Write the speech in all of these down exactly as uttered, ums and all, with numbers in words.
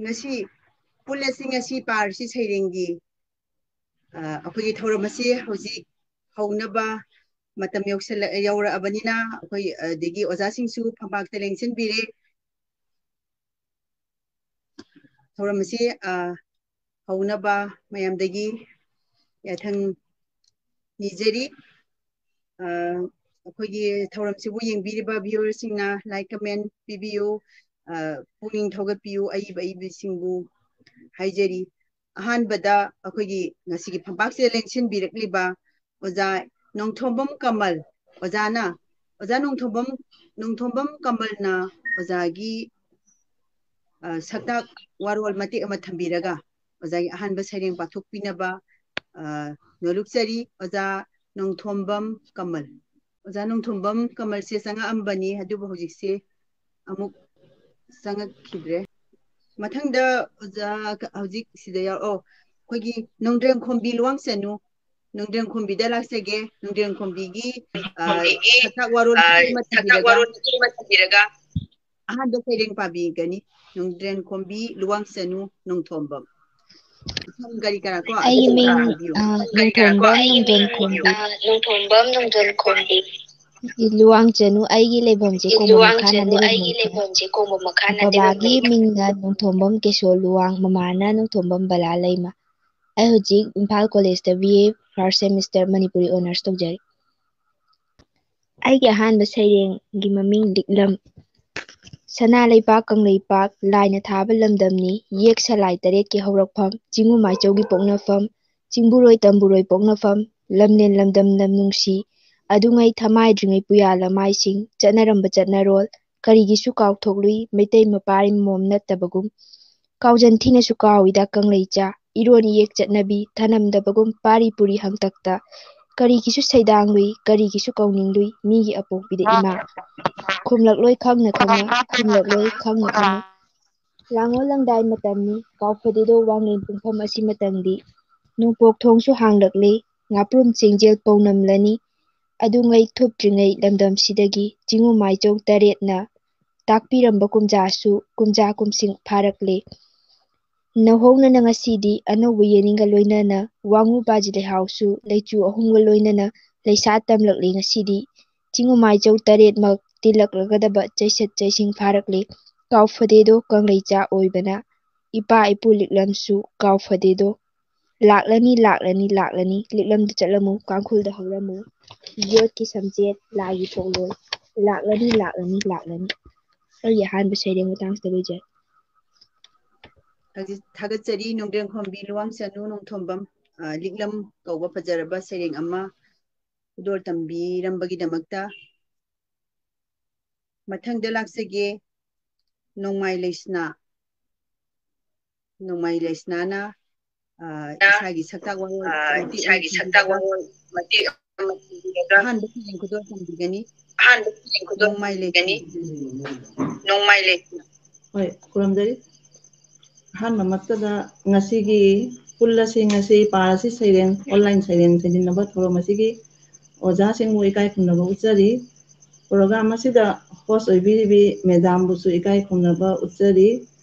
ꯉꯁꯤ ꯄꯨꯜꯂꯁꯤ, ꯉꯁꯤ ꯄꯥꯔꯁꯤ ꯁꯩꯔꯦꯡꯒꯤ, ꯑ, ꯑꯩꯈꯣꯏꯒꯤ ꯊꯧꯔꯝ ꯑꯁꯤ ꯍꯧꯖꯤꯛ ꯍꯧꯅꯕ ꯃꯇꯝ ꯌꯧꯁꯜꯂꯛ-, ꯌꯧꯔꯛꯑꯕꯅꯤꯅ ꯑꯩꯈꯣꯏ, ꯑꯗꯒꯤ ꯑꯣꯖꯥꯁꯤꯡꯁꯨ ꯐꯝꯄꯥꯛꯇ ꯂꯦꯡꯁꯤꯟꯕꯤꯔꯦ꯫ ꯊꯧꯔꯝ ꯑꯁꯤ, ꯑ, ꯍꯧꯅꯕ ꯃꯌꯥꯝꯗꯒꯤ ꯌꯥꯊꯪ ꯅꯤꯖꯔꯤ꯫ ꯑ, ꯑꯩꯈꯣꯏꯒꯤ ꯊꯧꯔꯝꯁꯤꯕꯨ ꯌꯦꯡꯕꯤꯔꯤꯕ viewerꯁꯤꯡꯅ like, comment ꯄꯤꯕꯤꯌꯨ, ꯑ, ꯄꯨꯛꯅꯤꯡ ꯊꯧꯒꯠꯄꯤꯌꯨ, ꯑꯏꯕ ꯑꯏꯕꯤꯁꯤꯡꯕꯨ ꯍꯥꯏꯖꯔꯤ꯫ ꯑꯍꯥꯟꯕꯗ ꯑꯩꯈꯣꯏꯒꯤ ꯉꯁꯤꯒꯤ ꯐꯝꯄꯥꯛꯁꯤꯗ ꯂꯦꯡꯁꯤꯟꯕꯤꯔꯛꯂꯤꯕ ꯑꯣꯖꯥ ꯅꯣꯡꯊꯣꯝꯕꯝ ꯀꯃꯜ, ꯑꯣꯖꯥꯅ, ꯑꯣꯖꯥ ꯅꯣꯡꯊꯣꯝꯕꯝ, ꯅꯣꯡꯊꯣꯝꯕꯝ ꯀꯃꯜꯅ ꯑꯣꯖꯥꯒꯤ, ꯑ, ꯁꯛꯇꯥꯛ ꯋꯥꯔꯣꯜ ꯃꯇꯦꯛ ꯑꯃ ꯊꯝꯕꯤꯔꯒ ꯑꯣꯖꯥꯒꯤ ꯑꯍꯥꯟꯕ ꯁꯩꯔꯦꯡ ꯄꯥꯊꯣꯛꯄꯤꯅꯕ, ꯑ, ꯅꯣꯂꯨꯛꯆꯔꯤ꯫ ꯑꯣꯖꯥ ꯅꯣꯡꯊꯣꯝꯕꯝ ꯀꯃꯜ꯫ ꯑꯣꯖꯥ ꯅꯣꯡꯊꯣꯝꯕꯝ ꯀꯃꯜꯁꯦ ꯆꯪꯉꯛꯑꯝꯕꯅꯤ, ꯑꯗꯨꯕꯨ ꯍꯧꯖꯤꯛꯁꯦ ꯑꯃꯨꯛ ꯆꯪꯉꯛꯈꯤꯗ꯭ꯔꯦ꯫ ꯃꯊꯪꯗ ꯑꯣꯖꯥ ꯍꯧꯖꯤꯛ ꯁꯤꯗ ꯌꯥꯎ-, ꯑꯣ, ꯑꯩꯈꯣꯏꯒꯤ ꯅꯣꯡꯗ꯭ꯔꯦꯟ ꯈꯣꯝꯕꯤ ꯂꯨꯋꯥꯡꯆꯅꯨ, ꯅꯣꯡꯗ꯭ꯔꯦꯟ ꯈꯣꯝꯕꯤꯗ ꯂꯥꯛꯆꯒꯦ꯫ ꯅꯣꯡꯗ꯭ꯔꯦꯟ ꯈꯣꯝꯕꯤꯒꯤ, ꯑ, ꯈꯣꯝꯕꯤꯒꯤ, ꯁꯛꯇꯥꯛ ꯋꯥꯔꯣꯜ ꯑ, ꯃꯇꯦꯛ ꯑꯃ ꯁꯛꯇꯥꯛ ꯊꯝꯕꯤꯔꯒ ꯋꯥꯔꯣꯜ ꯃꯇꯦꯛ ꯑꯃ ꯊꯝꯕꯤꯔꯒ ꯑꯍꯥꯟꯕ ꯁꯩꯔꯦꯡ ꯄꯥꯕꯤꯒꯅꯤ꯫ ꯅꯣꯡꯗ꯭ꯔꯦꯟ ꯈꯣꯝꯕꯤ ꯂꯨꯋꯥꯡꯆꯅꯨ ꯅꯣꯡꯊꯣꯝꯕꯝ꯫ ꯃꯊꯪ ꯀꯔꯤ ꯀꯔꯥ ꯀꯣ? ꯑꯩꯒꯤ ꯑꯗꯨ ꯃꯤꯡ, ꯄꯥꯕꯤꯌꯨ꯫ ꯑ, ꯀꯔꯤ ꯀꯔꯥ ꯀꯣ? ꯅꯣꯡꯊꯣꯝꯕꯝ ꯑꯩꯒꯤ ꯃꯤꯡ, ꯅꯣꯡꯊꯣꯝꯕꯝ꯫ ꯑ, ꯅꯣꯡꯊꯣꯝꯕꯝ ꯅꯣꯡꯗ꯭ꯔꯦꯟ ꯈꯣꯝꯕꯤ꯫ ꯂꯨꯋꯥꯡꯆꯅꯨ ꯑꯩꯒꯤ ꯂꯩꯐꯝꯁꯦ ꯀꯣꯡꯕ ꯃꯈꯥ ꯅꯥꯟꯗꯩ ꯂꯩꯐꯝ꯫ ꯂꯨꯋꯥꯡꯆꯅꯨ ꯑꯩꯒꯤ ꯂꯩꯐꯝꯁꯦ ꯀꯣꯡꯕ ꯃꯈꯥ ꯅꯥꯟꯗꯩ ꯂꯩꯐꯝ꯫ ꯕꯕꯥꯒꯤ ꯃꯤꯡꯅ ꯅꯣꯡꯊꯣꯝꯕꯝ ꯀꯦꯁꯣ ꯂꯨꯋꯥꯡ, ꯃꯃꯥꯅ ꯅꯣꯡꯊꯣꯝꯕꯝ ꯕꯂꯥ ꯂꯩꯃ꯫ ꯑꯩ ꯍꯧꯖꯤꯛ ꯏꯝꯐꯥꯜ ꯀꯣꯂꯦꯖꯇ B A first semester Manipuri honours ꯇꯧꯖꯔꯤ꯫ ꯑꯩꯒꯤ ꯑꯍꯥꯟꯕ ꯁꯩꯔꯦꯡꯒꯤ ꯃꯃꯤꯡ ꯂꯤꯛꯂꯝ꯫ ꯁꯅꯥ ꯂꯩꯄꯥꯛ ꯀꯪꯂꯩꯄꯥꯛ ꯂꯥꯏꯅ ꯊꯥꯕ ꯂꯝꯗꯝꯅꯤ, ꯌꯦꯛ ꯁꯂꯥꯏ ꯇꯔꯦꯠꯀꯤ ꯍꯧꯔꯛꯐꯝ, ꯆꯤꯡꯉꯨ ꯃꯥꯏꯆꯧꯒꯤ ꯄꯣꯛꯅꯐꯝ, ꯆꯤꯡꯕꯨꯔꯣꯏ ꯇꯝꯕꯨꯔꯣꯏ ꯄꯣꯛꯅꯐꯝ, ꯂꯝꯂꯦꯟ ꯂꯝꯗꯝ ꯂꯝ ꯅꯨꯡꯁꯤ, ꯑꯗꯨꯉꯩ ꯊꯃꯥꯏꯗ꯭ꯔꯤꯉꯩ ꯄꯨꯌꯥ ꯂꯃꯥꯏꯁꯤꯡ, ꯆꯠꯅꯔꯝꯕ ꯆꯠꯅꯔꯣꯜ, ꯀꯔꯤꯒꯤꯁꯨ ꯀꯥꯎꯊꯣꯛꯂꯨꯏ, ꯃꯩꯇꯩ ꯃꯄꯥꯔꯤ ꯃꯣꯝ ꯅꯠꯇꯕꯒꯨꯝ꯫ ꯀꯥꯎꯖꯟ ꯊꯤꯅꯁꯨ ꯀꯥꯎꯏꯗ ꯀꯪꯂꯩꯆꯥ, ꯏꯔꯣꯟ ꯏꯌꯦꯛ ꯆꯠꯅꯕꯤ, ꯊꯅꯝꯗꯕꯒꯨꯝ ꯄꯥꯔꯤ ꯄꯨꯔꯤ ꯍꯪꯇꯛꯇ꯫ ꯀꯔꯤꯒꯤꯁꯨ ꯁꯩꯗꯥꯡꯂꯨꯏ, ꯀꯔꯤꯒꯤꯁꯨ ꯀꯧꯅꯤꯡꯂꯨꯏ, ꯃꯤꯒꯤ ꯑꯄꯣꯛꯄꯤꯗ ꯏꯃꯥ꯫ ꯈꯨꯝꯂꯛꯂꯣꯏ ꯈꯪꯅ ꯈꯪꯅ, ꯈꯨꯝꯂꯛꯂꯣꯏ ꯈꯪꯅ ꯈꯪꯅ꯫ ꯂꯥꯡꯑꯣꯜ ꯂꯪꯗꯥꯏ ꯃꯇꯝꯅꯤ, ꯀꯥꯎꯐꯗꯦꯗꯣ ꯋꯥꯡꯂꯦꯟ ꯄꯨꯡꯐꯝ ꯑꯁꯤ ꯃꯇꯝꯗꯤ꯫ ꯅꯣꯡꯄꯣꯛ ꯊꯣꯡꯁꯨ ꯍꯥꯡꯂꯛꯂꯦ, ꯉꯥꯄ꯭ꯔꯨꯝ ꯆꯦꯡꯖꯦꯜ ꯄꯧꯅꯝꯂꯅꯤ꯫ ꯑꯗꯨꯉꯩ ꯊꯨꯞꯇ꯭ꯔꯤꯉꯩ ꯂꯝꯗꯝꯁꯤꯗꯒꯤ ꯆꯤꯡꯉꯨ ꯃꯥꯏꯆꯧ ꯇꯔꯦꯠꯅ ꯇꯥꯛꯄꯤꯔꯝꯕ ꯀꯨꯝꯖꯥꯁꯨ ꯀꯨꯝꯖꯥ ꯀꯨꯝꯁꯤꯡ ꯐꯥꯔꯛꯂꯦ꯫ ꯅꯧꯍꯧꯅꯅ ꯉꯁꯤꯗꯤ ꯑꯅꯧꯕ ꯌꯦꯅꯤꯡꯒ ꯂꯣꯏꯅꯅ ꯋꯥꯉꯨ ꯄꯥꯖꯤ ꯂꯩꯍꯥꯎꯁꯨ ꯂꯩꯆꯨ ꯑꯍꯨꯝꯒ ꯂꯣꯏꯅꯅ ꯂꯩꯁꯥ ꯇꯝꯂꯛꯂꯤ ꯉꯁꯤꯗꯤ꯫ ꯆꯤꯡꯉꯨꯃꯥꯏꯆꯧ ꯇꯔꯦꯠꯃꯛ ꯇꯤꯜꯂꯛꯂꯒꯗꯕ ꯆꯩꯁꯠ ꯆꯩꯁꯤꯡ ꯐꯥꯔꯛꯂꯤ꯫ ꯀꯥꯎꯐꯗꯦꯗꯣ ꯀꯪꯂꯩꯆꯥ ꯑꯣꯏꯕꯅ ꯏꯄꯥ ꯏꯄꯨ ꯂꯤꯛꯂꯝꯁꯨ ꯀꯥꯎꯐꯗꯦꯗꯣ꯫ ꯂꯥꯛꯂꯅꯤ, ꯂꯥꯛꯂꯅꯤ, ꯂꯥꯛꯂꯅꯤ, ꯂꯤꯛꯂꯝꯗ ꯆꯠꯂꯝꯃꯨ, ꯀꯥꯡꯈꯨꯜꯗ ꯍꯧꯔꯝꯃꯨ, ꯌꯣꯠꯀꯤ ꯁꯝꯆꯦꯠ, ꯂꯥꯏꯒꯤ ꯄꯣꯛꯂꯣꯏ꯫ ꯂꯥꯛꯂꯅꯤ, ꯂꯥꯛꯂꯅꯤ, ꯂꯥꯛꯂꯅꯤ꯫ ꯑꯩꯒꯤ ꯑꯍꯥꯟꯕ ꯁꯩꯔꯦꯡ ꯃꯇꯥꯡꯁꯤꯗ ꯂꯣꯏꯖꯔꯦ꯫ ꯊꯥꯒꯠ-, ꯊꯥꯒꯠꯆꯔꯤ ꯅꯣꯡꯗ꯭ꯔꯦꯝꯈꯣꯝꯕꯤ ꯂꯨꯋꯥꯡꯆꯅꯨ ꯅꯣꯡꯊꯣꯝꯕꯝ, ꯑ, ꯂꯤꯛꯂꯝ ꯀꯧꯕ ꯐꯖꯔꯕ ꯁꯩꯔꯦꯡ ꯑꯃ ꯈꯨꯗꯣꯜ ꯇꯝꯕꯤꯔꯝꯕꯒꯤꯗꯃꯛꯇ꯫ ꯃꯊꯪꯗ ꯂꯥꯛꯆꯒꯦ, ꯅꯣꯡꯃꯥꯏ ꯂꯩꯁꯅꯥ꯫ ꯅꯣꯡꯃꯥꯏ ꯂꯩꯁꯅꯥꯅ, ꯑ, ꯏꯁꯥꯒꯤ ꯁꯛꯇꯥꯛ ꯋꯥꯔꯣꯜ ꯑ, ꯃꯇꯦꯛ ꯑꯃ ꯏꯁꯥꯒꯤ ꯁꯛꯇꯥꯛ ꯊꯝꯕꯤꯔꯒ ꯋꯥꯔꯣꯜ ꯃꯇꯦꯛ ꯑꯃ ꯊꯝꯕꯤꯔꯒ ꯑꯍꯥꯟꯕ ꯁꯩꯔꯦꯡ ꯈꯨꯗꯣꯜ ꯇꯝꯕꯤꯒꯅꯤ꯫ ꯑꯍꯥꯟꯕ ꯁꯩꯔꯦꯡ ꯈꯨꯗꯣꯜ ꯅꯣꯡꯃꯥꯏ ꯇꯝꯕꯤꯒꯅꯤ꯫ ꯂꯩꯁꯅꯥ꯫ ꯅꯣꯡꯃꯥꯏ ꯂꯩꯁꯅꯥ꯫ ꯍꯣꯏ, ꯈꯨꯔꯨꯝꯖꯔꯤ꯫ ꯑꯍꯥꯟꯕꯃꯛꯇꯗ ꯉꯁꯤꯒꯤ ꯄꯨꯜ ꯑꯁꯤ, ꯉꯁꯤ ꯄꯥꯔꯁꯤ ꯁꯩꯔꯦꯡ, online ꯁꯩꯔꯦꯡ ꯁꯩꯖꯤꯟꯅꯕ ꯊꯧꯔꯝ ꯑꯁꯤꯒꯤ ꯑꯣꯖꯥꯁꯤꯡꯕꯨ ꯏꯀꯥꯏ ꯈꯨꯝꯅꯕ ꯎꯠꯆꯔꯤ꯫ Program ꯑꯁꯤꯗ host ꯑꯣꯏꯕꯤꯔꯤꯕꯤ madam ꯕꯨꯁꯨ ꯏꯀꯥꯏ ꯈꯨꯝꯅꯕ ꯎꯠꯆꯔꯤ꯫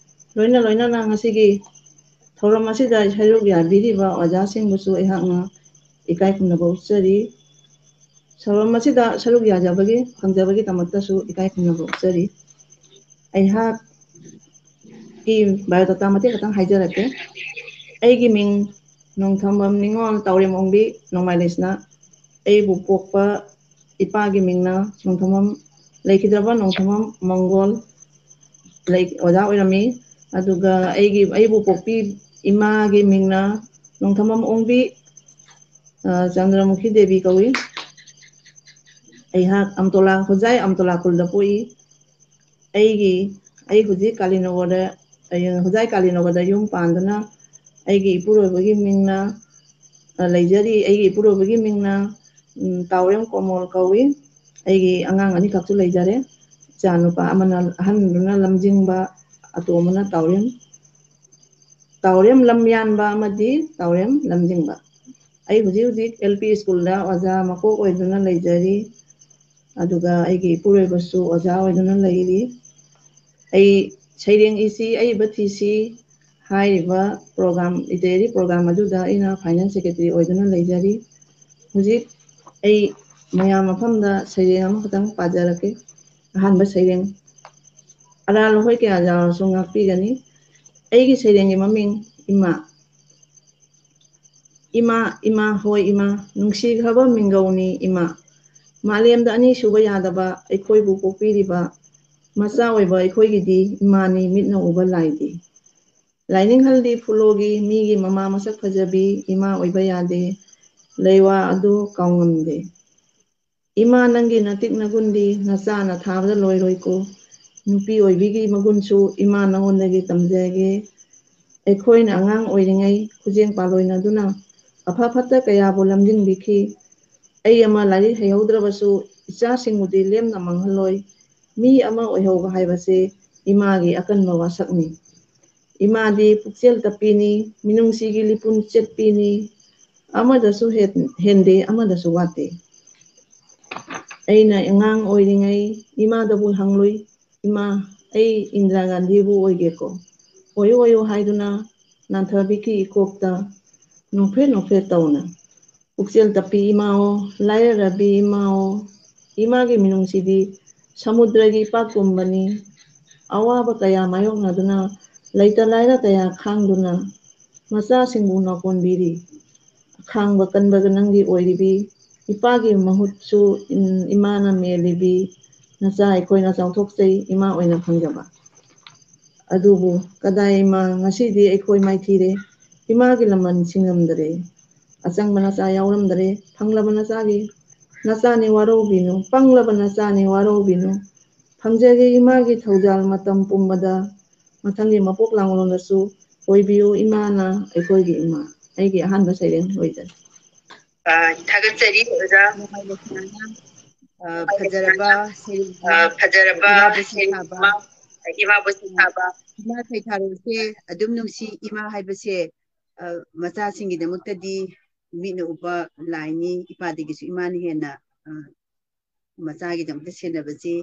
ꯂꯣꯏꯅ ꯂꯣꯏꯅꯅ ꯉꯁꯤꯒꯤ ꯊꯧꯔꯝ ꯑꯁꯤꯗ ꯁꯔꯨꯛ ꯌꯥꯕꯤꯔꯤꯕ ꯑꯣꯖꯥꯁꯤꯡꯕꯨꯁꯨ ꯑꯩꯍꯥꯛꯅ ꯏꯀꯥꯏ ꯈꯨꯝꯅꯕ ꯎꯠꯆꯔꯤ꯫ ꯊꯧꯔꯝ ꯑꯁꯤꯗ ꯁꯔꯨꯛ ꯌꯥꯖꯕꯒꯤ, ꯐꯪꯖꯕꯒꯤꯗꯃꯛꯇꯁꯨ ꯏꯀꯥꯏ ꯈꯨꯝꯅꯕ ꯎꯠꯆꯔꯤ꯫ ꯑꯩꯍꯥꯛꯀꯤ biodata ꯃꯇꯦꯛ ꯈꯛꯇꯪ ꯍꯥꯏꯖꯔꯛꯀꯦ꯫ ꯑꯩꯒꯤ ꯃꯤꯡ ꯅꯣꯡꯊꯝꯕꯝ ꯅꯤꯉꯣꯜ ꯇꯥꯎꯔꯦꯝ ꯑꯣꯡꯕꯤ ꯅꯣꯡꯃꯥꯏ ꯂꯩꯁꯅꯥ꯫ ꯑꯩꯕꯨ ꯄꯣꯛꯄ ꯏꯄꯥꯒꯤ ꯃꯤꯡꯅ ꯅꯣꯡꯊꯝꯕꯝ, ꯂꯩꯈꯤꯗ꯭ꯔꯕ ꯅꯣꯡꯊꯝꯕꯝ ꯃꯪꯒꯣꯜ ꯂꯩ-, ꯑꯣꯖꯥ ꯑꯣꯏꯔꯝꯃꯤ꯫ ꯑꯗꯨꯒ ꯑꯩꯒꯤ, ꯑꯩꯕꯨ ꯄꯣꯛꯄꯤ ꯏꯃꯥꯒꯤ ꯃꯤꯡꯅ ꯅꯣꯡꯊꯝꯕꯝ ꯑꯣꯡꯕꯤ, ꯑ, ꯆꯟꯗ꯭ꯔꯃꯨꯈꯤ ꯗꯦꯕꯤ ꯀꯧꯏ꯫ ꯑꯩꯍꯥꯛ ꯑꯝꯇꯣꯂꯥ, ꯍꯣꯖꯥꯏ ꯑꯝꯇꯣꯂꯥ ꯈꯨꯜꯗ ꯄꯣꯛꯏ꯫ ꯑꯩꯒꯤ, ꯑꯩ ꯍꯧꯖꯤꯛ ꯀꯥꯂꯤꯅꯒꯔꯗ, ꯑꯩ ꯍꯣꯖꯥꯏ ꯀꯥꯂꯤꯅꯒꯔꯗ ꯌꯨꯝ ꯄꯥꯟꯗꯨꯅ ꯑꯩꯒꯤ ꯏꯄꯨꯔꯣꯏꯕꯒꯤ ꯃꯤꯡꯅ, ꯑ, ꯂꯩꯖꯔꯤ꯫ ꯑꯩꯒꯤ ꯏꯄꯨꯔꯣꯏꯕꯒꯤ ꯃꯤꯡꯅ, ꯎꯝ, ꯇꯥꯎꯔꯦꯝ ꯀꯣꯃꯣꯜ ꯀꯧꯏ꯫ ꯑꯩꯒꯤ ꯑꯉꯥꯡ ꯑꯅꯤꯈꯛꯁꯨ ꯂꯩꯖꯔꯦ꯫ ꯏꯆꯥ ꯅꯨꯄꯥ ꯑꯃꯅ, ꯑꯍꯟꯗꯨꯅ ꯂꯝꯖꯤꯡꯕ, ꯑꯇꯣꯝꯕꯅ ꯇꯥꯎꯔꯦꯝ, ꯇꯥꯎꯔꯦꯝ ꯂꯝꯌꯥꯟꯕ ꯑꯃꯗꯤ ꯇꯥꯎꯔꯦꯝ ꯂꯝꯖꯤꯡꯕ꯫ ꯑꯩ ꯍꯧꯖꯤꯛ ꯍꯧꯖꯤꯛ L P ꯁ꯭ꯀꯨꯜꯗ ꯑꯣꯖꯥ ꯃꯀꯣꯛ ꯑꯣꯏꯗꯨꯅ ꯂꯩꯖꯔꯤ꯫ ꯑꯗꯨꯒ ꯑꯩꯒꯤ ꯏꯄꯨꯔꯣꯏꯕꯁꯨ ꯑꯣꯖꯥ ꯑꯣꯏꯗꯨꯅ ꯂꯩꯔꯤ꯫ ꯑꯩ ꯁꯩꯔꯦꯡ ꯏꯁꯤ, ꯑꯏꯕ ꯊꯤꯁꯤ ꯍꯥꯏꯔꯤꯕ program, literary program ꯑꯗꯨꯗ ꯑꯩꯅ finance secretary ꯑꯣꯏꯗꯨꯅ ꯂꯩꯖꯔꯤ꯫ ꯍꯧꯖꯤꯛ ꯑꯩ ꯃꯌꯥꯝ ꯃꯐꯝꯗ ꯁꯩꯔꯦꯡ ꯑꯃꯈꯛꯇꯪ ꯄꯥꯖꯔꯛꯀꯦ꯫ ꯑꯍꯥꯟꯕ ꯁꯩꯔꯦꯡ, ꯑꯔꯥꯜ ꯍꯣꯏ ꯀꯌꯥ ꯌꯥꯎꯔꯁꯨ ꯉꯥꯛꯄꯤꯒꯅꯤ꯫ ꯑꯩꯒꯤ ꯁꯩꯔꯦꯡꯒꯤ ꯃꯃꯤꯡ ꯏꯃꯥ꯫ ꯏꯃꯥ, ꯏꯃꯥ, ꯍꯣꯏ ꯏꯃꯥ, ꯅꯨꯡꯁꯤꯈ꯭ꯔꯕ ꯃꯤꯡꯒꯧꯅꯤ ꯏꯃꯥ꯫ ꯃꯥꯂꯦꯝꯗ ꯑꯅꯤꯁꯨꯕ ꯌꯥꯗꯕ ꯑꯩꯈꯣꯏꯕꯨ ꯄꯣꯛꯄꯤꯔꯤꯕ ꯃꯆꯥ ꯑꯣꯏꯕ ꯑꯩꯈꯣꯏꯒꯤꯗꯤ ꯏꯃꯥꯅꯤ ꯃꯤꯠꯅ ꯎꯕ ꯂꯥꯏꯗꯤ꯫ ꯂꯥꯏꯅꯤꯡꯍꯜꯗꯤ ꯐꯨꯂꯣꯒꯤ ꯃꯤꯒꯤ ꯃꯃꯥ ꯃꯁꯛ ꯐꯖꯕꯤ ꯏꯃꯥ ꯑꯣꯏꯕ ꯌꯥꯗꯦ꯫ ꯂꯩꯋꯥ ꯑꯗꯨ ꯀꯥꯎꯉꯝꯗꯦ꯫ ꯏꯃꯥ ꯅꯪꯒꯤ ꯅꯇꯤꯛ ꯅꯒꯨꯟꯗꯤ ꯅꯆꯥꯅ ꯊꯥꯕꯗ ꯂꯣꯏꯔꯣꯏꯀꯣ꯫ ꯅꯨꯄꯤ ꯑꯣꯏꯕꯤꯒꯤ ꯃꯒꯨꯟꯁꯨ ꯏꯃꯥ ꯅꯉꯣꯟꯗꯒꯤ ꯇꯝꯖꯒꯦ꯫ ꯑꯩꯈꯣꯏꯅ ꯑꯉꯥꯡ ꯑꯣꯏꯔꯤꯉꯩ ꯈꯨꯖꯦꯡ ꯄꯥꯂꯣꯏꯅꯗꯨꯅ ꯑꯐ ꯐꯠꯇ ꯀꯌꯥꯕꯨ ꯂꯝꯖꯤꯡꯕꯤꯈꯤ꯫ ꯑꯩ ꯑꯃ ꯂꯥꯏꯔꯤꯛ ꯍꯩꯍꯧꯗ꯭ꯔꯕꯁꯨ ꯏꯆꯥꯁꯤꯡꯕꯨꯗꯤ ꯂꯦꯝꯅ ꯃꯥꯡꯍꯜꯂꯣꯏ꯫ ꯃꯤ ꯑꯃ ꯑꯣꯏꯍꯧꯕ ꯍꯥꯏꯕꯁꯦ ꯏꯃꯥꯒꯤ ꯑꯀꯟꯕ ꯋꯥꯁꯛꯅꯤ꯫ ꯏꯃꯥꯗꯤ ꯄꯨꯛꯆꯦꯜ ꯇꯞꯄꯤꯅꯤ, ꯃꯤꯅꯨꯡꯁꯤꯒꯤ ꯂꯤꯄꯨꯟ ꯆꯦꯠꯄꯤꯅꯤ, ꯑꯃꯗꯁꯨ ꯍꯦꯟ-, ꯍꯦꯟꯗꯦ, ꯑꯃꯗꯁꯨ ꯋꯥꯠꯇꯦ꯫ ꯑꯩꯅ ꯑꯉꯥꯡ ꯑꯣꯏꯔꯤꯉꯩ ꯏꯃꯥꯗꯕꯨ ꯍꯪꯂꯨꯏ, "ꯏꯃꯥ, ꯑꯩ ꯏꯟꯗꯤꯔꯥ ꯒꯥꯟꯙꯤꯕꯨ ꯑꯣꯏꯒꯦꯀꯣ?" "ꯑꯣꯏꯌꯨ, ꯑꯣꯏꯌꯨ" ꯍꯥꯏꯗꯨꯅ ꯅꯥꯟꯊꯕꯤꯈꯤ ꯏꯀꯣꯛꯇ ꯅꯣꯛꯐꯦꯠ ꯅꯣꯛꯐꯦꯠ ꯇꯧꯅ꯫ ꯄꯨꯛꯆꯦꯜ ꯇꯞꯄꯤ ꯏꯃꯥꯑꯣ, ꯂꯥꯏꯔꯔꯕꯤ ꯏꯃꯥꯑꯣ, ꯏꯃꯥꯒꯤ ꯃꯤꯅꯨꯡꯁꯤꯗꯤ ꯁꯃꯨꯗ꯭ꯔꯒꯤ ꯏꯄꯥꯛꯀꯨꯝꯕꯅꯤ꯫ ꯑꯋꯥꯕ ꯀꯌꯥ ꯃꯥꯌꯣꯛꯅꯗꯨꯅ ꯂꯩꯇ ꯂꯥꯏꯔ ꯀꯌꯥ ꯈꯥꯡꯗꯨꯅ ꯃꯆꯥꯁꯤꯡꯕꯨ ꯅꯥꯎꯀꯣꯟꯕꯤꯔꯤ꯫ ꯑꯈꯥꯡꯕ ꯀꯟꯕ ꯅꯪꯒꯤ ꯑꯣꯏꯔꯤꯕꯤ ꯏꯄꯥꯒꯤ ꯃꯍꯨꯠꯁꯨ ꯏꯟ-, ꯏꯃꯥꯅ ꯃꯦꯜꯂꯤꯕꯤ ꯅꯆꯥ ꯑꯩꯈꯣꯏꯅ ꯆꯥꯎꯊꯣꯛꯆꯩ ꯏꯃꯥ ꯑꯣꯏꯅ ꯐꯪꯖꯕ꯫ ꯑꯗꯨꯕꯨ ꯀꯗꯥꯏ ꯏꯃꯥ, ꯉꯁꯤꯗꯤ ꯑꯩꯈꯣꯏ ꯃꯥꯏꯊꯤꯔꯦ꯫ ꯏꯃꯥꯒꯤ ꯂꯃꯟ ꯁꯤꯡꯉꯝꯗꯔꯦ꯫ ꯑꯆꯪꯕ ꯅꯆꯥ ꯌꯥꯎꯔꯝꯗꯔꯦ꯫ ꯐꯪꯂꯕ ꯅꯆꯥꯒꯤ ꯅꯆꯥꯅꯤ ꯋꯥꯔꯧꯕꯤꯅꯨ꯫ ꯄꯪꯂꯕ ꯅꯆꯥꯅꯤ ꯋꯥꯔꯧꯕꯤꯅꯨ꯫ ꯐꯪꯖꯒꯦ ꯏꯃꯥꯒꯤ ꯊꯧꯖꯥꯜ ꯃꯇꯝ ꯄꯨꯝꯕꯗ꯫ ꯃꯊꯪꯒꯤ ꯃꯄꯣꯛ ꯂꯥꯡꯂꯣꯟꯗꯁꯨ ꯑꯣꯏꯕꯤꯌꯨ ꯏꯃꯥꯅ ꯑꯩꯈꯣꯏꯒꯤ ꯏꯃꯥ꯫ ꯑꯩꯒꯤ ꯑꯍꯥꯟꯕ ꯁꯩꯔꯦꯡ ꯂꯣꯏꯖꯔꯦ꯫ ꯑ, ꯊꯥꯒꯠꯆꯔꯤ ꯑꯣꯖꯥ꯫ ꯑ, ꯐꯖꯔꯕ ꯁꯩꯔꯦꯡ ꯑ, ꯐꯖꯔꯕ ꯏꯃꯥꯕꯨ ꯁꯩꯔꯦꯡ ꯁꯩꯊꯥꯕ꯫ ꯏꯃꯥ, ꯏꯃꯥꯕꯨ ꯁꯩꯊꯥꯕ꯫ ꯏꯃꯥ ꯁꯩꯊꯥꯔꯣꯜꯁꯦ ꯑꯗꯨꯝ ꯅꯨꯡꯁꯤ꯫ ꯏꯃꯥ ꯍꯥꯏꯕꯁꯦ, ꯑ, ꯃꯆꯥꯁꯤꯡꯒꯤꯗꯃꯛꯇꯗꯤ ꯃꯤꯠꯅ ꯎꯕ ꯂꯥꯏꯅꯤ꯫ ꯏꯄꯥꯗꯒꯤꯁꯨ ꯏꯃꯥꯅ ꯍꯦꯟꯅ, ꯑ, ꯃꯆꯥꯒꯤꯗꯃꯛꯇ ꯁꯦꯟꯅꯕꯁꯤ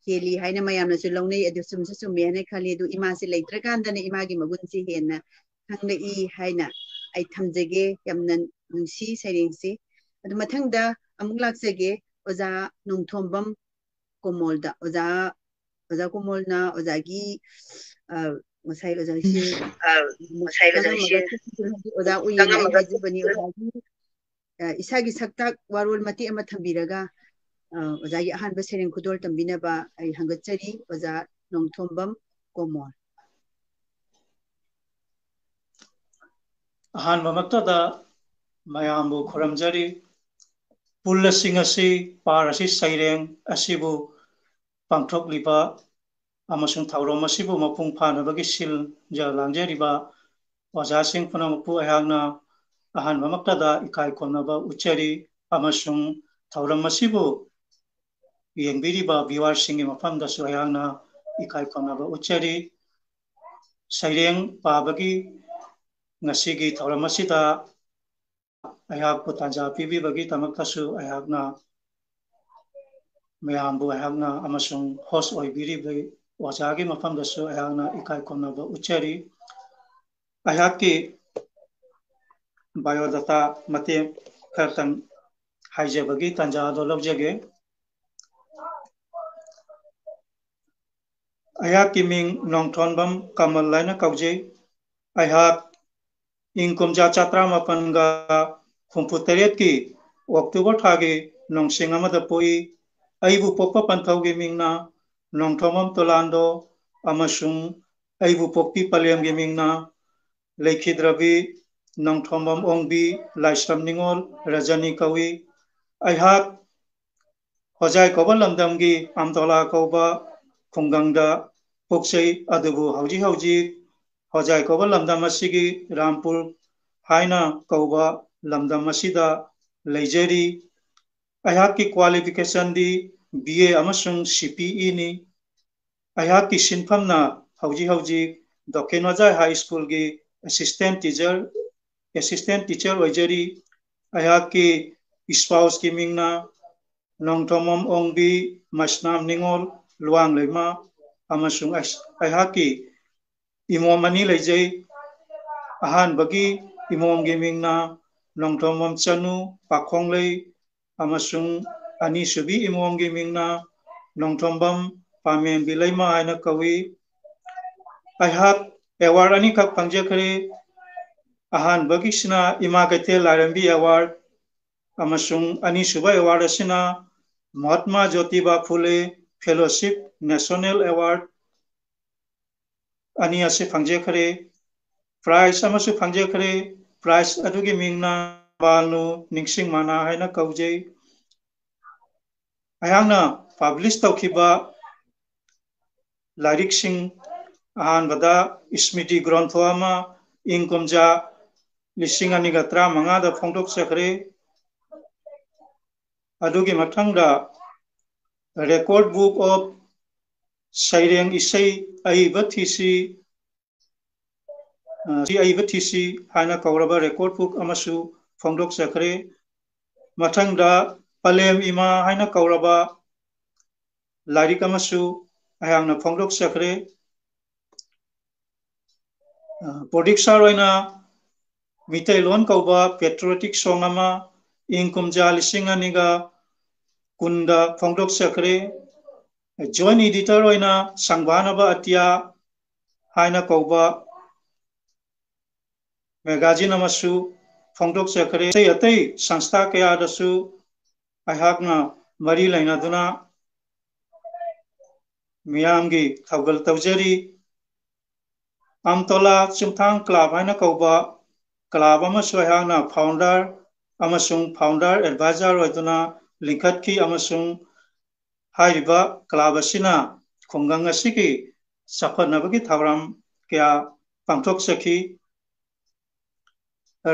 ꯍꯦꯜꯂꯤ ꯍꯥꯏꯅ ꯃꯌꯥꯝꯅꯁꯨ ꯂꯧꯅꯩ꯫ ꯑꯗꯨ ꯆꯨꯝꯁꯨ ꯆꯨꯝꯃꯦ ꯍꯥꯏꯅ ꯈꯜꯂꯤ꯫ ꯑꯗꯨ ꯏꯃꯥꯁꯦ ꯂꯩꯇ꯭ꯔꯀꯥꯟꯗꯅ ꯏꯃꯥꯒꯤ ꯃꯒꯨꯟꯁꯦ ꯍꯦꯟꯅ ꯈꯪꯂꯛꯏ ꯍꯥꯏꯅ ꯑꯩ ꯊꯝꯖꯒꯦ꯫ ꯌꯥꯝꯅ ꯅꯨꯡꯁꯤ ꯁꯩꯔꯦꯡꯁꯤ꯫ ꯑꯗꯨ ꯃꯊꯪꯗ ꯑꯃꯨꯛ ꯂꯥꯛꯆꯒꯦ ꯑꯣꯖꯥ ꯅꯣꯡꯊꯣꯝꯕꯝ ꯀꯣꯃꯣꯜꯗ꯫ ꯑꯣꯖꯥ, ꯑꯣꯖꯥ ꯀꯣꯃꯣꯜꯅ ꯑꯣꯖꯥꯒꯤ, ꯑ, ꯉꯁꯥꯏ ꯑꯣꯖꯥꯒꯤ ꯑ, ꯉꯁꯥꯏ ꯑꯣꯖꯥꯒꯤ ꯑꯣꯖꯥ ꯎꯏꯌꯦꯅ ꯑꯩ ꯍꯥꯏꯖꯕꯅꯤ꯫ ꯑꯣꯖꯥꯒꯤ, ꯑ, ꯏꯁꯥꯒꯤ ꯁꯛꯇꯥꯛ ꯋꯥꯔꯣꯜ ꯃꯇꯦꯛ ꯑꯃ ꯊꯝꯕꯤꯔꯒ, ꯑ, ꯑꯣꯖꯥꯒꯤ ꯑꯍꯥꯟꯕ ꯁꯩꯔꯦꯡ ꯈꯨꯗꯣꯜ ꯇꯝꯕꯤꯅꯕ ꯑꯩ ꯍꯪꯒꯠꯆꯔꯤ ꯑꯣꯖꯥ ꯅꯣꯡꯊꯣꯝꯕꯝ ꯀꯣꯃꯣꯜ꯫ ꯑꯍꯥꯟꯕꯃꯛꯇꯗ ꯃꯌꯥꯝꯕꯨ ꯈꯨꯔꯨꯝꯖꯔꯤ꯫ ꯄꯨꯜꯂꯁꯤ ꯉꯁꯤ ꯄꯥꯔꯁꯤ ꯁꯩꯔꯦꯡ ꯑꯁꯤꯕꯨ ꯄꯥꯡꯊꯣꯛꯂꯤꯕ ꯑꯃꯁꯨꯡ ꯊꯧꯔꯝ ꯑꯁꯤꯕꯨ ꯃꯄꯨꯡ ꯐꯥꯅꯕꯒꯤ ꯁꯤꯜꯖ ꯂꯥꯡꯖꯔꯤꯕ ꯑꯣꯖꯥꯁꯤꯡ ꯄꯨꯝꯅꯃꯛꯄꯨ ꯑꯩꯍꯥꯛꯅ ꯑꯍꯥꯟꯕꯃꯛꯇꯗ ꯏꯀꯥꯏ ꯈꯨꯝꯅꯕ ꯎꯠꯆꯔꯤ ꯑꯃꯁꯨꯡ ꯊꯧꯔꯝ ꯑꯁꯤꯕꯨ ꯌꯦꯡꯕꯤꯔꯤꯕ viewerꯁꯤꯡꯒꯤ ꯃꯐꯝꯗꯁꯨ ꯑꯩꯍꯥꯛꯅ ꯏꯀꯥꯏ ꯈꯨꯝꯅꯕ ꯎꯠꯆꯔꯤ꯫ ꯁꯩꯔꯦꯡ ꯄꯥꯕꯒꯤ ꯉꯁꯤꯒꯤ ꯊꯧꯔꯝ ꯑꯁꯤꯗ ꯑꯩꯍꯥꯛꯄꯨ ꯇꯥꯟꯖꯥ ꯄꯤꯕꯤꯕꯒꯤꯗꯃꯛꯇꯁꯨ ꯑꯩꯍꯥꯛꯅ ꯃꯌꯥꯝꯕꯨ ꯑꯩꯍꯥꯛꯅ ꯑꯃꯁꯨꯡ host ꯑꯣꯏꯕꯤꯔꯤꯕ ꯑꯣꯖꯥꯒꯤ ꯃꯐꯝꯗꯁꯨ ꯑꯩꯍꯥꯛꯅ ꯏꯀꯥꯏ ꯈꯨꯝꯅꯕ ꯎꯠꯆꯔꯤ꯫ ꯑꯩꯍꯥꯛꯀꯤ biodata ꯃꯇꯦꯛ ꯈꯔꯇꯪ ꯍꯥꯏꯖꯕꯒꯤ ꯇꯥꯟꯖꯥ ꯑꯗꯨ ꯂꯧꯖꯒꯦ꯫ ꯑꯩꯍꯥꯛꯀꯤ ꯃꯤꯡ ꯅꯣꯡꯊꯣꯟꯕꯝ ꯀꯃꯜ ꯍꯥꯏꯅ ꯀꯧꯖꯩ꯫ ꯑꯩꯍꯥꯛ ꯏꯪ ꯀꯨꯝꯖꯥ ꯆꯥꯇꯔꯥꯃꯥꯄꯟꯒ ꯍꯨꯝꯐꯨ ꯇꯔꯦꯠꯀꯤ October ꯊꯥꯒꯤ ꯅꯣꯡꯁꯤꯡ ꯑꯃꯗ ꯄꯣꯛꯏ꯫ ꯑꯩꯕꯨ ꯄꯣꯛꯄ ꯄꯟꯊꯧꯒꯤ ꯃꯤꯡꯅ ꯅꯣꯡꯊꯣꯝꯕꯝ ꯇꯣꯂꯥꯟꯗꯣ ꯑꯃꯁꯨꯡ ꯑꯩꯕꯨ ꯄꯣꯛꯄꯤ ꯄꯂꯦꯝꯒꯤ ꯃꯤꯡꯅ ꯂꯩꯈꯤꯗ꯭ꯔꯕꯤ ꯅꯣꯡꯊꯣꯝꯕꯝ ꯑꯣꯡꯕꯤ ꯂꯥꯏꯁ꯭ꯔꯝ ꯅꯤꯉꯣꯜ ꯔꯖꯅꯤ ꯀꯧꯏ꯫ ꯑꯩꯍꯥꯛ ꯍꯣꯖꯥꯏ ꯀꯧꯕ ꯂꯝꯗꯝꯒꯤ ꯑꯝꯇꯣꯂꯥ ꯀꯧꯕ ꯈꯨꯡꯒꯪꯗ ꯄꯣꯛꯆꯩ, ꯑꯗꯨꯕꯨ ꯍꯧꯖꯤꯛ ꯍꯧꯖꯤꯛ ꯍꯣꯖꯥꯏ ꯀꯧꯕ ꯂꯝꯗꯝ ꯑꯁꯤꯒꯤ ꯔꯥꯝꯄꯨꯔ ꯍꯥꯏꯅ ꯀꯧꯕ ꯂꯝꯗꯝ ꯑꯁꯤꯗ ꯂꯩꯖꯔꯤ꯫ ꯑꯩꯍꯥꯛꯀꯤ qualificationꯗꯤ B A ꯑꯃꯁꯨꯡ C P Eꯅꯤ꯫ ꯑꯩꯍꯥꯛꯀꯤ ꯁꯤꯟꯐꯝꯅ ꯍꯧꯖꯤꯛ ꯍꯧꯖꯤꯛ ꯗꯣꯀꯦꯟ ꯍꯣꯖꯥꯏ High Schoolꯒꯤ assistant teacher, assistant teacher ꯑꯣꯏꯖꯔꯤ꯫ ꯑꯩꯍꯥꯛꯀꯤ spouseꯀꯤ ꯃꯤꯡꯅ ꯅꯣꯡꯊꯣꯝꯕꯝ ꯑꯣꯡꯕꯤ ꯃꯩꯁꯅꯥꯝ ꯅꯤꯉꯣꯜ ꯂꯨꯋꯥꯡꯂꯩꯃ ꯑꯃꯁꯨꯡ ꯑꯩꯍꯥꯛꯀꯤ ꯏꯃꯣꯝ ꯑꯅꯤ ꯂꯩꯖꯩ꯫ ꯑꯍꯥꯟꯕꯒꯤ ꯏꯃꯣꯝꯒꯤ ꯃꯤꯡꯅ ꯅꯣꯡꯊꯣꯝꯕꯝ ꯆꯅꯨ ꯄꯥꯈꯣꯡꯂꯩ ꯑꯃꯁꯨꯡ ꯑꯅꯤꯁꯨꯕꯤ ꯏꯃꯣꯝꯒꯤ ꯃꯤꯡꯅ ꯅꯣꯡꯊꯣꯝꯕꯝ ꯄꯥꯃꯦꯝꯕꯤ ꯂꯩꯃ ꯍꯥꯏꯅ ꯀꯧꯏ꯫ ꯑꯩꯍꯥꯛ ꯑꯦꯋꯥꯔꯗ ꯑꯅꯤꯈꯛ ꯐꯪꯖꯈ꯭ꯔꯦ꯫ ꯑꯍꯥꯟꯕꯒꯤꯁꯤꯅ ꯏꯃꯥ ꯀꯩꯊꯦꯜ ꯂꯥꯏꯔꯦꯝꯕꯤ ꯑꯦꯋꯥꯔꯗ ꯑꯃꯁꯨꯡ ꯑꯅꯤꯁꯨꯕ ꯑꯦꯋꯥꯔꯗ ꯑꯁꯤꯅ ꯃꯍꯥꯠꯃꯥ ꯖꯣꯇꯤꯕꯥ ꯐꯨꯂꯦ ꯐꯦꯂꯣꯁꯤꯞ ꯅꯦꯁꯅꯦꯜ ꯑꯦꯋꯥꯔꯗ ꯑꯅꯤ ꯑꯁꯤ ꯐꯪꯖꯈ꯭ꯔꯦ꯫ ꯄ꯭ꯔꯥꯏꯖ ꯑꯃꯁꯨ ꯐꯪꯖꯈ꯭ꯔꯦ꯫ ꯄ꯭ꯔꯥꯏꯖ ꯑꯗꯨꯒꯤ ꯃꯤꯡꯅ ꯕꯥꯜꯅꯨ ꯅꯤꯡꯁꯤꯡ ꯃꯅꯥ ꯍꯥꯏꯅ ꯀꯧꯖꯩ꯫ ꯑꯩꯍꯥꯛꯅ ꯄꯕ꯭ꯂꯤꯁ ꯇꯧꯈꯤꯕ ꯂꯥꯏꯔꯤꯛꯁꯤꯡ, ꯑꯍꯥꯟꯕꯗ ꯁ꯭ꯃ꯭ꯔꯤꯇꯤ ꯒ꯭ꯔꯟꯊ ꯑꯃ ꯏꯪ ꯀꯨꯝꯖꯥ ꯂꯤꯁꯤꯡ ꯑꯅꯤꯒ ꯇꯔꯥꯃꯉꯥꯗ ꯐꯣꯡꯗꯣꯛꯆꯈ꯭ꯔꯦ꯫ ꯑꯗꯨꯒꯤ ꯃꯊꯪꯗ Record Book of ꯁꯩꯔꯦꯡ ꯏꯁꯩ ꯑꯏꯕ ꯊꯤꯁꯤ, ꯑ, ꯁꯤ ꯑꯏꯕ ꯊꯤꯁꯤ ꯍꯥꯏꯅ ꯀꯧꯔꯕ ꯔꯦꯀꯣꯔꯗ ꯕꯨꯛ ꯑꯃꯁꯨ ꯐꯣꯡꯗꯣꯛꯆꯈ꯭ꯔꯦ꯫ ꯃꯊꯪꯗ ꯄꯂꯦꯝ ꯏꯃꯥ ꯍꯥꯏꯅ ꯀꯧꯔꯕ ꯂꯥꯏꯔꯤꯛ ꯑꯃꯁꯨ ꯑꯩꯍꯥꯛꯅ ꯐꯣꯡꯗꯣꯛꯆꯈ꯭ꯔꯦ꯫ ꯑ, ꯄ꯭ꯔꯣꯗ꯭ꯌꯨꯁꯔ ꯑꯣꯏꯅ ꯃꯤꯇꯩꯂꯣꯟ ꯀꯧꯕ ꯄꯦꯇ꯭ꯔꯤꯌꯣꯇꯤꯛ ꯁꯣꯡ ꯑꯃ ꯏꯪ ꯀꯨꯝꯖꯥ ꯂꯤꯁꯤꯡ ꯑꯅꯤꯒ ꯀꯨꯟꯗ ꯐꯣꯡꯗꯣꯛꯆꯈ꯭ꯔꯦ꯫ ꯖꯣꯏꯟ ꯏꯗꯤꯇꯔ ꯑꯣꯏꯅ ꯁꯪꯕꯥꯅꯕ ꯑꯇꯤꯌꯥ ꯍꯥꯏꯅ ꯀꯧꯕ ꯃꯦꯒꯥꯖꯤꯟ ꯑꯃꯁꯨ ꯐꯣꯡꯗꯣꯛꯆꯈ꯭ꯔꯦ꯫ ꯑꯇꯩ ꯑꯇꯩ ꯁꯪꯁꯊꯥ ꯀꯌꯥꯗꯁꯨ ꯑꯩꯍꯥꯛꯅ ꯃꯔꯤ ꯂꯩꯅꯗꯨꯅ ꯃꯤꯌꯥꯝꯒꯤ ꯊꯧꯒꯜ ꯇꯧꯖꯔꯤ꯫ ꯑꯝꯇꯣꯂꯥ ꯆꯨꯝꯊꯥꯡ ꯀ꯭ꯂꯕ ꯍꯥꯏꯅ ꯀꯧꯕ ꯀ꯭ꯂꯕ ꯑꯃꯁꯨ ꯑꯩꯍꯥꯛꯅ ꯐꯥꯎꯟꯗꯔ ꯑꯃꯁꯨꯡ ꯐꯥꯎꯟꯗꯔ ꯑꯦꯗꯚꯥꯏꯖꯔ ꯑꯣꯏꯗꯨꯅ ꯂꯤꯡꯈꯠꯈꯤ ꯑꯃꯁꯨꯡ ꯍꯥꯏꯔꯤꯕ ꯀ꯭ꯂꯕ ꯑꯁꯤꯅ ꯈꯨꯡꯒꯪ ꯑꯁꯤꯒꯤ ꯆꯥꯎꯈꯠꯅꯕꯒꯤ ꯊꯧꯔꯝ ꯀꯌꯥ ꯄꯥꯡꯊꯣꯛꯆꯈꯤ꯫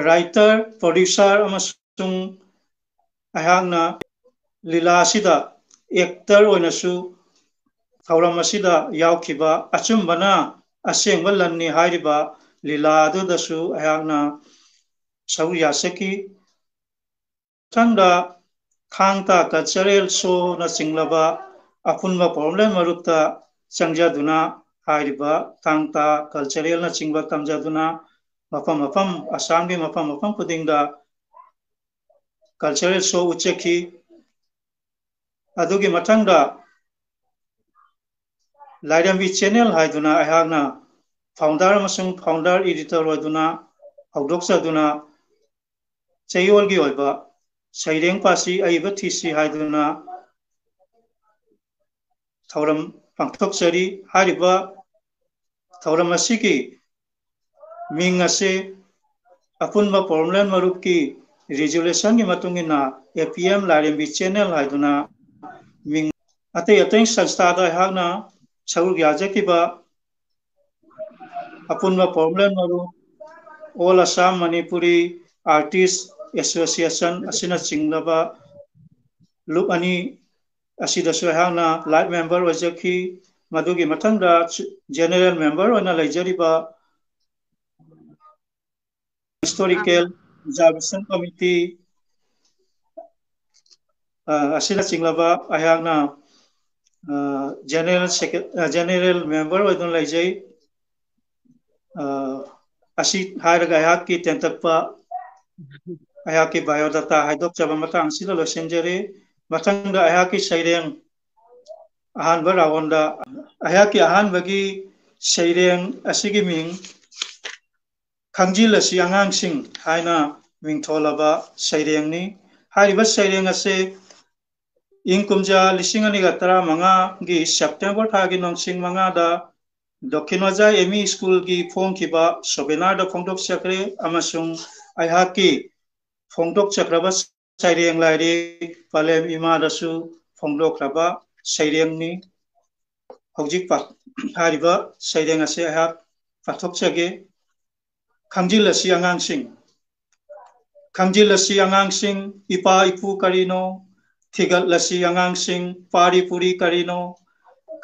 ꯔꯥꯏꯇꯔ, ꯄ꯭ꯔꯣꯗ꯭ꯌꯨꯁꯔ ꯑꯃꯁꯨꯡ ꯑꯩꯍꯥꯛꯅ ꯂꯤꯂꯥ ꯑꯁꯤꯗ ꯑꯦꯛꯇꯔ ꯑꯣꯏꯅꯁꯨ ꯊꯧꯔꯝ ꯑꯁꯤꯗ ꯌꯥꯎꯈꯤꯕ ꯑꯆꯨꯝꯕꯅ ꯑꯁꯦꯡꯕ ꯂꯟꯅꯤ ꯍꯥꯏꯔꯤꯕ ꯂꯤꯂꯥ ꯑꯗꯨꯗꯁꯨ ꯑꯩꯍꯥꯛꯅ ꯁꯔꯨꯛ ꯌꯥꯖꯈꯤ꯫ ꯃꯊꯪꯗ ꯊꯥꯡ ꯇꯥ ꯀꯜꯆꯔꯦꯜ ꯁꯣꯅꯆꯤꯡꯂꯕ ꯑꯄꯨꯟꯕ ꯄꯣꯔꯣꯝꯂꯦꯟ ꯃꯔꯨꯞꯇ ꯆꯪꯖꯗꯨꯅ ꯍꯥꯏꯔꯤꯕ ꯊꯥꯡ ꯇꯥ ꯀꯜꯆꯔꯦꯜꯅꯆꯤꯡꯕ ꯇꯝꯖꯗꯨꯅ ꯃꯐꯝ ꯃꯐꯝ, ꯑꯁꯥꯝꯒꯤ ꯃꯐꯝ ꯃꯐꯝ ꯈꯨꯗꯤꯡꯗ ꯀꯜꯆꯔꯦꯜ ꯁꯣ ꯎꯠꯆꯈꯤ꯫ ꯑꯗꯨꯒꯤ ꯃꯊꯪꯗ ꯂꯥꯏꯔꯦꯝꯕꯤ ꯆꯦꯅꯦꯜ ꯍꯥꯏꯗꯨꯅ ꯑꯩꯍꯥꯛꯅ ꯐꯥꯎꯟꯗꯔ ꯑꯃꯁꯨꯡ ꯐꯥꯎꯟꯗꯔ ꯏꯗꯤꯇꯔ ꯑꯣꯏꯗꯨꯅ ꯍꯧꯗꯣꯛꯆꯗꯨꯅ ꯆꯌꯣꯜꯒꯤ ꯑꯣꯏꯕ ꯁꯩꯔꯦꯡ ꯄꯥꯁꯤ ꯑꯏꯕ ꯊꯤꯁꯤ ꯍꯥꯏꯗꯨꯅ ꯊꯧꯔꯝ ꯄꯥꯡꯊꯣꯛꯆꯔꯤ꯫ ꯍꯥꯏꯔꯤꯕ ꯊꯧꯔꯝ ꯑꯁꯤꯒꯤ ꯃꯤꯡ ꯑꯁꯤ ꯑꯄꯨꯟꯕ ꯄꯣꯔꯣꯝꯂꯦꯟ ꯃꯔꯨꯞꯀꯤ ꯔꯤꯖꯣꯂꯨꯁꯟꯒꯤ ꯃꯇꯨꯡ ꯏꯟꯅ ꯑꯦ ꯄꯤ ꯑꯦꯝ ꯂꯥꯏꯔꯦꯝꯕꯤ ꯆꯦꯅꯦꯜ ꯍꯥꯏꯗꯨꯅ ꯃꯤꯡ ꯑꯇꯩ ꯑꯇꯩ ꯁꯪꯁꯊꯥꯗ ꯑꯩꯍꯥꯛꯅ ꯁꯔꯨꯛ ꯌꯥꯖꯈꯤꯕ ꯑꯄꯨꯟꯕ ꯄꯣꯔꯣꯝꯂꯦꯟ ꯃꯔꯨꯞ, All Assam Manipuri Artist Association ꯑꯁꯤꯅꯆꯤꯡꯂꯕ ꯂꯨꯞ ꯑꯅꯤ ꯑꯁꯤꯗꯁꯨ ꯑꯩꯍꯥꯛꯅ ꯂꯥꯏꯐ ꯃꯦꯝꯕꯔ ꯑꯣꯏꯖꯈꯤ꯫ ꯃꯗꯨꯒꯤ ꯃꯊꯪꯗ ꯖꯦꯅꯦꯔꯦꯜ ꯃꯦꯝꯕꯔ ꯑꯣꯏꯅ ꯂꯩꯖꯔꯤꯕ ꯍꯤꯁꯇꯣꯔꯤꯀꯦꯜ ꯔꯤꯖꯥꯔꯕꯦꯁꯟ ꯀꯃꯤꯇꯤ, ꯑ, ꯑꯁꯤꯅꯆꯤꯡꯂꯕ ꯑꯩꯍꯥꯛꯅ, ꯑ, ꯖꯦꯅꯦꯔꯦꯜ ꯁꯦꯀ꯭ꯔꯦ-, ꯑ, ꯖꯦꯅꯦꯔꯦꯜ ꯃꯦꯝꯕꯔ ꯑꯣꯏꯗꯨꯅ ꯂꯩꯖꯩ꯫ ꯑ, ꯑꯁꯤ ꯍꯥꯏꯔꯒ ꯑꯩꯍꯥꯛꯀꯤ ꯇꯦꯟꯇꯛꯄ, ꯑꯩꯍꯥꯛꯀꯤ ꯕꯥꯏꯑꯣꯗꯥꯇꯥ ꯍꯥꯏꯗꯣꯛꯆꯕ ꯃꯇꯥꯡ ꯑꯁꯤꯗ ꯂꯣꯏꯁꯤꯟꯖꯔꯦ꯫ ꯃꯊꯪꯗ ꯑꯩꯍꯥꯛꯀꯤ ꯁꯩꯔꯦꯡ ꯑꯍꯥꯟꯕ ꯔꯥꯎꯟꯗ, ꯑꯩꯍꯥꯛꯀꯤ ꯑꯍꯥꯟꯕꯒꯤ ꯁꯩꯔꯦꯡ ꯑꯁꯤꯒꯤ ꯃꯤꯡ ꯈꯪꯖꯤꯜꯂꯁꯤ ꯑꯉꯥꯡꯁꯤꯡ ꯍꯥꯏꯅ ꯃꯤꯡꯊꯣꯜꯂꯕ ꯁꯩꯔꯦꯡꯅꯤ꯫ ꯍꯥꯏꯔꯤꯕ ꯁꯩꯔꯦꯡ ꯑꯁꯤ ꯏꯪ ꯀꯨꯝꯖꯥ ꯂꯤꯁꯤꯡ ꯑꯅꯤꯒ ꯇꯔꯥꯃꯉꯥꯒꯤ ꯁꯦꯞꯇꯦꯝꯕꯔ ꯊꯥꯒꯤ ꯅꯣꯡꯁꯤꯡ ꯃꯉꯥꯗ ꯗꯣꯈꯤꯅꯣꯖꯥ ꯑꯦꯝ ꯏ ꯁ꯭ꯀꯨꯜꯒꯤ ꯐꯣꯡꯈꯤꯕ ꯁꯣꯕꯦꯅꯥꯔꯗ ꯐꯣꯡꯗꯣꯛꯆꯈ꯭ꯔꯦ ꯑꯃꯁꯨꯡ ꯑꯩꯍꯥꯛꯀꯤ ꯐꯣꯡꯗꯣꯛꯆꯈ꯭ꯔꯕ ꯁꯩꯔꯦꯡ ꯂꯥꯏꯔꯤꯛ ꯄꯂꯦꯝ ꯏꯃꯥꯗꯁꯨ ꯐꯣꯡꯗꯣꯛꯈ꯭ꯔꯕ ꯁꯩꯔꯦꯡꯅꯤ꯫ ꯍꯧꯖꯤꯛ ꯄꯥ-, ꯍꯥꯏꯔꯤꯕ ꯁꯩꯔꯦꯡ ꯑꯁꯤ ꯑꯩꯍꯥꯛ ꯄꯥꯊꯣꯛꯆꯒꯦ꯫ ꯈꯪꯖꯤꯜꯂꯁꯤ ꯑꯉꯥꯡꯁꯤꯡ꯫ ꯈꯪꯖꯤꯜꯂꯁꯤ ꯑꯉꯥꯡꯁꯤꯡ, ꯏꯄꯥ ꯏꯄꯨ ꯀꯔꯤꯅꯣ? ꯊꯤꯒꯠꯂꯁꯤ ꯑꯉꯥꯡꯁꯤꯡ, ꯄꯥꯔꯤ ꯄꯨꯔꯤ ꯀꯔꯤꯅꯣ?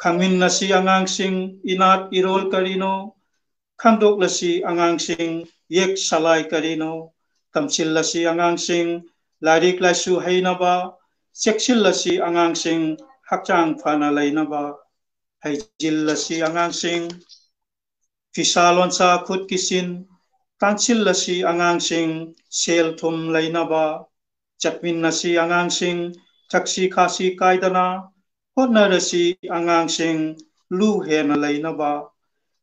ꯈꯪꯃꯤꯟꯅꯁꯤ ꯑꯉꯥꯡꯁꯤꯡ, ꯏꯅꯥꯠ ꯏꯔꯣꯜ ꯀꯔꯤꯅꯣ? ꯈꯪꯗꯣꯛꯂꯁꯤ ꯑꯉꯥꯡꯁꯤꯡ, ꯌꯦꯛ ꯁꯂꯥꯏ ꯀꯔꯤꯅꯣ? ꯇꯝꯁꯤꯜꯂꯁꯤ ꯑꯉꯥꯡꯁꯤꯡ, ꯂꯥꯏꯔꯤꯛ ꯂꯥꯏꯁꯨ ꯍꯩꯅꯕ꯫ ꯆꯦꯛꯁꯤꯜꯂꯁꯤ ꯑꯉꯥꯡꯁꯤꯡ, ꯍꯛꯆꯥꯡ ꯐꯅ ꯂꯩꯅꯕ ꯍꯩꯖꯤꯜꯂꯁꯤ ꯑꯉꯥꯡꯁꯤꯡ꯫ ꯐꯤꯁꯥ ꯂꯣꯟꯁꯥ ꯈꯨꯠꯀꯤ ꯁꯤꯟ ꯇꯥꯟꯁꯤꯜꯂꯁꯤ ꯑꯉꯥꯡꯁꯤꯡ꯫ ꯁꯦꯜ ꯊꯨꯝ ꯂꯩꯅꯕ ꯆꯠꯃꯤꯟꯅꯁꯤ ꯑꯉꯥꯡꯁꯤꯡ꯫ ꯊꯛꯁꯤ ꯈꯥꯁꯤ ꯀꯥꯏꯗꯅ ꯍꯣꯠꯅꯔꯁꯤ ꯑꯉꯥꯡꯁꯤꯡ꯫ ꯂꯨ ꯍꯦꯟꯅ ꯂꯩꯅꯕ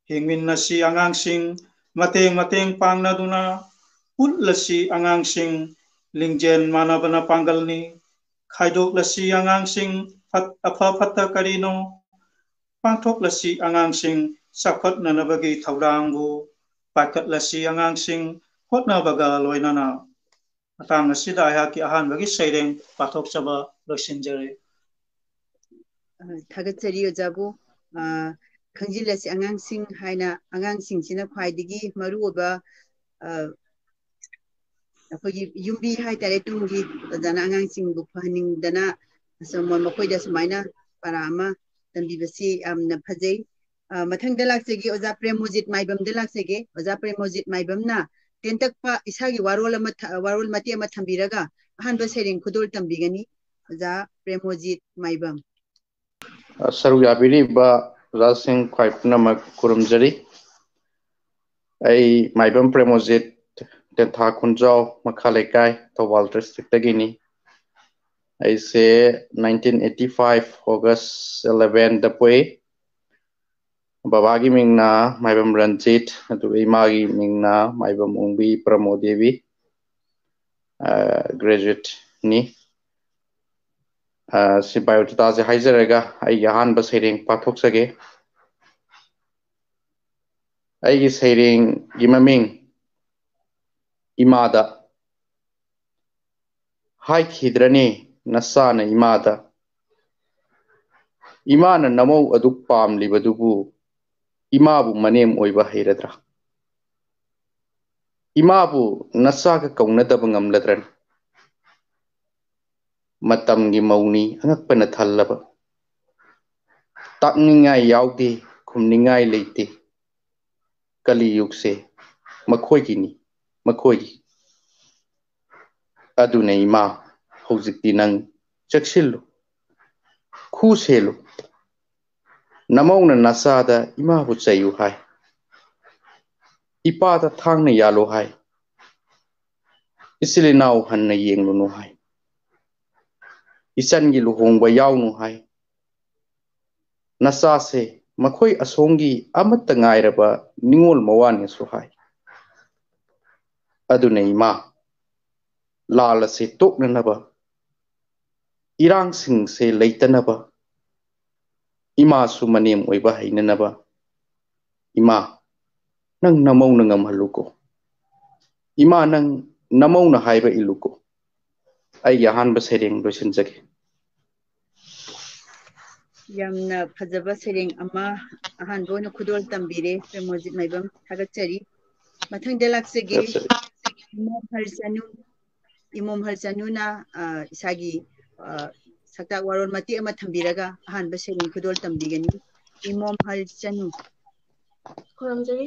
ꯍꯤꯡꯃꯤꯟꯅꯁꯤ ꯑꯉꯥꯡꯁꯤꯡ꯫ ꯃꯇꯦꯡ ꯃꯇꯦꯡ ꯄꯥꯡꯅꯗꯨꯅ ꯎꯠꯂꯁꯤ ꯑꯉꯥꯡꯁꯤꯡ꯫ ꯂꯤꯡꯖꯦꯜ ꯃꯥꯟꯅꯕꯅ ꯄꯥꯡꯒꯜꯅꯤ꯫ ꯈꯥꯏꯗꯣꯛꯂꯁꯤ ꯑꯉꯥꯡꯁꯤꯡ꯫ ꯐꯠ-, ꯑꯐ ꯐꯠꯇ ꯀꯔꯤꯅꯣ ꯄꯥꯡꯊꯣꯛꯂꯁꯤ ꯑꯉꯥꯡꯁꯤꯡ꯫ ꯆꯥꯎꯈꯠꯅꯅꯕꯒꯤ ꯊꯧꯗꯥꯡꯕꯨ ꯄꯥꯏꯈꯠꯂꯁꯤ ꯑꯉꯥꯡꯁꯤꯡ꯫ ꯍꯣꯠꯅꯕꯒ ꯂꯣꯏꯅꯅ ꯃꯇꯥꯡ ꯑꯁꯤꯗ ꯑꯩꯍꯥꯛꯀꯤ ꯑꯍꯥꯟꯕꯒꯤ ꯁꯩꯔꯦꯡ ꯄꯥꯊꯣꯛꯆꯕ ꯂꯣꯏꯁꯤꯟꯖꯔꯦ꯫ ꯑ, ꯊꯥꯒꯠꯆꯔꯤ ꯑꯣꯖꯥꯕꯨ꯫ ꯑ, ꯈꯪꯖꯤꯜꯂꯁꯤ ꯑꯉꯥꯡꯁꯤꯡ ꯍꯥꯏꯅ, ꯑꯉꯥꯡꯁꯤꯡꯁꯤꯅ ꯈ꯭ꯋꯥꯏꯗꯒꯤ ꯃꯔꯨꯑꯣꯏꯕ, ꯑ, ꯑꯩꯈꯣꯏꯒꯤ ꯌꯨꯝꯕꯤ ꯍꯥꯏꯇꯥꯔꯦ꯫ ꯇꯨꯡꯒꯤ ꯑꯣꯖꯥꯅ ꯑꯉꯥꯡꯁꯤꯡꯕꯨ ꯐꯍꯟꯅꯤꯡꯗꯅ ꯑꯁꯨꯝ ꯃꯈꯣꯏꯗ ꯁꯨꯃꯥꯏꯅ ꯄꯔꯥ ꯑꯃ ꯇꯝꯕꯤꯕꯁꯤ ꯌꯥꯝꯅ ꯐꯖꯩ꯫ ꯑ, ꯃꯊꯪꯗ ꯂꯥꯛꯆꯒꯦ, ꯑꯣꯖꯥ ꯄ꯭ꯔꯦꯃꯣꯖꯤꯠ ꯃꯥꯏꯕꯝꯗ ꯂꯥꯛꯆꯒꯦ꯫ ꯑꯣꯖꯥ ꯄ꯭ꯔꯦꯃꯣꯖꯤꯠ ꯃꯥꯏꯕꯝꯅ ꯇꯦꯟꯇꯛꯄ ꯏꯁꯥꯒꯤ ꯋꯥꯔꯣꯜ ꯑꯃ ꯊ-, ꯋꯥꯔꯣꯜ ꯃꯇꯦꯛ ꯑꯃ ꯊꯝꯕꯤꯔꯒ ꯑꯍꯥꯟꯕ ꯁꯩꯔꯦꯡ ꯈꯨꯗꯣꯜ ꯇꯝꯕꯤꯒꯅꯤ꯫ ꯑꯣꯖꯥ ꯄ꯭ꯔꯦꯃꯣꯖꯤꯠ ꯃꯥꯏꯕꯝ꯫ ꯑ, ꯁꯔꯨꯛ ꯌꯥꯕꯤꯔꯤꯕ ꯑꯣꯖꯥꯁꯤꯡ ꯈ꯭ꯋꯥꯏ ꯄꯨꯝꯅꯃꯛ ꯈꯨꯔꯨꯝꯖꯔꯤ꯫ ꯑꯩ ꯃꯥꯏꯕꯝ ꯄ꯭ꯔꯦꯃꯣꯖꯤꯠ, ꯇꯦꯟꯊꯥ ꯈꯨꯟꯖꯥꯎ, ꯃꯈꯥ ꯂꯩꯀꯥꯏ, ꯊꯧꯕꯥꯜ district ꯇꯒꯤꯅꯤ꯫ ꯑꯩꯁꯦ nineteen eighty five August eleven ꯗ ꯄꯣꯛꯏ꯫ ꯕꯕꯥꯒꯤ ꯃꯤꯡꯅ ꯃꯥꯏꯕꯝ ꯔꯟꯖꯤꯠ, ꯑꯗꯨꯒ ꯏꯃꯥꯒꯤ ꯃꯤꯡꯅ ꯃꯥꯏꯕꯝ ꯑꯣꯡꯕꯤ ꯄ꯭ꯔꯃꯣ ꯗꯦꯕꯤ꯫ ꯑ, graduate ꯅꯤ꯫ ꯑ, ꯁꯤ biodata ꯁꯦ ꯍꯥꯏꯖꯔꯒ ꯑꯩꯒꯤ ꯑꯍꯥꯟꯕ ꯁꯩꯔꯦꯡ ꯄꯥꯊꯣꯛꯆꯒꯦ꯫ ꯑꯩꯒꯤ ꯁꯩꯔꯦꯡꯒꯤ ꯃꯃꯤꯡ ꯏꯃꯥꯗ꯫ ꯍꯥꯏꯈꯤꯗ꯭ꯔꯅꯦ ꯅꯆꯥꯅ ꯏꯃꯥꯗ, ꯏꯃꯥꯅ ꯅꯃꯧ ꯑꯗꯨꯛ ꯄꯥꯝꯂꯤꯕꯗꯨꯕꯨ ꯏꯃꯥꯕꯨ ꯃꯅꯦꯝ ꯑꯣꯏꯕ ꯍꯩꯔꯗ꯭ꯔꯥ? ꯏꯃꯥꯕꯨ ꯅꯆꯥꯒ ꯀꯧꯅꯗꯕ ꯉꯝꯂꯗ꯭ꯔꯅꯤ? ꯃꯇꯝꯒꯤ ꯃꯧꯅꯤ ꯑꯉꯛꯄꯅ ꯊꯜꯂꯕ, ꯇꯥꯛꯅꯤꯡꯉꯥꯏ ꯌꯥꯎꯗꯦ, ꯈꯨꯝꯅꯤꯡꯉꯥꯏ ꯂꯩꯇꯦ꯫ ꯀꯂꯤꯌꯨꯒꯁꯦ ꯃꯈꯣꯏꯒꯤꯅꯤ, ꯃꯈꯣꯏꯒꯤ꯫ ꯑꯗꯨꯅ ꯏꯃꯥ, ꯍꯧꯖꯤꯛꯇꯤ ꯅꯪ ꯆꯦꯛꯁꯤꯜꯂꯨ꯫ ꯈꯨ ꯁꯦꯜꯂꯨ꯫ ꯅꯃꯧꯅ ꯅꯆꯥꯗ ꯏꯃꯥꯕꯨ ꯆꯩꯌꯨ ꯍꯥꯏ꯫ ꯏꯄꯥꯗ ꯊꯥꯡꯅ ꯌꯥꯜꯂꯨ ꯍꯥꯏ꯫ ꯏꯆꯤꯜ ꯏꯅꯥꯎ ꯍꯟꯅ ꯌꯦꯡꯂꯨꯅꯨ ꯍꯥꯏ꯫ ꯏꯆꯟꯒꯤ ꯂꯨꯍꯣꯡꯕ ꯌꯥꯎꯅꯨ ꯍꯥꯏ꯫ ꯅꯆꯥꯁꯦ ꯃꯈꯣꯏ ꯑꯁꯣꯝꯒꯤ ꯑꯃꯠꯇ ꯉꯥꯏꯔꯕ ꯅꯤꯉꯣꯜ ꯃꯋꯥꯅꯦꯁꯨ ꯍꯥꯏ꯫ ꯑꯗꯨꯅ ꯏꯃꯥ, ꯂꯥꯜ ꯑꯁꯤ ꯇꯣꯛꯅꯅꯕ, ꯏꯔꯥꯡꯁꯤꯡꯁꯦ ꯂꯩꯇꯅꯕ, ꯏꯃꯥꯁꯨ ꯃꯅꯦꯝ ꯑꯣꯏꯕ ꯍꯩꯅꯅꯕ, ꯏꯃꯥ, ꯅꯪ ꯅꯃꯧꯅ ꯉꯝꯍꯜꯂꯨꯀꯣ꯫ ꯏꯃꯥ, ꯅꯪ ꯅꯃꯧꯅ ꯍꯥꯏꯕ ꯏꯜꯂꯨꯀꯣ꯫ ꯑꯩꯒꯤ ꯑꯍꯥꯟꯕ ꯁꯩꯔꯦꯡ ꯂꯣꯏꯁꯤꯟꯖꯒꯦ꯫ ꯌꯥꯝꯅ ꯐꯖꯕ ꯁꯩꯔꯦꯡ ꯑꯃ ꯑꯍꯥꯟꯕ ꯑꯣꯏꯅ ꯈꯨꯗꯣꯜ ꯇꯝꯕꯤꯔꯦ ꯄ꯭ꯔꯦꯃꯣꯖꯤꯠ ꯃꯥꯏꯕꯝ, ꯊꯥꯒꯠꯆꯔꯤ꯫ ꯃꯊꯪꯗ ꯂꯥꯛꯆꯒꯦ꯫ ꯏꯃꯣꯝ ꯍꯔꯆꯅꯨ, ꯏꯃꯣꯝ ꯍꯔꯆꯅꯨꯅ, ꯑ, ꯏꯁꯥꯒꯤ, ꯑ, ꯁꯛꯇꯥꯛ ꯋꯥꯔꯣꯜ ꯃꯇꯦꯛ ꯑꯃ ꯊꯝꯕꯤꯔꯒ ꯑꯍꯥꯟꯕ ꯁꯩꯔꯦꯡ ꯈꯨꯗꯣꯜ ꯇꯝꯕꯤꯒꯅꯤ꯫ ꯏꯃꯣꯝ ꯍꯔꯆꯅꯨ꯫ ꯈꯨꯔꯨꯝꯖꯔꯤ꯫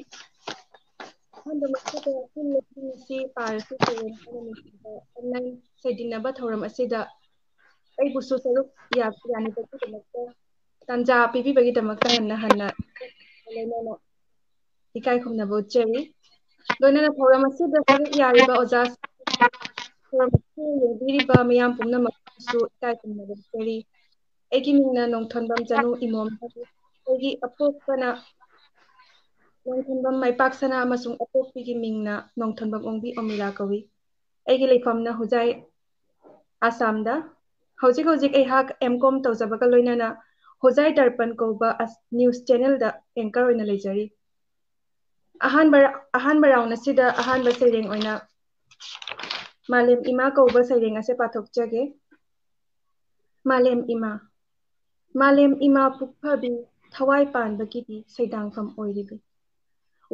ꯑꯍꯥꯟꯕꯃꯛꯇꯗ ꯑꯄꯨꯟꯕ ꯄꯨꯝꯅꯃꯛꯁꯤ ꯄꯥꯔꯁꯨ ꯁꯩꯔꯦꯡ ꯍꯥꯏꯅ ꯅꯨꯡꯁꯤꯕ online ꯁꯩꯗꯤꯡꯅꯕ ꯊꯧꯔꯝ ꯑꯁꯤꯗ ꯑꯩꯕꯨꯁꯨ ꯁꯔꯨꯛ ꯌꯥ-, ꯌꯥꯅꯕꯒꯤꯗꯃꯛꯇ ꯇꯥꯟꯖꯥ ꯄꯤꯕꯤꯕꯒꯤꯗꯃꯛꯇ ꯍꯟꯅ ꯍꯟꯅ ꯂꯣꯏꯅꯅ ꯏꯀꯥꯏ ꯈꯨꯝꯅꯕ ꯎꯠꯆꯔꯤ꯫ ꯂꯣꯏꯅꯅ ꯊꯧꯔꯝ ꯑꯁꯤꯗ ꯁꯔꯨꯛ ꯌꯥꯔꯤꯕ ꯑꯣꯖꯥ, ꯊꯧꯔꯝ ꯑꯁꯤ ꯌꯦꯡꯕꯤꯔꯤꯕ ꯃꯤꯌꯥꯝ ꯄꯨꯝꯅꯃꯛꯄꯨꯁꯨ ꯏꯀꯥꯏ ꯈꯨꯝꯅꯕ ꯎꯠꯆꯔꯤ꯫ ꯑꯩꯒꯤ ꯃꯤꯡꯅ ꯅꯣꯡꯊꯣꯟꯕꯝ ꯆꯅꯨ ꯏꯃꯣꯝ ꯍꯥꯏ꯫ ꯑꯩꯒꯤ ꯑꯄꯣꯛꯄꯅ ꯅꯣꯡꯊꯣꯟꯕꯝ ꯃꯥꯏꯄꯥꯛ ꯁꯅꯥ ꯑꯃꯁꯨꯡ ꯑꯄꯣꯛꯄꯤꯒꯤ ꯃꯤꯡꯅ ꯅꯣꯡꯊꯣꯟꯕꯝ ꯑꯣꯡꯕꯤ ꯑꯣꯃꯤꯂꯥ ꯀꯧꯏ꯫ ꯑꯩꯒꯤ ꯂꯩꯐꯝꯅ ꯍꯨꯖꯥꯏ, ꯑꯁꯥꯝꯗ꯫ ꯍꯧꯖꯤꯛ ꯍꯧꯖꯤꯛ ꯑꯩꯍꯥꯛ M.Com ꯇꯧꯖꯕꯒ ꯂꯣꯏꯅꯅ ꯍꯨꯖꯥꯏ ꯗꯔꯄꯟ ꯀꯧꯕ ꯑꯁ-, news channelꯗ anchor ꯑꯣꯏꯅ ꯂꯩꯖꯔꯤ꯫ ꯑꯍꯥꯟꯕ, ꯑꯍꯥꯟꯕ round ꯑꯁꯤꯗ ꯑꯍꯥꯟꯕ ꯁꯩꯔꯦꯡ ꯑꯣꯏꯅ ꯃꯥꯂꯦꯝ ꯏꯃꯥ ꯀꯧꯕ ꯁꯩꯔꯦꯡ ꯑꯁꯤ ꯄꯥꯊꯣꯛꯆꯒꯦ꯫ ꯃꯥꯂꯦꯝ ꯏꯃꯥ꯫ ꯃꯥꯂꯦꯝ ꯏꯃꯥ ꯄꯨꯛꯐꯕꯤ, ꯊꯋꯥꯏ ꯄꯥꯟꯕꯒꯤꯗꯤ ꯁꯩꯗꯥꯡꯐꯝ ꯑꯣꯏꯔꯤꯕꯤ꯫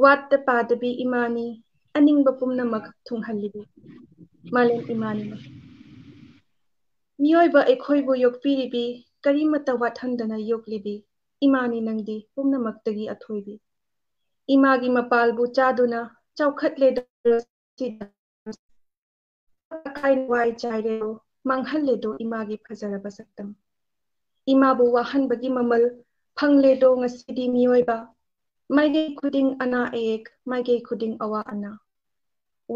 ꯋꯥꯠꯇ ꯄꯥꯗꯕꯤ ꯏꯃꯥꯅꯤ, ꯑꯅꯤꯡꯕ ꯄꯨꯝꯅꯃꯛ ꯊꯨꯡꯍꯜꯂꯤꯕꯤ꯫ ꯃꯥꯂꯦꯝ ꯏꯃꯥꯅꯤ꯫ ꯃꯤꯑꯣꯏꯕ ꯑꯩꯈꯣꯏꯕꯨ ꯌꯣꯛꯄꯤꯔꯤꯕꯤ, ꯀꯔꯤꯃꯠꯇ ꯋꯥꯠꯍꯟꯗꯅ ꯌꯣꯛꯂꯤꯕꯤ ꯏꯃꯥꯅꯤ ꯅꯪꯗꯤ ꯄꯨꯝꯅꯃꯛꯇꯒꯤ ꯑꯊꯣꯏꯕꯤ꯫ ꯏꯃꯥꯒꯤ ꯃꯄꯥꯜꯕꯨ ꯆꯥꯗꯨꯅ ꯆꯥꯎꯈꯠꯂꯦꯗꯣ, ꯑꯀꯥꯏ ꯋꯥꯏ ꯆꯥꯏꯔꯦꯗꯣ, ꯃꯥꯡꯍꯜꯂꯦꯗꯣ ꯏꯃꯥꯒꯤ ꯐꯖꯔꯕ ꯁꯛꯇꯝ꯫ ꯏꯃꯥꯕꯨ ꯋꯥꯍꯟꯕꯒꯤ ꯃꯃꯜ ꯐꯪꯂꯦꯗꯣ ꯉꯁꯤꯗꯤ ꯃꯤꯑꯣꯏꯕ꯫ ꯃꯥꯏꯀꯩ ꯈꯨꯗꯤꯡ ꯑꯅꯥ ꯑꯌꯦꯛ, ꯃꯥꯏꯀꯩ ꯈꯨꯗꯤꯡ ꯑꯋꯥ ꯑꯅꯥ꯫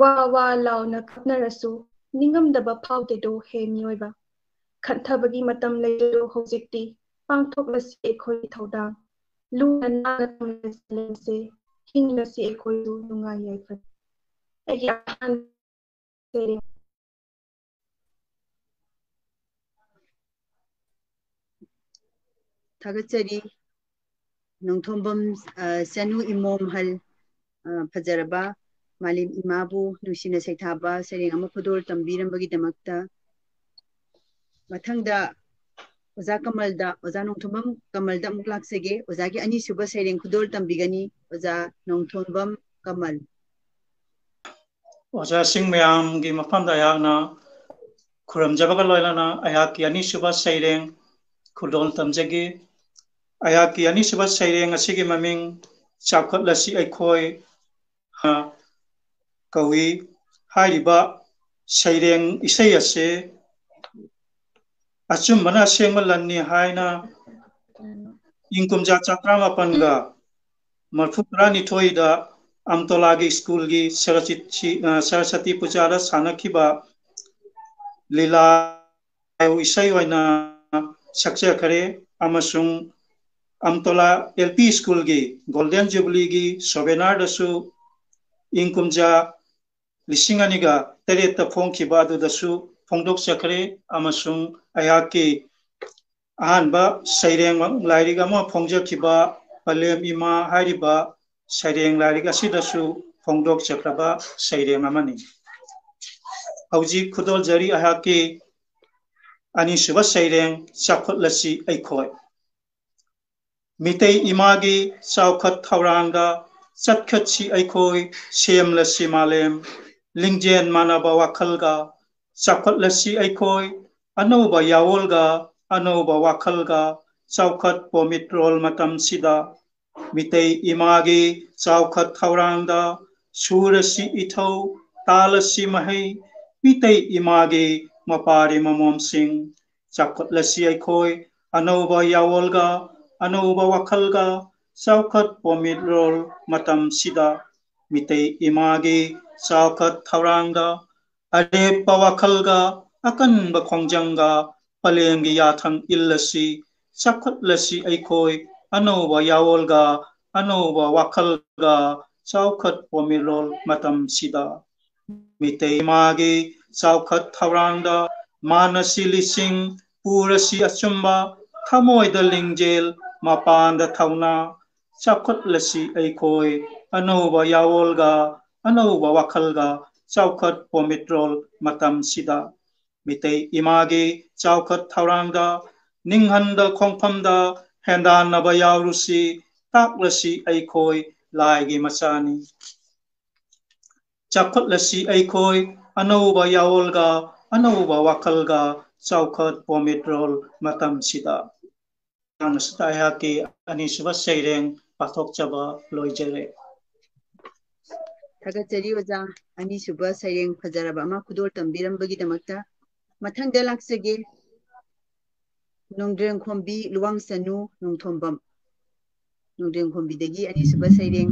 ꯋꯥ ꯋꯥ ꯂꯥꯎꯅ ꯀꯞꯅꯔꯁꯨ ꯅꯤꯡꯉꯝꯗꯕ ꯐꯥꯎꯗꯦꯗꯣ ꯍꯦ ꯃꯤꯑꯣꯏꯕ꯫ ꯈꯟꯊꯕꯒꯤ ꯃꯇꯝ ꯂꯩꯇꯦꯗꯣ ꯍꯧꯖꯤꯛꯇꯤ, ꯄꯥꯡꯊꯣꯛꯂꯁꯤ ꯑꯩꯈꯣꯏꯒꯤ ꯊꯧꯗꯥꯡ꯫ ꯂꯨꯅ ꯅꯥꯟꯅ ꯊꯝꯂꯁꯤ ꯂꯩꯁꯦ, ꯍꯤꯡꯂꯁꯤ ꯑꯩꯈꯣꯏꯁꯨ ꯅꯨꯡꯉꯥꯏ ꯌꯥꯏꯐꯅ꯫ ꯑꯩꯒꯤ ꯑꯍꯥꯟꯕ ꯁꯩꯔꯦꯡ꯫ ꯊꯥꯒꯠꯆꯔꯤ꯫ ꯅꯣꯡꯊꯣꯝꯕꯝ, ꯑ, ꯆꯅꯨ ꯏꯃꯣꯝꯍꯜ, ꯑ, ꯐꯖꯔꯕ ꯃꯥꯂꯦꯝ ꯏꯃꯥꯕꯨ ꯅꯨꯡꯁꯤꯅ ꯁꯩꯊꯥꯕ ꯁꯩꯔꯦꯡ ꯑꯃ ꯈꯨꯗꯣꯜ ꯇꯝꯕꯤꯔꯝꯕꯒꯤꯗꯃꯛꯇ꯫ ꯃꯊꯪꯗ ꯑꯣꯖꯥ ꯀꯃꯜꯗ, ꯑꯣꯖꯥ ꯅꯣꯡꯊꯣꯝꯕꯝ ꯀꯃꯜꯗ ꯑꯃꯨꯛ ꯂꯥꯛꯆꯒꯦ꯫ ꯑꯣꯖꯥꯒꯤ ꯑꯅꯤꯁꯨꯕ ꯁꯩꯔꯦꯡ ꯈꯨꯗꯣꯜ ꯇꯝꯕꯤꯒꯅꯤ ꯑꯣꯖꯥ ꯅꯣꯡꯊꯣꯝꯕꯝ ꯀꯃꯜ꯫ ꯑꯣꯖꯥꯁꯤꯡ ꯃꯌꯥꯝꯒꯤ ꯃꯐꯝꯗ ꯑꯩꯍꯥꯛꯅ ꯈꯨꯔꯨꯝꯖꯕꯒ ꯂꯣꯏꯅꯅ ꯑꯩꯍꯥꯛꯀꯤ ꯑꯅꯤꯁꯨꯕ ꯁꯩꯔꯦꯡ ꯈꯨꯗꯣꯜ ꯇꯝꯖꯒꯦ꯫ ꯑꯩꯍꯥꯛꯀꯤ ꯑꯅꯤꯁꯨꯕ ꯁꯩꯔꯦꯡ ꯑꯁꯤꯒꯤ ꯃꯃꯤꯡ ꯆꯥꯎꯈꯠꯂꯁꯤ ꯑꯩꯈꯣꯏ, ꯑ, ꯀꯧꯏ꯫ ꯍꯥꯏꯔꯤꯕ ꯁꯩꯔꯦꯡ ꯏꯁꯩ ꯑꯁꯤ ꯑꯆꯨꯝꯕꯅ ꯑꯁꯦꯡꯕ ꯂꯟꯅꯤ ꯍꯥꯏꯅ ꯏꯪ ꯀꯨꯝꯖꯥ ꯆꯥꯇ꯭ꯔꯥ ꯃꯥꯄꯟꯒ ꯃꯔꯐꯨ ꯇꯔꯥꯅꯤꯊꯣꯏꯗ ꯑꯝꯇꯣꯂꯥꯒꯤ ꯁ꯭ꯀꯨꯜꯒꯤ ꯁꯔꯁꯤꯠꯁꯤ-, ꯑ, ꯁꯔꯁꯇꯤ ꯄꯨꯖꯥꯗ ꯁꯥꯟꯅꯈꯤꯕ ꯂꯤꯂꯥ ꯏꯁꯩ ꯑꯣꯏꯅ ꯁꯛꯆꯈ꯭ꯔꯦ ꯑꯃꯁꯨꯡ ꯑꯝꯇꯣꯂꯥ ꯑꯦꯜ ꯄꯤ ꯁ꯭ꯀꯨꯜꯒꯤ ꯒꯣꯜꯗꯦꯟ ꯖꯨꯕꯤꯂꯤꯒꯤ ꯁꯣꯚꯦꯅꯥꯔꯗꯁꯨ ꯏꯪ ꯀꯨꯝꯖꯥ ꯂꯤꯁꯤꯡ ꯑꯅꯤꯒ ꯇꯔꯦꯠꯇ ꯐꯣꯡꯈꯤꯕ ꯑꯗꯨꯗꯁꯨ ꯐꯣꯡꯗꯣꯛꯆꯈ꯭ꯔꯦ ꯑꯃꯁꯨꯡ ꯑꯩꯍꯥꯛꯀꯤ ꯑꯍꯥꯟꯕ ꯁꯩꯔꯦꯡ ꯂꯥꯏꯔꯤꯛ ꯑꯃ ꯐꯣꯡꯖꯈꯤꯕ ꯄꯂꯦꯝ ꯏꯃꯥ ꯍꯥꯏꯔꯤꯕ ꯁꯩꯔꯦꯡ ꯂꯥꯏꯔꯤꯛ ꯑꯁꯤꯗꯁꯨ ꯐꯣꯡꯗꯣꯛꯆꯈ꯭ꯔꯕ ꯁꯩꯔꯦꯡ ꯑꯃꯅꯤ꯫ ꯍꯧꯖꯤꯛ ꯈꯨꯗꯣꯜꯖꯔꯤ ꯑꯩꯍꯥꯛꯀꯤ ꯑꯅꯤꯁꯨꯕ ꯁꯩꯔꯦꯡ ꯆꯥꯎꯈꯠꯂꯁꯤ ꯑꯩꯈꯣꯏ꯫ ꯃꯤꯇꯩ ꯏꯃꯥꯒꯤ ꯆꯥꯎꯈꯠ ꯊꯧꯔꯥꯡꯒ ꯆꯠꯈꯠꯁꯤ ꯑꯩꯈꯣꯏ, ꯁꯦꯝꯂꯁꯤ ꯃꯥꯂꯦꯝ ꯂꯤꯡꯖꯦꯜ ꯃꯥꯟꯅꯕ ꯋꯥꯈꯜꯒ꯫ ꯆꯥꯎꯈꯠꯂꯁꯤ ꯑꯩꯈꯣꯏ ꯑꯅꯧꯕ ꯌꯥꯑꯣꯜꯒ, ꯑꯅꯧꯕ ꯋꯥꯈꯜꯒ꯫ ꯆꯥꯎꯈꯠ ꯄꯣꯃꯤꯠꯔꯣꯜ ꯃꯇꯝꯁꯤꯗ ꯃꯤꯇꯩ ꯏꯃꯥꯒꯤ ꯆꯥꯎꯈꯠ ꯊꯧꯔꯥꯡꯗ ꯁꯨꯔꯁꯤ ꯏꯊꯧ, ꯇꯥꯜꯂꯁꯤ ꯃꯍꯩ, ꯃꯤꯇꯩ ꯏꯃꯥꯒꯤ ꯃꯄꯥꯔꯤ ꯃꯃꯣꯝꯁꯤꯡ꯫ ꯆꯥꯎꯈꯠꯂꯁꯤ ꯑꯩꯈꯣꯏ ꯑꯅꯧꯕ ꯌꯥꯑꯣꯜꯒ, ꯑꯅꯧꯕ ꯋꯥꯈꯜꯒ ꯆꯥꯎꯈꯠ ꯄꯣꯃꯤꯠꯔꯣꯜ ꯃꯇꯝꯁꯤꯗ ꯃꯤꯇꯩ ꯏꯃꯥꯒꯤ ꯆꯥꯎꯈꯠ ꯊꯧꯔꯥꯡꯗ ꯑꯔꯦꯞꯄ ꯋꯥꯈꯜꯒ ꯑꯀꯟꯕ ꯈꯣꯡꯖꯪꯒ ꯄꯂꯦꯝꯒꯤ ꯌꯥꯊꯪ ꯏꯜꯂꯁꯤ, ꯆꯥꯎꯈꯠꯂꯁꯤ ꯑꯩꯈꯣꯏ ꯑꯅꯧꯕ ꯌꯥꯑꯣꯜꯒ, ꯑꯅꯧꯕ ꯋꯥꯈꯜꯒ ꯆꯥꯎꯈꯠ ꯄꯣꯃꯤꯔꯣꯜ ꯃꯇꯝꯁꯤꯗ꯫ ꯃꯤꯇꯩ ꯏꯃꯥꯒꯤ ꯆꯥꯎꯈꯠ ꯊꯧꯔꯥꯡꯗ ꯃꯥꯟꯅꯁꯤ ꯂꯤꯁꯤꯡ, ꯄꯨꯔꯁꯤ ꯑꯆꯨꯝꯕ, ꯊꯃꯣꯏꯗ ꯂꯤꯡꯖꯦꯜ, ꯃꯄꯥꯟꯗ ꯊꯧꯅꯥ, ꯆꯥꯎꯈꯠꯂꯁꯤ ꯑꯩꯈꯣꯏ ꯑꯅꯧꯕ ꯌꯥꯑꯣꯜꯒ, ꯑꯅꯧꯕ ꯋꯥꯈꯜꯒ ꯆꯥꯎꯈꯠ ꯄꯣꯃꯤꯠꯔꯣꯜ ꯃꯇꯝꯁꯤꯗ꯫ ꯃꯤꯇꯩ ꯏꯃꯥꯒꯤ ꯆꯥꯎꯈꯠ ꯊꯧꯔꯥꯡꯗ ꯅꯤꯡꯍꯟꯗ ꯈꯣꯡꯐꯝꯗ ꯍꯦꯟꯗꯥꯟꯅꯕ ꯌꯥꯎꯔꯨꯁꯤ, ꯇꯥꯛꯂꯁꯤ ꯑꯩꯈꯣꯏ ꯂꯥꯏꯒꯤ ꯃꯆꯥꯅꯤ꯫ ꯆꯥꯎꯈꯠꯂꯁꯤ ꯑꯩꯈꯣꯏ ꯑꯅꯧꯕ ꯌꯥꯑꯣꯜꯒ, ꯑꯅꯧꯕ ꯋꯥꯈꯜꯒ ꯆꯥꯎꯈꯠ ꯄꯣꯃꯤꯠꯔꯣꯜ ꯃꯇꯝꯁꯤꯗ꯫ ꯃꯇꯥꯡ ꯑꯁꯤꯗ ꯑꯩꯍꯥꯛꯀꯤ ꯑꯅꯤꯁꯨꯕ ꯁꯩꯔꯦꯡ ꯄꯥꯊꯣꯛꯆꯕ ꯂꯣꯏꯖꯔꯦ꯫ ꯊꯥꯒꯠꯆꯔꯤ ꯑꯣꯖꯥ, ꯑꯅꯤꯁꯨꯕ ꯁꯩꯔꯦꯡ ꯐꯖꯔꯕ ꯑꯃ ꯈꯨꯗꯣꯜ ꯇꯝꯕꯤꯔꯝꯕꯒꯤꯗꯃꯛꯇ꯫ ꯃꯊꯪꯗ ꯂꯥꯛꯆꯒꯦ, ꯅꯣꯡꯗ꯭ꯔꯦꯡꯈꯣꯝꯕꯤ ꯂꯨꯋꯥꯡꯁꯅꯨ ꯅꯣꯡꯊꯣꯝꯕꯝ꯫ ꯅꯣꯡꯗ꯭ꯔꯦꯡꯈꯣꯝꯕꯤꯗꯒꯤ ꯑꯅꯤꯁꯨꯕ ꯁꯩꯔꯦꯡ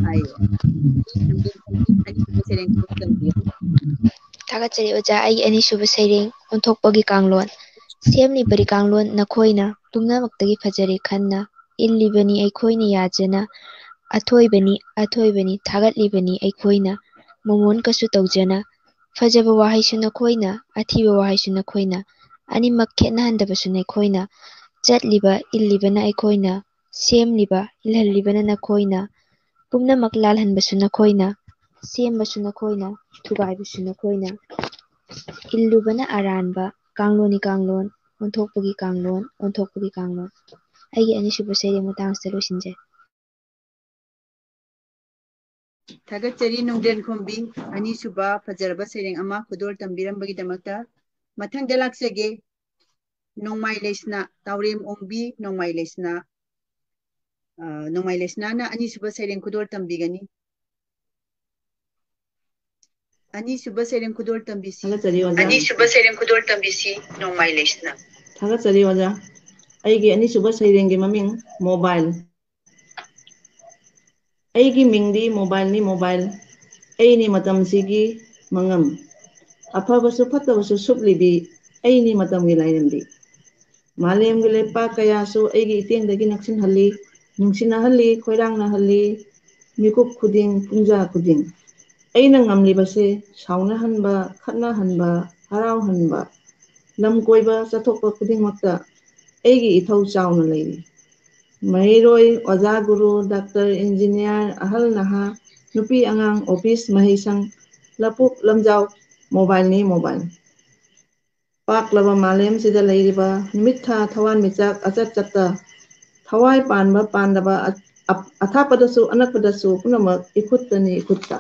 ꯍꯥꯏꯌꯦ꯫ ꯑꯅꯤꯁꯨꯕ ꯁꯩꯔꯦꯡ ꯈꯨꯗꯣꯜ ꯇꯝꯕꯤꯌꯨ꯫ ꯊꯥꯒꯠꯆꯔꯤ ꯑꯣꯖꯥ, ꯑꯩꯒꯤ ꯑꯅꯤꯁꯨꯕ ꯁꯩꯔꯦꯡ ꯑꯣꯟꯊꯣꯛꯄꯒꯤ ꯀꯥꯡꯂꯣꯟ꯫ ꯁꯦꯝꯂꯤꯕꯅꯤ ꯀꯥꯡꯂꯣꯟ ꯅꯈꯣꯏꯅ, ꯄꯨꯝꯅꯃꯛꯇꯒꯤ ꯐꯖꯔꯦ ꯈꯟꯅ, ꯏꯜꯂꯤꯕꯅꯤ ꯑꯩꯈꯣꯏꯅ ꯌꯥꯖꯅ, ꯑꯊꯣꯏꯕꯅꯤ, ꯑꯊꯣꯏꯕꯅꯤ, ꯊꯥꯒꯠꯂꯤꯕꯅꯤ ꯑꯩꯈꯣꯏꯅ, ꯃꯣꯃꯣꯟ ꯀꯁꯨ ꯇꯧꯖꯅ꯫ ꯐꯖꯕ ꯋꯥꯍꯩꯁꯨ ꯅꯈꯣꯏꯅ, ꯑꯊꯤꯕ ꯋꯥꯍꯩꯁꯨ ꯅꯈꯣꯏꯅ, ꯑꯅꯤꯃꯛ ꯈꯦꯠꯅꯍꯟꯗꯕꯁꯨ ꯅꯈꯣꯏꯅ꯫ ꯆꯠꯂꯤꯕ, ꯏꯜꯂꯤꯕꯅ ꯑꯩꯈꯣꯏꯅ, ꯁꯦꯝꯂꯤꯕ, ꯏꯜꯍꯜꯂꯤꯕꯅ ꯅꯈꯣꯏꯅ, ꯄꯨꯝꯅꯃꯛ ꯂꯥꯜꯍꯟꯕꯁꯨ ꯅꯈꯣꯏꯅ, ꯁꯦꯝꯕꯁꯨ ꯅꯈꯣꯏꯅ, ꯊꯨꯒꯥꯏꯕꯁꯨ ꯅꯈꯣꯏꯅ꯫ ꯏꯜꯂꯨꯕꯅ ꯑꯔꯥꯟꯕ, ꯀꯥꯡꯂꯣꯟꯅꯤ ꯀꯥꯡꯂꯣꯟ, ꯑꯣꯟꯊꯣꯛꯄꯒꯤ ꯀꯥꯡꯂꯣꯟ, ꯑꯣꯟꯊꯣꯛꯄꯒꯤ ꯀꯥꯡꯂꯣꯟ꯫ ꯑꯩꯒꯤ ꯑꯅꯤꯁꯨꯕ ꯁꯩꯔꯦꯡ ꯃꯇꯥꯡꯁꯤꯗ ꯂꯣꯏꯁꯤꯟꯖꯔꯦ꯫ ꯊꯥꯒꯠꯆꯔꯤ ꯅꯣꯡꯗ꯭ꯔꯦꯟꯈꯣꯝꯕꯤ, ꯑꯅꯤꯁꯨꯕ ꯐꯖꯔꯕ ꯁꯩꯔꯦꯡ ꯑꯃ ꯈꯨꯗꯣꯜ ꯇꯝꯕꯤꯔꯝꯕꯒꯤꯗꯃꯛꯇ꯫ ꯃꯊꯪꯗ ꯂꯥꯛꯆꯒꯦ, ꯅꯣꯡꯃꯥꯏ ꯂꯩꯁꯅꯥ, ꯇꯥꯎꯔꯦꯝ ꯑꯣꯡꯕꯤ ꯅꯣꯡꯃꯥꯏ ꯂꯩꯁꯅꯥ꯫ ꯑ, ꯅꯣꯡꯃꯥꯏ ꯂꯩꯁꯅꯥꯅ ꯑꯅꯤꯁꯨꯕ ꯁꯩꯔꯦꯡ ꯈꯨꯗꯣꯜ ꯇꯝꯕꯤꯒꯅꯤ꯫ ꯑꯅꯤꯁꯨꯕ ꯁꯩꯔꯦꯡ ꯈꯨꯗꯣꯜ ꯇꯝꯕꯤꯁꯤ꯫ ꯊꯥꯒꯠꯆꯔꯤ ꯑꯣꯖꯥ꯫ ꯑꯅꯤꯁꯨꯕ ꯁꯩꯔꯦꯡ ꯈꯨꯗꯣꯜ ꯇꯝꯕꯤꯁꯤ ꯅꯣꯡꯃꯥꯏ ꯂꯩꯁꯅꯥ꯫ ꯊꯥꯒꯠꯆꯔꯤ ꯑꯣꯖꯥ꯫ ꯑꯩꯒꯤ ꯑꯅꯤꯁꯨꯕ ꯁꯩꯔꯦꯡꯒꯤ ꯃꯃꯤꯡ ꯃꯣꯕꯥꯏꯜ꯫ ꯑꯩꯒꯤ ꯃꯤꯡꯗꯤ ꯃꯣꯕꯥꯏꯜꯅꯤ ꯃꯣꯕꯥꯏꯜ, ꯑꯩꯅꯤ ꯃꯇꯝꯁꯤꯒꯤ ꯃꯉꯝ꯫ ꯑꯐꯕꯁꯨ ꯐꯠꯇꯕꯁꯨ ꯁꯨꯞꯂꯤꯕꯤ ꯑꯩꯅꯤ ꯃꯇꯝꯒꯤ ꯂꯥꯏꯔꯦꯝꯕꯤ꯫ ꯃꯥꯂꯦꯝꯒꯤ ꯂꯩꯄꯥꯛ ꯀꯌꯥꯁꯨ ꯑꯩꯒꯤ ꯏꯇꯦꯡꯗꯒꯤ ꯅꯛꯁꯤꯟꯍꯜꯂꯤ, ꯅꯨꯡꯁꯤꯅꯍꯜꯂꯤ, ꯈꯣꯏꯔꯥꯡꯅꯍꯜꯂꯤ, ꯃꯤꯀꯨꯞ ꯈꯨꯗꯤꯡ, ꯄꯨꯡꯖꯥ ꯈꯨꯗꯤꯡ꯫ ꯑꯩꯅ ꯉꯝꯂꯤꯕꯁꯦ ꯁꯥꯎꯅꯍꯟꯕ, ꯈꯠꯅꯍꯟꯕ, ꯍꯔꯥꯎꯍꯟꯕ, ꯂꯝ ꯀꯣꯏꯕ ꯆꯠꯊꯣꯛꯄ ꯈꯨꯗꯤꯡꯃꯛꯇ ꯑꯩꯒꯤ ꯏꯊꯧ ꯆꯥꯎꯅ ꯂꯩꯔꯤ꯫ ꯃꯍꯩꯔꯣꯏ, ꯑꯣꯖꯥ, ꯒꯨꯔꯨ, ꯗꯥꯛꯇꯔ, ꯏꯟꯖꯤꯅꯤꯌꯥꯔ, ꯑꯍꯜ ꯅꯍꯥ, ꯅꯨꯄꯤ ꯑꯉꯥꯡ, ꯑꯣꯐꯤꯁ, ꯃꯍꯩꯁꯪ, ꯂꯧꯕꯨꯛ, ꯂꯝꯖꯥꯎ, ꯃꯣꯕꯥꯏꯜꯅꯤ ꯃꯣꯕꯥꯏꯜ꯫ ꯄꯥꯛꯂꯕ ꯃꯥꯂꯦꯝꯁꯤꯗ ꯂꯩꯔꯤꯕ ꯅꯨꯃꯤꯠ ꯊꯥ ꯊꯋꯥꯟꯃꯤꯆꯥꯛ ꯑꯆꯠ ꯆꯠꯇ, ꯊꯋꯥꯏ ꯄꯥꯟꯕ ꯄꯥꯟꯗꯕ ꯑ-, ꯑ-, ꯑꯊꯥꯞꯄꯗꯁꯨ ꯑꯅꯛꯄꯗꯁꯨ ꯄꯨꯝꯅꯃꯛ ꯏꯈꯨꯠꯇꯅꯤ ꯏꯈꯨꯠꯇ꯫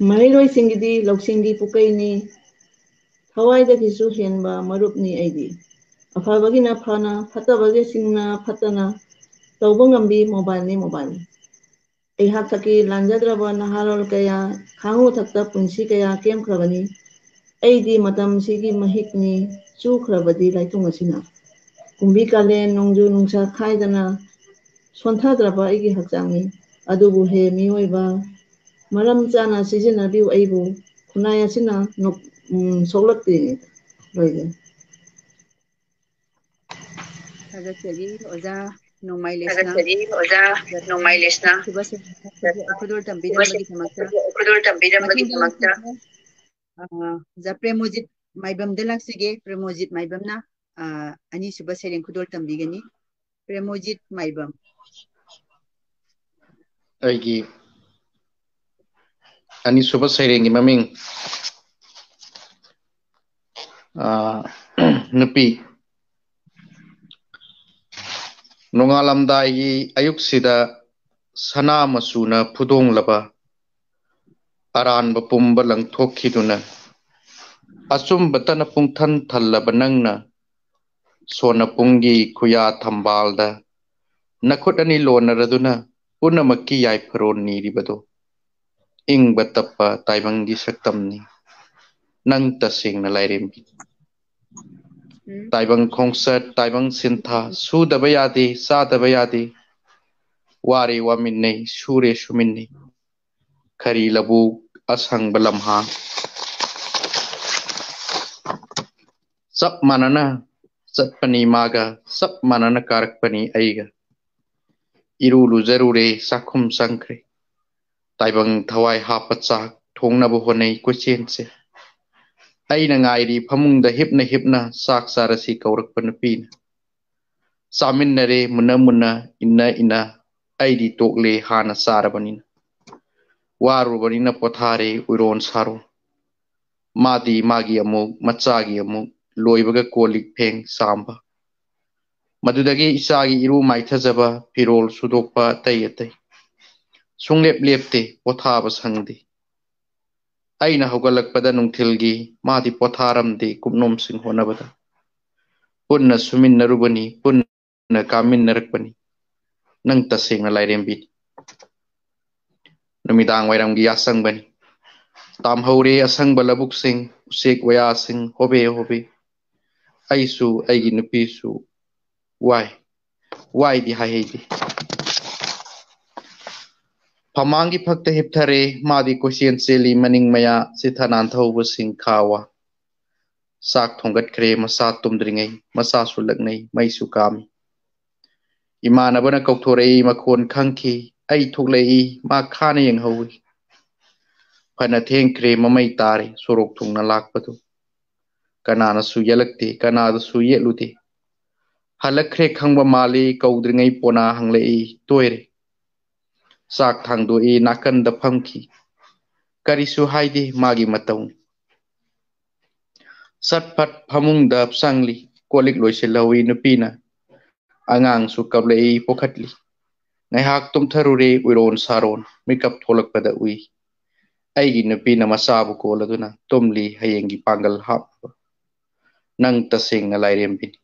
ꯃꯍꯩꯔꯣꯏꯁꯤꯡꯒꯤꯗꯤ ꯂꯧꯁꯤꯡꯒꯤ ꯄꯨꯀꯩꯅꯤ, ꯊꯋꯥꯏꯗꯒꯤꯁꯨ ꯍꯦꯟꯕ ꯃꯔꯨꯞꯅꯤ ꯑꯩꯗꯤ꯫ ꯑꯐꯕꯒꯤꯅ ꯐꯅ, ꯐꯠꯇꯕꯒꯤꯁꯤꯡꯅ ꯐꯠꯇꯅ ꯇꯧꯕ ꯉꯝꯕꯤ ꯃꯣꯕꯥꯏꯜꯅꯤ ꯃꯣꯕꯥꯏꯜ꯫ ꯑꯩꯍꯥꯛꯇꯒꯤ ꯂꯥꯟꯖꯗ꯭ꯔꯕ ꯅꯍꯥꯔꯣꯜ ꯀꯌꯥ ꯈꯥꯡꯉꯨ ꯊꯛꯇ ꯄꯨꯟꯁꯤ ꯀꯌꯥ ꯀꯦꯝꯈ꯭ꯔꯕꯅꯤ꯫ ꯑꯩꯗꯤ ꯃꯇꯝꯁꯤꯒꯤ ꯃꯍꯤꯛꯅꯤ, ꯆꯨꯈ꯭ꯔꯕꯗꯤ ꯂꯥꯏꯊꯨꯡ ꯑꯁꯤꯅ꯫ ꯀꯨꯝꯕꯤ ꯀꯥꯂꯦꯟ ꯅꯣꯡꯖꯨ ꯅꯨꯡꯁꯥ ꯈꯥꯏꯗꯅ ꯁꯣꯟꯊꯗ꯭ꯔꯕ ꯑꯩꯒꯤ ꯍꯛꯆꯥꯡꯅꯤ꯫ ꯑꯗꯨꯕꯨ ꯍꯦ ꯃꯤꯑꯣꯏꯕ, ꯃꯔꯝ ꯆꯥꯅ ꯁꯤꯖꯤꯟꯅꯕꯤꯌꯨ ꯑꯩꯕꯨ, ꯈꯨꯟꯅꯥꯏ ꯑꯁꯤꯅ ꯅꯣꯛ-, ꯎꯝ, ꯁꯣꯛꯂꯛꯇ꯭ꯔꯤꯅꯤ꯫ ꯂꯣꯏꯔꯦ꯫ ꯊꯥꯒꯠꯆꯔꯤ ꯑꯣꯖꯥ ꯅꯣꯡꯃꯥꯏ ꯂꯩꯁꯅꯥ꯫ ꯊꯥꯒꯠꯆꯔꯤ ꯑꯣꯖꯥ ꯅꯣꯡꯃꯥꯏ ꯂꯩꯁꯅꯥ꯫ ꯁꯨꯕ ꯁꯦꯟ ꯈꯨꯗꯣꯜ ꯇꯝꯕꯤꯔꯝꯕꯒꯤꯗꯃꯛꯇ꯫ ꯈꯨꯗꯣꯜ ꯇꯝꯕꯤꯔꯝꯕꯒꯤꯗꯃꯛꯇ꯫ ꯃꯊꯪꯗ ꯑ, ꯑꯣꯖꯥ ꯄ꯭ꯔꯦꯃꯣꯖꯤꯠ ꯃꯥꯏꯕꯝꯗ ꯂꯥꯛꯆꯒꯦ꯫ ꯄ꯭ꯔꯦꯃꯣꯖꯤꯠ ꯃꯥꯏꯕꯝꯅ, ꯑ, ꯑꯅꯤꯁꯨꯕ ꯁꯩꯔꯦꯡ ꯈꯨꯗꯣꯜ ꯇꯝꯕꯤꯒꯅꯤ꯫ ꯄ꯭ꯔꯦꯃꯣꯖꯤꯠ ꯃꯥꯏꯕꯝ꯫ ꯑꯩꯒꯤ ꯑꯅꯤꯁꯨꯕ ꯁꯩꯔꯦꯡꯒꯤ ꯃꯃꯤꯡ, ꯑ, ꯅꯨꯄꯤ꯫ ꯅꯣꯡꯉꯥꯜꯂꯝꯗꯥꯏꯒꯤ ꯑꯌꯨꯛꯁꯤꯗ ꯁꯅꯥ ꯃꯆꯨꯅ ꯐꯨꯗꯣꯡꯂꯕ ꯑꯔꯥꯟꯕ ꯄꯨꯝꯕ ꯂꯪꯊꯣꯛꯈꯤꯗꯨꯅ, ꯑꯆꯨꯝꯕꯇꯅ ꯄꯨꯡꯊꯟ ꯊꯜꯂꯕ ꯅꯪꯅ, ꯁꯣꯟꯅ ꯄꯨꯡꯒꯤ ꯈꯨꯌꯥ ꯊꯝꯕꯥꯜꯗ ꯅꯈꯨꯠ ꯑꯅꯤ ꯂꯣꯟꯅꯔꯗꯨꯅ ꯄꯨꯝꯅꯃꯛꯀꯤ ꯌꯥꯏꯐꯔꯣꯟ ꯅꯤꯔꯤꯕꯗꯣ, ꯏꯪꯕ ꯇꯞꯄ ꯇꯥꯏꯕꯪꯒꯤ ꯁꯛꯇꯝꯅꯤ꯫ ꯅꯪ ꯇꯁꯦꯡꯅ ꯂꯥꯏꯔꯦꯝꯕꯤ꯫ ꯎꯝ꯫ ꯇꯥꯏꯕꯪ ꯈꯣꯡꯆꯠ, ꯇꯥꯏꯕꯪ ꯁꯤꯟꯊꯥ, ꯁꯨꯗꯕ ꯌꯥꯗꯦ, ꯆꯥꯗꯕ ꯌꯥꯗꯦ꯫ ꯋꯥꯔꯦ ꯋꯥꯃꯤꯟꯅꯩ, ꯁꯨꯔꯦ ꯁꯨꯃꯤꯟꯅꯩ꯫ ꯈꯔꯤ ꯂꯧꯕꯨꯛ, ꯑꯁꯪꯕ ꯂꯝꯍꯥꯡ꯫ ꯆꯞ ꯃꯥꯟꯅꯅ ꯆꯠꯄꯅꯤ ꯃꯥꯒ, ꯆꯞ ꯃꯥꯟꯅꯅ ꯀꯥꯔꯛꯄꯅꯤ ꯑꯩꯒ꯫ ꯏꯔꯨ ꯂꯨꯖꯔꯨꯔꯦ, ꯆꯥꯛꯈꯨꯝ ꯆꯪꯈ꯭ꯔꯦ꯫ ꯇꯥꯏꯕꯪ ꯊꯋꯥꯏ ꯍꯥꯞꯄ ꯆꯥꯛ ꯊꯣꯡꯅꯕ ꯍꯣꯠꯅꯩ ꯀꯣꯏꯆꯦꯟꯁꯦ꯫ ꯑꯩꯅ ꯉꯥꯏꯔꯤ ꯐꯃꯨꯡꯗ ꯍꯤꯞꯅ ꯍꯤꯞꯅ ꯆꯥꯛ ꯆꯥꯔꯁꯤ ꯀꯧꯔꯛꯄ ꯅꯨꯄꯤꯅ꯫ ꯆꯥꯃꯤꯟꯅꯔꯦ ꯃꯨꯟꯅ ꯃꯨꯟꯅ, ꯏꯟꯅ ꯏꯟꯅ, ꯑꯩꯗꯤ ꯇꯣꯛꯂꯦ ꯍꯥꯟꯅ ꯆꯥꯔꯕꯅꯤꯅ꯫ ꯋꯥꯔꯨꯕꯅꯤꯅ ꯄꯣꯊꯥꯔꯦ ꯎꯏꯔꯣꯟ ꯁꯥꯔꯣꯟ꯫ ꯃꯥꯗꯤ ꯃꯥꯒꯤ ꯑꯃꯨꯛ, ꯃꯆꯥꯒꯤ ꯑꯃꯨꯛ, ꯂꯣꯏꯕꯒ ꯀꯣꯜ ꯂꯤꯛ ꯐꯦꯡ ꯆꯥꯝꯕ꯫ ꯃꯗꯨꯗꯒꯤ ꯏꯆꯥꯒꯤ ꯏꯔꯨ ꯃꯥꯏꯊꯖꯕ, ꯐꯤꯔꯣꯜ ꯁꯨꯗꯣꯛꯄ ꯑꯇꯩ ꯑꯇꯩ꯫ ꯁꯨꯡꯂꯦꯞ ꯂꯦꯞꯇꯦ, ꯄꯣꯊꯥꯕ ꯁꯪꯗꯦ꯫ ꯑꯩꯅ ꯍꯧꯒꯠꯂꯛꯄꯗ ꯅꯨꯡꯊꯤꯜꯒꯤ ꯃꯥꯗꯤ ꯄꯣꯊꯥꯔꯝꯗꯦ ꯀꯨꯞꯅꯣꯝꯁꯤꯡ ꯍꯣꯠꯅꯕꯗ꯫ ꯄꯨꯟꯅ ꯁꯨꯃꯤꯟꯅꯔꯨꯕꯅꯤ, ꯄꯨꯟꯅ ꯀꯥꯃꯤꯟꯅꯔꯛꯄꯅꯤ꯫ ꯅꯪ ꯇꯁꯦꯡꯅ ꯂꯥꯏꯔꯦꯝꯕꯤꯅꯤ꯫ ꯅꯨꯃꯤꯗꯥꯡ ꯋꯥꯏꯔꯝꯒꯤ ꯌꯥꯆꯪꯕꯅꯤ꯫ ꯇꯥꯝꯍꯧꯔꯦ ꯑꯁꯪꯕ ꯂꯧꯕꯨꯛꯁꯤꯡ, ꯎꯆꯦꯛ ꯋꯥꯌꯥꯁꯤꯡ ꯍꯣꯕꯦ ꯍꯣꯕꯦ꯫ ꯑꯩꯁꯨ ꯑꯩꯒꯤ ꯅꯨꯄꯤꯁꯨ ꯋꯥꯏ꯫ ꯋꯥꯏꯗꯤ ꯍꯥꯏꯍꯩꯗꯦ꯫ ꯐꯃꯥꯡꯒꯤ ꯐꯛꯇ ꯍꯤꯞꯊꯔꯦ, ꯃꯥꯗꯤ ꯀꯣꯏꯆꯦꯟ ꯆꯦꯜꯂꯤ ꯃꯅꯤꯡ ꯃꯌꯥ ꯆꯤꯊ ꯅꯥꯟꯊꯍꯧꯕꯁꯤꯡ ꯈꯥ ꯋꯥ꯫ ꯆꯥꯛ ꯊꯣꯡꯒꯠꯈ꯭ꯔꯦ, ꯃꯆꯥ ꯇꯨꯝꯗ꯭ꯔꯤꯉꯩ, ꯃꯆꯥꯁꯨ ꯂꯛꯅꯩ, ꯃꯩꯁꯨ ꯀꯥꯝꯃꯤ꯫ ꯏꯃꯥꯟꯅꯕꯅ ꯀꯧꯊꯣꯔꯛꯏ, ꯃꯈꯣꯟ ꯈꯪꯈꯤ꯫ ꯑꯩ ꯊꯣꯛꯂꯛꯏ, ꯃꯥ ꯈꯥꯅ ꯌꯦꯡꯍꯧꯏ꯫ ꯐꯅ ꯊꯦꯡꯈ꯭ꯔꯦ, ꯃꯃꯩ ꯇꯥꯔꯦ, ꯁꯣꯔꯣꯛ ꯊꯨꯡꯅ ꯂꯥꯛꯄꯗꯨ꯫ ꯀꯅꯥꯅꯁꯨ ꯌꯦꯠꯂꯛꯇꯦ, ꯀꯅꯥꯗꯁꯨ ꯌꯦꯠꯂꯨꯗꯦ꯫ ꯍꯜꯂꯛꯈ꯭ꯔꯦ ꯈꯪꯕ ꯃꯥꯜꯂꯤ, ꯀꯧꯗ꯭ꯔꯤꯉꯩ ꯄꯣꯅꯥ ꯍꯪꯂꯛꯏ, ꯇꯣꯏꯔꯦ꯫ ꯆꯥꯛ ꯊꯥꯡꯗꯣꯛꯏ, ꯅꯥꯀꯟꯗ ꯐꯝꯈꯤ꯫ ꯀꯔꯤꯁꯨ ꯍꯥꯏꯗꯦ, ꯃꯥꯒꯤ ꯃꯇꯧꯅꯤ꯫ ꯁꯠ ꯐꯠ ꯐꯃꯨꯡꯗ ꯆꯪꯂꯤ, ꯀꯣꯜ ꯂꯤꯛ ꯂꯣꯏꯁꯤꯜꯍꯧꯏ ꯅꯨꯄꯤꯅ꯫ ꯑꯉꯥꯡꯁꯨ ꯀꯞꯂꯛꯏ, ꯄꯣꯈꯠꯂꯤ꯫ ꯉꯥꯏꯍꯥꯛ ꯇꯨꯝꯊꯔꯨꯔꯦ, ꯎꯏꯔꯣꯟ ꯁꯥꯔꯣꯟ, ꯃꯤꯀꯞ ꯊꯣꯛꯂꯛꯄꯗ ꯎꯏ꯫ ꯑꯩꯒꯤ ꯅꯨꯄꯤꯅ ꯃꯆꯥꯕꯨ ꯀꯣꯜꯂꯗꯨꯅ ꯇꯨꯝꯂꯤ, ꯍꯌꯦꯡꯒꯤ ꯄꯥꯡꯒꯜ ꯍꯥꯞꯅꯕ꯫ ꯅꯪ ꯇꯁꯦꯡꯅ ꯂꯥꯏꯔꯦꯝꯕꯤꯅꯤ꯫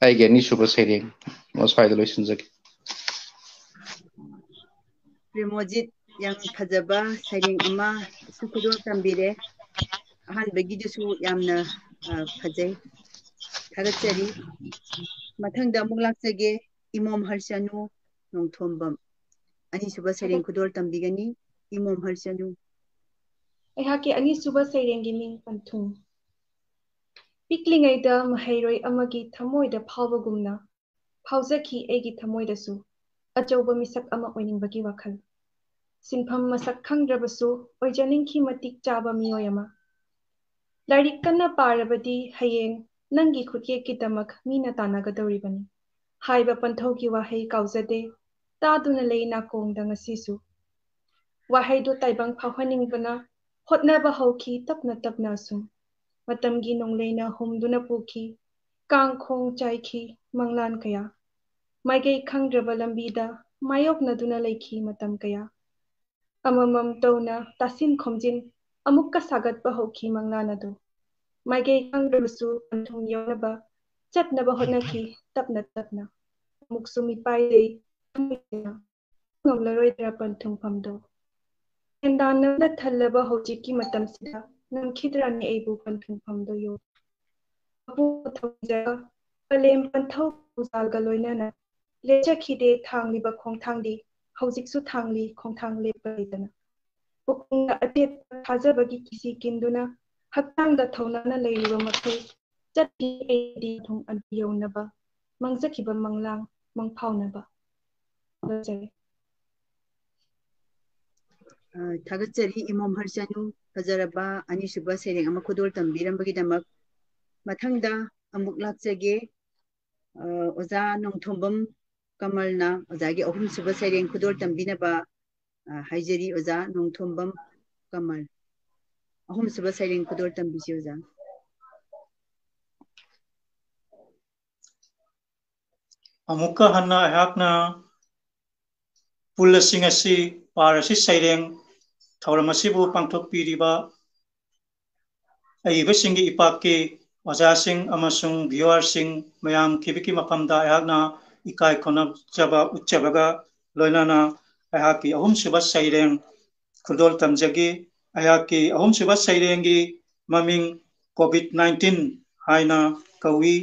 ꯑꯩꯒꯤ ꯑꯅꯤꯁꯨꯕ ꯁꯩꯔꯦꯡ ꯃꯁ꯭ꯋꯥꯏꯗ ꯂꯣꯏꯁꯤꯟꯖꯒꯦ꯫ ꯄ꯭ꯔꯦꯃꯣꯖꯤꯠ, ꯌꯥꯝ ꯐꯖꯕ ꯁꯩꯔꯦꯡ ꯑꯃ ꯏꯁꯨ ꯈꯨꯗꯣꯜ ꯇꯝꯕꯤꯔꯦ꯫ ꯑꯍꯥꯟꯕꯒꯤꯗꯨꯁꯨ ꯌꯥꯝꯅ, ꯑ, ꯐꯖꯩ꯫ ꯊꯥꯒꯠꯆꯔꯤ꯫ ꯃꯊꯪꯗ ꯑꯃꯨꯛ ꯂꯥꯛꯆꯒꯦ, ꯏꯃꯣꯝ ꯍꯔꯆꯅꯨ ꯅꯣꯡꯊꯣꯝꯕꯝ꯫ ꯑꯅꯤꯁꯨꯕ ꯁꯩꯔꯦꯡ ꯈꯨꯗꯣꯜ ꯇꯝꯕꯤꯒꯅꯤ ꯏꯃꯣꯝ ꯍꯔꯆꯅꯨ꯫ ꯑꯩꯍꯥꯛꯀꯤ ꯑꯅꯤꯁꯨꯕ ꯁꯩꯔꯦꯡꯒꯤ ꯃꯤꯡ ꯄꯟꯊꯨꯡ꯫ ꯄꯤꯛꯂꯤꯉꯩꯗ ꯃꯍꯩꯔꯣꯏ ꯑꯃꯒꯤ ꯊꯃꯣꯏꯗ ꯐꯥꯎꯕꯒꯨꯝꯅ ꯐꯥꯎꯖꯈꯤ ꯑꯩꯒꯤ ꯊꯃꯣꯏꯗꯁꯨ ꯑꯆꯧꯕ ꯃꯤꯁꯛ ꯑꯃ ꯑꯣꯏꯅꯤꯡꯕꯒꯤ ꯋꯥꯈꯜ꯫ ꯁꯤꯟꯐꯝ ꯃꯁꯛ ꯈꯪꯗ꯭ꯔꯕꯁꯨ ꯑꯣꯏꯖꯅꯤꯡꯈꯤ ꯃꯇꯤꯛ ꯆꯥꯕ ꯃꯤꯑꯣꯏ ꯑꯃ꯫ ꯂꯥꯏꯔꯤꯛ ꯀꯟꯅ ꯄꯥꯔꯕꯗꯤ ꯍꯌꯦꯡ ꯅꯪꯒꯤ ꯈꯨꯠꯌꯦꯛꯀꯤꯗꯃꯛ ꯃꯤꯅ ꯇꯥꯟꯅꯒꯗꯧꯔꯤꯕꯅꯤ ꯍꯥꯏꯕ ꯄꯟꯊꯧꯒꯤ ꯋꯥꯍꯩ ꯀꯥꯎꯖꯗꯦ, ꯇꯥꯗꯨꯅ ꯂꯩ ꯅꯥꯀꯣꯡꯗ ꯉꯁꯤꯁꯨ꯫ ꯋꯥꯍꯩꯗꯨ ꯇꯥꯏꯕꯪ ꯐꯥꯎꯍꯟꯅꯤꯡꯕꯅ ꯍꯣꯠꯅꯕ ꯍꯧꯈꯤ ꯇꯞꯅ ꯇꯞꯅ ꯑꯁꯨꯝ꯫ ꯃꯇꯝꯒꯤ ꯅꯣꯡꯂꯩꯅ ꯍꯨꯝꯗꯨꯅ ꯄꯨꯈꯤ, ꯀꯥꯡꯈꯣꯡ ꯆꯥꯏꯈꯤ ꯃꯪꯂꯥꯟ ꯀꯌꯥ꯫ ꯃꯥꯏꯀꯩ ꯈꯪꯗ꯭ꯔꯕ ꯂꯝꯕꯤꯗ ꯃꯥꯌꯣꯛꯅꯗꯨꯅ ꯂꯩꯈꯤ ꯃꯇꯝ ꯀꯌꯥ꯫ ꯑꯃꯃꯝ ꯇꯧꯅ ꯇꯥꯁꯤꯟ ꯈꯣꯝꯖꯤꯟ ꯑꯃꯨꯛꯀ ꯁꯥꯒꯠꯄ ꯍꯧꯈꯤ ꯃꯪꯂꯥꯟ ꯑꯗꯨ꯫ ꯃꯥꯏꯀꯩ ꯈꯪꯗ꯭ꯔꯕꯁꯨ ꯄꯟꯊꯨꯡ ꯌꯧꯅꯕ ꯆꯠꯅꯕ ꯍꯣꯠꯅꯈꯤ ꯇꯞꯅ ꯇꯞꯅ꯫ ꯑꯃꯨꯛꯁꯨ ꯃꯤꯄꯥꯏ ꯂꯩ ꯊꯃꯣꯏꯁꯤꯅ ꯉꯝꯂꯔꯣꯏꯗ꯭ꯔꯥ ꯄꯟꯊꯨꯡꯐꯝꯗꯣ꯫ ꯁꯦꯟꯗꯥꯟꯅꯕꯅ ꯊꯜꯂꯕ ꯍꯧꯖꯤꯛꯀꯤ ꯃꯇꯝꯁꯤꯗ ꯅꯝꯈꯤꯗ꯭ꯔꯥꯅꯦ ꯑꯩꯕꯨ ꯄꯟꯊꯨꯡꯐꯝꯗꯣ ꯌꯧ꯫ ꯃꯄꯨ ꯊꯧꯖꯒ ꯄꯂꯦꯝ ꯄꯟꯊꯧ ꯊꯧꯖꯥꯜꯒ ꯂꯣꯏꯅꯅ ꯂꯦꯞꯆꯈꯤꯗꯦ ꯊꯥꯡꯂꯤꯕ ꯈꯣꯡꯊꯥꯡꯗꯤ ꯍꯧꯖꯤꯛꯁꯨ ꯊꯥꯡꯂꯤ ꯈꯣꯡꯊꯥꯡ ꯂꯦꯞꯄ ꯂꯩꯇꯅ꯫ ꯄꯨꯛꯅꯤꯡꯗ ꯑꯇꯦꯠꯄ ꯊꯥꯖꯕꯒꯤ ꯀꯤꯁꯤ ꯀꯤꯟꯗꯨꯅ ꯍꯛꯆꯥꯡꯗ ꯊꯧꯅꯥꯅ ꯂꯩꯔꯤꯕ ꯃꯈꯩ ꯆꯠꯈꯤ ꯑꯩꯗꯤ ꯊꯨꯡ ꯑꯗꯨ ꯌꯧꯅꯕ ꯃꯥꯡꯖꯈꯤꯕ ꯃꯪꯂꯥꯡ ꯃꯪꯐꯥꯎꯅꯕ꯫ ꯊꯥꯒꯠꯆꯔꯤ꯫ ꯑ, ꯊꯥꯒꯠꯆꯔꯤ ꯏꯃꯣꯝ ꯍꯔꯆꯅꯨ, ꯐꯖꯔꯕ ꯑꯅꯤꯁꯨꯕ ꯁꯩꯔꯦꯡ ꯑꯃ ꯈꯨꯗꯣꯜ ꯇꯝꯕꯤꯔꯝꯕꯒꯤꯗꯃꯛ꯫ ꯃꯊꯪꯗ ꯑꯃꯨꯛ ꯂꯥꯛꯆꯒꯦ, ꯑ, ꯑꯣꯖꯥ ꯅꯣꯡꯊꯣꯝꯕꯝ ꯀꯃꯜꯅ ꯑꯣꯖꯥꯒꯤ ꯑꯍꯨꯝꯁꯨꯕ ꯁꯩꯔꯦꯡ ꯈꯨꯗꯣꯜ ꯇꯝꯕꯤꯅꯕ, ꯑ, ꯍꯥꯏꯖꯔꯤ꯫ ꯑꯣꯖꯥ ꯅꯣꯡꯊꯣꯝꯕꯝ ꯀꯃꯜ, ꯑꯍꯨꯝꯁꯨꯕ ꯁꯩꯔꯦꯡ ꯈꯨꯗꯣꯜ ꯇꯝꯕꯤꯁꯤ ꯑꯣꯖꯥ꯫ ꯑꯃꯨꯛꯀ ꯍꯟꯅ ꯑꯩꯍꯥꯛꯅ ꯄꯨꯜ ꯑꯁꯤ ꯉꯁꯤ ꯄꯥꯔꯁꯤ ꯁꯩꯔꯦꯡ ꯊꯧꯔꯝ ꯑꯁꯤꯕꯨ ꯄꯥꯡꯊꯣꯛꯄꯤꯔꯤꯕ ꯑꯏꯕꯁꯤꯡꯒꯤ ꯏꯄꯥꯛꯀꯤ ꯑꯣꯖꯥꯁꯤꯡ ꯑꯃꯁꯨꯡ viewerꯁꯤꯡ ꯃꯌꯥꯝ ꯀꯤꯕꯤꯛꯀꯤ ꯃꯐꯝꯗ ꯑꯩꯍꯥꯛꯅ ꯏꯀꯥꯏ ꯈꯨꯝꯅꯖꯕ ꯎꯠꯆꯕꯒ ꯂꯣꯏꯅꯅ ꯑꯩꯍꯥꯛꯀꯤ ꯑꯍꯨꯝꯁꯨꯕ ꯁꯩꯔꯦꯡ ꯈꯨꯗꯣꯜ ꯇꯝꯖꯒꯦ꯫ ꯑꯩꯍꯥꯛꯀꯤ ꯑꯍꯨꯝꯁꯨꯕ ꯁꯩꯔꯦꯡꯒꯤ ꯃꯃꯤꯡ COVID nineteen ꯍꯥꯏꯅ ꯀꯧꯏ꯫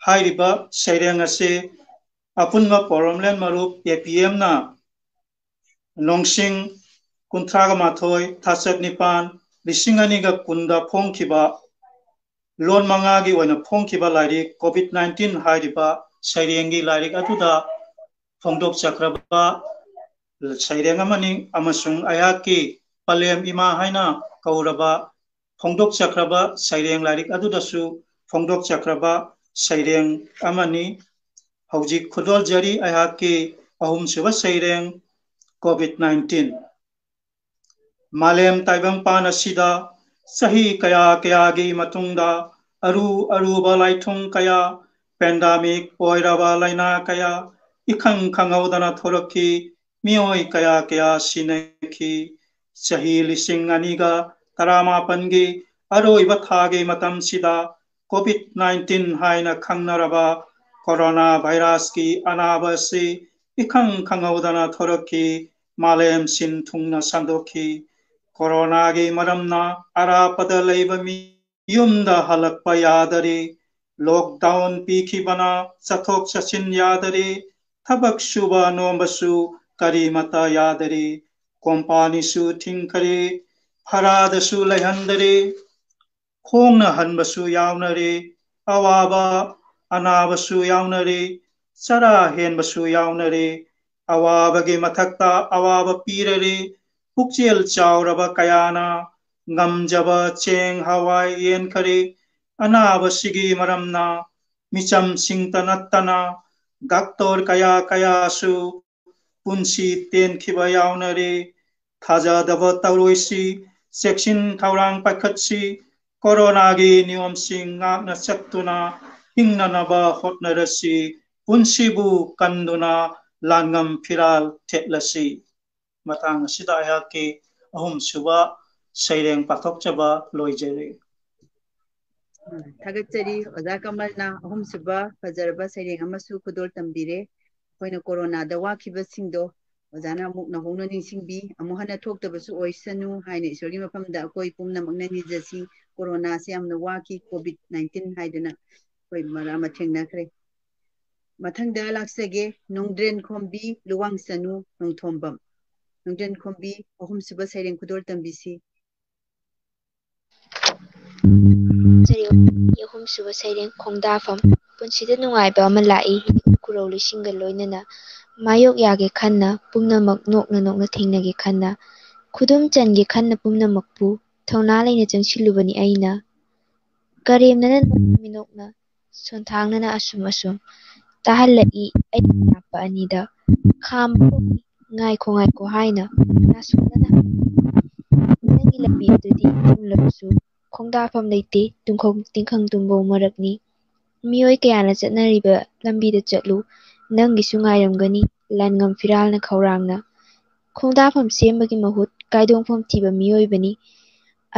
ꯍꯥꯏꯔꯤꯕ ꯁꯩꯔꯦꯡ ꯑꯁꯤ ꯑꯄꯨꯟꯕ ꯄꯣꯔꯣꯝꯂꯦꯟ ꯃꯔꯨꯞ, ꯑꯦ ꯄꯤ ꯑꯦꯝꯅ ꯅꯣꯡꯁꯤꯡ ꯀꯨꯟꯊ꯭ꯔꯥꯒ ꯃꯥꯊꯣꯏ, ꯊꯥꯆꯠ ꯅꯤꯄꯥꯟ, ꯂꯤꯁꯤꯡ ꯑꯅꯤꯒ ꯀꯨꯟꯗ ꯐꯣꯡꯈꯤꯕ, ꯂꯣꯟ ꯃꯉꯥꯒꯤ ꯑꯣꯏꯅ ꯐꯣꯡꯈꯤꯕ ꯂꯥꯏꯔꯤꯛ ꯀꯣꯚꯤꯗ ꯅꯥꯏꯟꯇꯤꯟ ꯍꯥꯏꯔꯤꯕ ꯁꯩꯔꯦꯡꯒꯤ ꯂꯥꯏꯔꯤꯛ ꯑꯗꯨꯗ ꯐꯣꯡꯗꯣꯛꯆꯈ꯭ꯔꯕ ꯁꯩꯔꯦꯡ ꯑꯃꯅꯤ, ꯑꯃꯁꯨꯡ ꯑꯩꯍꯥꯛꯀꯤ ꯄꯂꯦꯝ ꯏꯃꯥ ꯍꯥꯏꯅ ꯀꯧꯔꯕ ꯐꯣꯡꯗꯣꯛꯆꯈ꯭ꯔꯕ ꯁꯩꯔꯦꯡ ꯂꯥꯏꯔꯤꯛ ꯑꯗꯨꯗꯁꯨ ꯐꯣꯡꯗꯣꯛꯆꯈ꯭ꯔꯕ ꯁꯩꯔꯦꯡ ꯑꯃꯅꯤ꯫ ꯍꯧꯖꯤꯛ ꯈꯨꯗꯣꯜꯖꯔꯤ ꯑꯩꯍꯥꯛꯀꯤ ꯑꯍꯨꯝꯁꯨꯕ ꯁꯩꯔꯦꯡ, ꯀꯣꯚꯤꯗ ꯅꯥꯏꯟꯇꯤꯟ꯫ ꯃꯥꯂꯦꯝ ꯇꯥꯏꯕꯪꯄꯥꯟ ꯑꯁꯤꯗ ꯆꯍꯤ ꯀꯌꯥ ꯀꯌꯥꯒꯤ ꯃꯇꯨꯡꯗ ꯑꯔꯨ ꯑꯔꯨꯕ ꯂꯥꯏꯊꯨꯡ ꯀꯌꯥ, ꯄꯦꯟꯗꯥꯃꯤꯛ ꯑꯣꯏꯔꯕ ꯂꯥꯏꯅꯥ ꯀꯌꯥ, ꯏꯈꯪ ꯈꯪꯍꯧꯗꯅ ꯊꯣꯔꯛꯈꯤ꯫ ꯃꯤꯑꯣꯏ ꯀꯌꯥ ꯀꯌꯥ ꯁꯤꯅꯈꯤ꯫ ꯆꯍꯤ ꯂꯤꯁꯤꯡ ꯑꯅꯤꯒ ꯇꯔꯥꯃꯥꯄꯟꯒꯤ ꯑꯔꯣꯏꯕ ꯊꯥꯒꯤ ꯃꯇꯝꯁꯤꯗ ꯀꯣꯚꯤꯗ ꯅꯥꯏꯟꯇꯤꯟ ꯍꯥꯏꯅ ꯈꯪꯅꯔꯕ ꯀꯣꯔꯣꯅꯥ ꯚꯥꯏꯔꯁꯀꯤ ꯑꯅꯥꯕ ꯑꯁꯤ ꯏꯈꯪ ꯈꯪꯍꯧꯗꯅ ꯊꯣꯔꯛꯈꯤ꯫ ꯃꯥꯂꯦꯝ ꯁꯤꯟ ꯊꯨꯡꯅ ꯁꯟꯗꯣꯛꯈꯤ꯫ ꯀꯣꯔꯣꯅꯥꯒꯤ ꯃꯔꯝꯅ ꯑꯔꯥꯞꯄꯗ ꯂꯩꯕ ꯃꯤ ꯌꯨꯝꯗ ꯍꯜꯂꯛꯄ ꯌꯥꯗꯔꯦ꯫ ꯂꯣꯛꯗꯥꯎꯟ ꯄꯤꯈꯤꯕꯅ ꯆꯠꯊꯣꯛ ꯆꯠꯁꯤꯟ ꯌꯥꯗꯔꯦ꯫ ꯊꯕꯛ ꯁꯨꯕ ꯅꯣꯝꯕꯁꯨ ꯀꯔꯤꯃꯠꯇ ꯌꯥꯗꯔꯦ꯫ ꯀꯣꯝꯄꯥꯅꯤꯁꯨ ꯊꯤꯡꯈꯔꯦ꯫ ꯐꯔꯥꯗꯁꯨ ꯂꯩꯍꯟꯗꯔꯦ꯫ ꯈꯣꯡꯅ ꯍꯟꯕꯁꯨ ꯌꯥꯎꯅꯔꯦ꯫ ꯑꯋꯥꯕ ꯑꯅꯥꯕꯁꯨ ꯌꯥꯎꯅꯔꯦ꯫ ꯆꯔꯥ ꯍꯦꯟꯕꯁꯨ ꯌꯥꯎꯅꯔꯦ꯫ ꯑꯋꯥꯕꯒꯤ ꯃꯊꯛꯇ ꯑꯋꯥꯕ ꯄꯤꯔꯔꯦ꯫ ꯄꯨꯛꯆꯦꯜ ꯆꯥꯎꯔꯕ ꯀꯌꯥꯅ ꯉꯝꯖꯕ ꯆꯦꯡ ꯍꯋꯥꯏ ꯌꯦꯟꯈꯔꯦ꯫ ꯑꯅꯥꯕꯁꯤꯒꯤ ꯃꯔꯝꯅ ꯃꯤꯆꯝꯁꯤꯡꯇ ꯅꯠꯇꯅ ꯗꯥꯛꯇꯔ ꯀꯌꯥ ꯀꯌꯥꯁꯨ ꯄꯨꯟꯁꯤ ꯇꯦꯟꯈꯤꯕ ꯌꯥꯎꯅꯔꯦ꯫ ꯊꯥꯖꯗꯕ ꯇꯧꯔꯣꯏꯁꯤ, ꯆꯦꯛꯁꯤꯟ ꯊꯧꯔꯥꯡ ꯄꯥꯏꯈꯠꯁꯤ, ꯀꯣꯔꯣꯅꯥꯒꯤ ꯅꯤꯌꯣꯝꯁꯤꯡ ꯉꯥꯛꯅ ꯆꯠꯇꯨꯅ ꯍꯤꯡꯅꯅꯕ ꯍꯣꯠꯅꯔꯁꯤ, ꯄꯨꯟꯁꯤꯕꯨ ꯀꯟꯗꯨꯅ ꯂꯥꯟꯉꯝ ꯐꯤꯔꯥꯜ ꯊꯦꯠꯂꯁꯤ꯫ ꯃꯇꯥꯡ ꯑꯁꯤꯗ ꯑꯩꯍꯥꯛꯀꯤ ꯑꯍꯨꯝꯁꯨꯕ ꯁꯩꯔꯦꯡ ꯄꯥꯊꯣꯛꯆꯕ ꯂꯣꯏꯖꯔꯦ꯫ ꯎꯝ, ꯊꯥꯒꯠꯆꯔꯤ ꯑꯣꯖꯥ ꯀꯃꯜꯅ ꯑꯍꯨꯝꯁꯨꯕ ꯐꯖꯔꯕ ꯁꯩꯔꯦꯡ ꯑꯃꯁꯨ ꯈꯨꯗꯣꯜ ꯇꯝꯕꯤꯔꯦ꯫ ꯑꯩꯈꯣꯏꯅ ꯀꯣꯔꯣꯅꯥꯗ ꯋꯥꯈꯤꯕꯁꯤꯡꯗꯣ ꯑꯣꯖꯥꯅ ꯑꯃꯨꯛ ꯅꯧꯍꯧꯅ ꯅꯤꯡꯁꯤꯡꯕꯤ, ꯑꯃꯨꯛ ꯍꯟꯅ ꯊꯣꯛꯇꯕꯁꯨ ꯑꯣꯏꯁꯅꯨ ꯍꯥꯏꯅ ꯏꯁꯣꯔꯒꯤ ꯃꯐꯝꯗ ꯑꯩꯈꯣꯏ ꯄꯨꯝꯅꯃꯛꯅ ꯅꯤꯖꯁꯤ꯫ ꯀꯣꯔꯣꯅꯥꯁꯦ ꯌꯥꯝꯅ ꯋꯥꯈꯤ, ꯀꯣꯚꯤꯗ ꯅꯥꯏꯟꯇꯤꯟ ꯍꯥꯏꯗꯅ ꯑꯩꯈꯣꯏ ꯃꯔꯛ ꯑꯃ ꯊꯦꯡꯅꯈ꯭ꯔꯦ꯫ ꯃꯊꯪꯗ ꯂꯥꯛꯆꯒꯦ, ꯅꯣꯡꯗ꯭ꯔꯦꯟ ꯈꯣꯝꯕꯤ, ꯂꯨꯋꯥꯡ ꯆꯅꯨ, ꯅꯣꯡꯊꯣꯝꯕꯝ꯫ ꯅꯣꯡꯗ꯭ꯔꯦꯟ ꯈꯣꯝꯕꯤ, ꯑꯍꯨꯝꯁꯨꯕ ꯁꯩꯔꯦꯡ ꯈꯨꯗꯣꯜ ꯇꯝꯕꯤꯁꯤ꯫ ꯆꯔꯤꯌꯣꯛ ꯑꯍꯨꯝꯁꯨꯕ ꯁꯩꯔꯦꯡ ꯈꯣꯡꯗꯥꯐꯝ꯫ ꯄꯨꯟꯁꯤꯗ ꯅꯨꯡꯉꯥꯏꯕ ꯑꯃ ꯂꯥꯛꯏ, ꯈꯨꯔꯧ ꯂꯣꯏꯁꯤꯡꯒ ꯂꯣꯏꯅꯅ꯫ ꯃꯥꯌꯣꯛ ꯌꯥꯒꯦ ꯈꯟꯅ, ꯄꯨꯝꯅꯃꯛ ꯅꯣꯛꯅ ꯅꯣꯛꯅ ꯊꯦꯡꯅꯒꯦ ꯈꯟꯅ꯫ ꯈꯨꯗꯨꯝ ꯆꯟꯒꯦ ꯈꯟꯅ ꯄꯨꯝꯅꯃꯛꯄꯨ ꯊꯧꯅꯥ ꯂꯩꯅ ꯆꯪꯁꯤꯜꯂꯨꯕꯅꯤ ꯑꯩꯅ꯫ ꯀꯔꯦꯝꯅꯅ ꯅꯣꯛꯅ ꯃꯤꯅꯣꯛꯅ, ꯁꯣꯟꯊꯥꯡꯅꯅ ꯑꯁꯨꯝ ꯑꯁꯨꯝ ꯇꯥꯍꯜꯂꯛꯏ ꯑꯩꯒꯤ ꯅꯥꯄ ꯑꯅꯤꯗ꯫ ꯈꯥꯝꯕ ꯉꯥꯏꯈꯣ ꯉꯥꯏꯈꯣ ꯍꯥꯏꯅ ꯅꯥꯁꯣꯟꯅꯅ ꯍꯪꯂꯛꯏ꯫ ꯅꯪꯒꯤ ꯂꯝꯕꯤ ꯑꯗꯨꯗꯤ ꯆꯨꯝꯂꯕꯁꯨ ꯈꯣꯡꯗꯥꯐꯝ ꯂꯩꯇꯦ, ꯇꯨꯡꯈꯣꯡ ꯇꯤꯡꯈꯪ ꯇꯨꯝꯕꯧ ꯃꯔꯛꯅꯤ꯫ ꯃꯤꯑꯣꯏ ꯀꯌꯥꯅ ꯆꯠꯅꯔꯤꯕ ꯂꯝꯕꯤꯗ ꯆꯠꯂꯨ, ꯅꯪꯒꯤꯁꯨ ꯉꯥꯏꯔꯝꯒꯅꯤ ꯂꯥꯟꯉꯝ ꯐꯤꯔꯥꯜꯅ ꯈꯧꯔꯥꯡꯅ꯫ ꯈꯣꯡꯗꯥꯐꯝ ꯁꯦꯝꯕꯒꯤ ꯃꯍꯨꯠ ꯀꯥꯏꯗꯣꯡꯐꯝ ꯊꯤꯕ ꯃꯤꯑꯣꯏꯕꯅꯤ꯫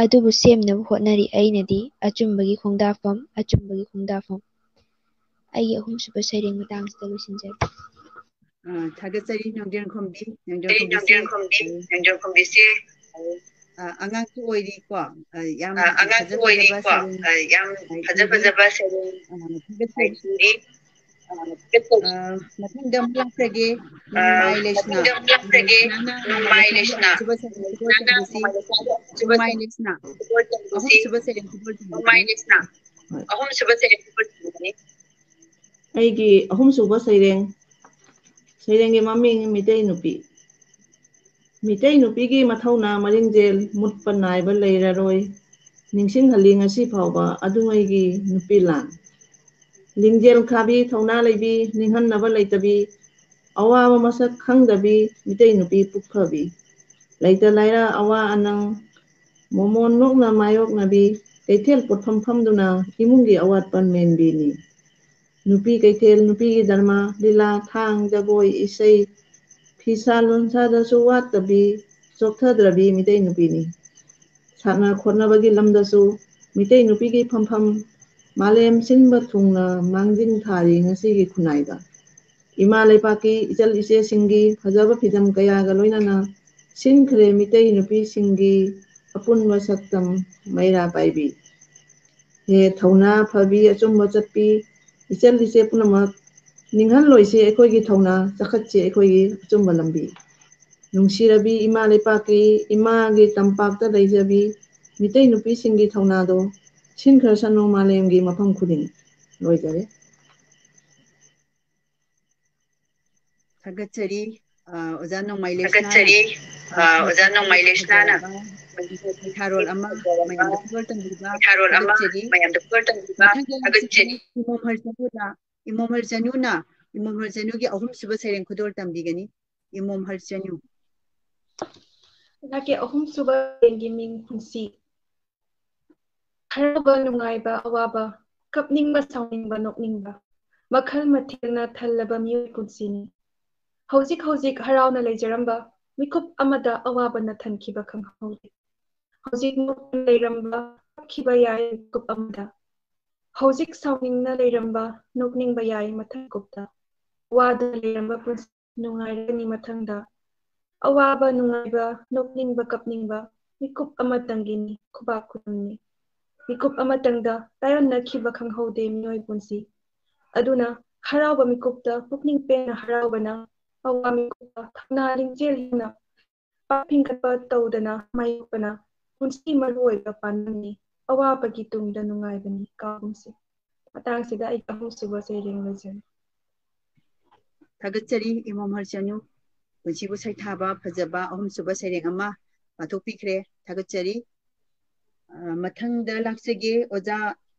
ꯑꯗꯨꯕꯨ ꯁꯦꯝꯅꯕ ꯍꯣꯠꯅꯔꯤ ꯑꯩꯅꯗꯤ ꯑꯆꯨꯝꯕꯒꯤ ꯈꯣꯡꯗꯥꯐꯝ, ꯑꯆꯨꯝꯕꯒꯤ ꯈꯣꯡꯗꯥꯐꯝ꯫ ꯑꯩꯒꯤ ꯑꯍꯨꯝꯁꯨꯕ ꯁꯩꯔꯦꯡ ꯃꯇꯥꯡꯁꯤꯗ ꯂꯣꯏꯁꯤꯟꯖꯔꯦ꯫ ꯑ, ꯊꯥꯒꯠꯆꯔꯤ ꯅꯣꯡꯗ꯭ꯔꯦꯟ ꯈꯣꯝꯕꯤ, ꯅꯣꯡꯗ꯭ꯔꯦꯟ ꯈꯣꯝꯕꯤꯁꯦ꯫ ꯅꯣꯡꯗ꯭ꯔꯦꯟ ꯈꯣꯝꯕꯤ, ꯅꯣꯡꯗ꯭ꯔꯦꯟ ꯈꯣꯝꯕꯤꯁꯦ꯫ ꯑ, ꯑꯉꯥꯡꯁꯨ ꯑꯣꯏꯔꯤꯀꯣ꯫ ꯑ, ꯌꯥꯝ ꯑ, ꯑꯉꯥꯡꯁꯨ ꯐꯖ ꯐꯖꯕ ꯑꯣꯏꯔꯤꯀꯣ꯫ ꯁꯩꯔꯦꯡ ꯑ, ꯌꯥꯝ ꯍꯥꯏ ꯐꯖ ꯈꯣꯝꯕꯤ꯫ ꯐꯖꯕ ꯁꯩꯔꯦꯡ ꯑ, ꯊꯥꯒꯠꯆꯔꯤ꯫ ꯍꯥꯏ ꯈꯣꯝꯕꯤ꯫ ꯑ, ꯊꯥꯒꯠꯆꯔꯤ꯫ ꯑ, ꯃꯊꯪꯗ ꯑꯃꯨꯛ ꯂꯥꯛꯆꯒꯦ꯫ ꯑ, ꯅꯣꯡꯃꯥꯏ ꯂꯩꯁꯅꯥ꯫ ꯃꯊꯪꯗ ꯑꯃꯨꯛ ꯂꯥꯛꯆꯒꯦ꯫ ꯅꯣꯡꯃꯥꯏ ꯂꯩꯁꯅꯥ꯫ ꯅꯣꯡꯃꯥꯏ ꯂꯩꯁꯅꯥ꯫ ꯅꯣꯡꯃꯥꯏ ꯂꯩꯁꯅꯥ꯫ ꯑꯍꯨꯝꯁꯨꯕ ꯁꯩꯔꯦꯡ ꯈꯨꯗꯣꯜ ꯇꯝꯕꯤꯁꯤ꯫ ꯅꯣꯡꯃꯥꯏ ꯂꯩꯁꯅꯥ꯫ ꯍꯣꯏ꯫ ꯑꯍꯨꯝꯁꯨꯕ ꯁꯩꯔꯦꯡ ꯈꯨꯗꯣꯜ ꯇꯝꯕꯤꯁꯤ꯫ ꯅꯣꯡꯃꯥꯏ ꯂꯩꯁꯅꯥ꯫ ꯍꯣꯏ꯫ ꯑꯍꯨꯝꯁꯨꯕ ꯁꯩꯔꯦꯡ ꯈꯨꯗꯣꯜ ꯇꯝꯕꯤꯁꯤ꯫ ꯑꯩꯒꯤ ꯑꯍꯨꯝꯁꯨꯕ ꯁꯩꯔꯦꯡ, ꯁꯩꯔꯦꯡꯒꯤ ꯃꯃꯤꯡ ꯃꯤꯇꯩ ꯅꯨꯄꯤ꯫ ꯃꯤꯇꯩ ꯅꯨꯄꯤꯒꯤ ꯃꯊꯧꯅꯥ ꯃꯔꯤꯡꯖꯦꯜ ꯃꯨꯠꯄ ꯅꯥꯏꯕ ꯂꯩꯔꯔꯣꯏ꯫ ꯅꯤꯡꯁꯤꯡꯍꯜꯂꯤ ꯉꯁꯤ ꯐꯥꯎꯕ ꯑꯗꯨꯉꯩꯒꯤ ꯅꯨꯄꯤ ꯂꯥꯟ꯫ ꯂꯤꯡꯖꯦꯜ ꯈꯥꯕꯤ, ꯊꯧꯅꯥ ꯂꯩꯕꯤ, ꯅꯤꯡꯍꯟꯅꯕ ꯂꯩꯇꯕꯤ, ꯑꯋꯥꯕ ꯃꯁꯛ ꯈꯪꯗꯕꯤ, ꯃꯤꯇꯩ ꯅꯨꯄꯤ ꯄꯨꯛꯐꯕꯤ꯫ ꯂꯩꯇ ꯂꯥꯏꯔ ꯑꯋꯥ ꯑꯅꯪ ꯃꯣꯃꯣꯟ ꯅꯣꯛꯅ ꯃꯥꯌꯣꯛꯅꯕꯤ, ꯀꯩꯊꯦꯜ ꯄꯣꯠꯐꯝ ꯐꯝꯗꯨꯅ ꯏꯃꯨꯡꯒꯤ ꯑꯋꯥꯠꯄ ꯃꯦꯟꯕꯤꯅꯤ꯫ ꯅꯨꯄꯤ ꯀꯩꯊꯦꯜ, ꯅꯨꯄꯤꯒꯤ ꯙꯔꯃ, ꯂꯤꯂꯥ, ꯊꯥꯡ, ꯖꯒꯣꯏ, ꯏꯁꯩ, ꯐꯤꯁꯥ ꯂꯣꯟꯁꯥꯗꯁꯨ ꯋꯥꯠꯇꯕꯤ, ꯆꯣꯛꯊꯗ꯭ꯔꯕꯤ ꯃꯤꯇꯩ ꯅꯨꯄꯤꯅꯤ꯫ ꯁꯥꯟꯅ ꯈꯣꯠꯅꯕꯒꯤ ꯂꯝꯗꯁꯨ ꯃꯤꯇꯩ ꯅꯨꯄꯤꯒꯤ ꯐꯝꯐꯝ ꯃꯥꯂꯦꯝ ꯁꯤꯟꯕ ꯊꯨꯡꯅ ꯃꯥꯡꯖꯤꯟ ꯊꯥꯔꯤ ꯉꯁꯤꯒꯤ ꯈꯨꯟꯅꯥꯏꯗ꯫ ꯏꯃꯥ ꯂꯩꯄꯥꯛꯀꯤ ꯏꯆꯜ ꯏꯆꯦꯁꯤꯡꯒꯤ ꯐꯖꯕ ꯐꯤꯗꯝ ꯀꯌꯥꯒ ꯂꯣꯏꯅꯅ ꯁꯤꯟꯈ꯭ꯔꯦ ꯃꯤꯇꯩ ꯅꯨꯄꯤꯁꯤꯡꯒꯤ ꯑꯄꯨꯟꯕ ꯁꯛꯇꯝ ꯃꯩꯔꯥ ꯄꯥꯏꯕꯤ꯫ ꯍꯦ ꯊꯧꯅꯥ ꯐꯕꯤ, ꯑꯆꯨꯝꯕ ꯆꯠꯄꯤ, ꯏꯆꯜ ꯏꯆꯦ ꯄꯨꯝꯅꯃꯛ ꯅꯤꯡꯍꯜꯂꯣꯏꯁꯤ ꯑꯩꯈꯣꯏꯒꯤ ꯊꯧꯅꯥ, ꯆꯈꯠꯁꯤ ꯑꯩꯈꯣꯏꯒꯤ ꯑꯆꯨꯝꯕ ꯂꯝꯕꯤ꯫ ꯅꯨꯡꯁꯤꯔꯕꯤ ꯏꯃꯥ ꯂꯩꯄꯥꯛꯀꯤ ꯏꯃꯥꯒꯤ ꯇꯝꯄꯥꯛꯇ ꯂꯩꯖꯕꯤ ꯃꯤꯇꯩ ꯅꯨꯄꯤꯁꯤꯡꯒꯤ ꯊꯧꯅꯥꯗꯣ ꯁꯤꯟꯈ꯭ꯔꯁꯅꯨ ꯃꯥꯂꯦꯝꯒꯤ ꯃꯐꯝ ꯈꯨꯗꯤꯡ꯫ ꯂꯣꯏꯖꯔꯦ꯫ ꯊꯥꯒꯠꯆꯔꯤ꯫ ꯑ, ꯑꯣꯖꯥ ꯅꯣꯡꯃꯥꯏ ꯂꯩꯁꯅꯥꯅ ꯊꯥꯒꯠꯆꯔꯤ꯫ ꯑ, ꯑꯣꯖꯥ ꯅꯣꯡꯃꯥꯏ ꯂꯩꯁꯅꯥꯅ ꯐꯖꯔꯕ ꯋꯥꯈꯜꯂꯣꯟ ꯑꯃ ꯃꯌꯥꯝꯗ ꯈꯨꯗꯣꯜ ꯇꯝꯕꯤꯕ ꯑꯃ ꯊꯥꯒꯠꯆꯔꯤ꯫ ꯃꯌꯥꯝꯗ ꯈꯨꯗꯣꯜ ꯇꯝꯕꯤꯕ ꯃꯊꯪꯗ ꯊꯥꯒꯠꯆꯔꯤ꯫ ꯏꯃꯣꯝ ꯍꯔꯆꯅꯨꯅ, ꯏꯃꯣꯝ ꯍꯔꯆꯅꯨꯅ, ꯏꯃꯣꯝ ꯍꯔꯆꯅꯨꯒꯤ ꯑꯍꯨꯝꯁꯨꯕ ꯁꯩꯔꯦꯡ ꯈꯨꯗꯣꯜ ꯇꯝꯕꯤꯒꯅꯤ꯫ ꯏꯃꯣꯝ ꯍꯔꯆꯅꯨ꯫ ꯑꯩꯍꯥꯛꯀꯤ ꯑꯍꯨꯝꯁꯨꯕ ꯁꯩꯔꯦꯡꯒꯤ ꯃꯤꯡ ꯄꯨꯟꯁꯤ꯫ ꯍꯔꯥꯎꯕ, ꯅꯨꯡꯉꯥꯏꯕ, ꯑꯋꯥꯕ, ꯀꯞꯅꯤꯡꯕ, ꯁꯥꯎꯅꯤꯡꯕ, ꯅꯣꯛꯅꯤꯡꯕ, ꯃꯈꯜ ꯃꯊꯦꯜꯅ ꯊꯜꯂꯕ ꯃꯤꯑꯣꯏ ꯄꯨꯟꯁꯤꯅꯤ꯫ ꯍꯧꯖꯤꯛ ꯍꯧꯖꯤꯛ ꯍꯔꯥꯎꯅ ꯂꯩꯖꯔꯝꯕ ꯃꯤꯀꯨꯞ ꯑꯃꯗ ꯑꯋꯥꯕꯅ ꯊꯟꯈꯤꯕ ꯈꯪꯍꯧꯗꯦ꯫ ꯍꯧꯖꯤꯛ ꯅꯣꯛꯇꯨꯅ ꯂꯩꯔꯝꯕ ꯀꯞꯈꯤꯕ ꯌꯥꯏ ꯃꯤꯀꯨꯞ ꯑꯃꯗ꯫ ꯍꯧꯖꯤꯛ ꯁꯥꯎꯅꯤꯡꯅ ꯂꯩꯔꯝꯕ ꯅꯣꯛꯅꯤꯡꯕ ꯌꯥꯏ ꯃꯊꯪ ꯃꯤꯀꯨꯞꯇ꯫ ꯋꯥꯗꯨꯅ ꯂꯩꯔꯝꯕ ꯄꯨꯟꯁꯤ ꯅꯨꯡꯉꯥꯏꯔꯒꯅꯤ ꯃꯊꯪꯗ꯫ ꯑꯋꯥꯕ, ꯅꯨꯡꯉꯥꯏꯕ, ꯅꯣꯛꯅꯤꯡꯕ, ꯀꯞꯅꯤꯡꯕ ꯃꯤꯀꯨꯞ ꯑꯃꯇꯪꯒꯤꯅꯤ, ꯈꯨꯕꯥꯛ ꯈꯨꯅꯝꯅꯤ꯫ ꯃꯤꯀꯨꯞ ꯑꯃꯇꯪꯗ ꯇꯥꯏꯑꯣꯟꯅꯈꯤꯕ ꯈꯪꯍꯧꯗꯦ ꯃꯤꯑꯣꯏ ꯄꯨꯟꯁꯤ꯫ ꯑꯗꯨꯅ ꯍꯔꯥꯎꯕ ꯃꯤꯀꯨꯞꯇ ꯄꯨꯛꯅꯤꯡ ꯄꯦꯟꯅ ꯍꯔꯥꯎꯕꯅ, ꯑꯋꯥ ꯃꯤꯀꯨꯞꯇ ꯊꯧꯅꯥ ꯂꯤꯡꯖꯦꯜ ꯍꯦꯟꯅ ꯄꯥꯛ ꯐꯤꯡꯒꯠꯄ ꯇꯧꯗꯅ ꯃꯥꯌꯣꯛꯄꯅ ꯄꯨꯟꯁꯤ ꯃꯔꯨ ꯑꯣꯏꯕ ꯄꯥꯟꯗꯝꯅꯤ꯫ ꯑꯋꯥꯕꯒꯤ ꯇꯨꯡꯗ ꯅꯨꯡꯉꯥꯏꯕꯅꯤ ꯀꯥꯎꯒꯨꯝꯁꯤ꯫ ꯃꯇꯥꯡꯁꯤꯗ ꯑꯩꯒꯤ ꯑꯍꯨꯝꯁꯨꯕ ꯁꯩꯔꯦꯡ ꯂꯣꯏꯖꯔꯦ꯫ ꯊꯥꯒꯠꯆꯔꯤ ꯏꯃꯣꯝ ꯍꯔꯆꯅꯨ꯫ ꯄꯨꯟꯁꯤꯕꯨ ꯁꯩꯊꯥꯕ ꯐꯖꯕ ꯑꯍꯨꯝꯁꯨꯕ ꯁꯩꯔꯦꯡ ꯑꯃ ꯄꯥꯊꯣꯛꯄꯤꯈ꯭ꯔꯦ꯫ ꯊꯥꯒꯠꯆꯔꯤ꯫ ꯑ, ꯃꯊꯪꯗ ꯂꯥꯛꯆꯒꯦ ꯑꯣꯖꯥ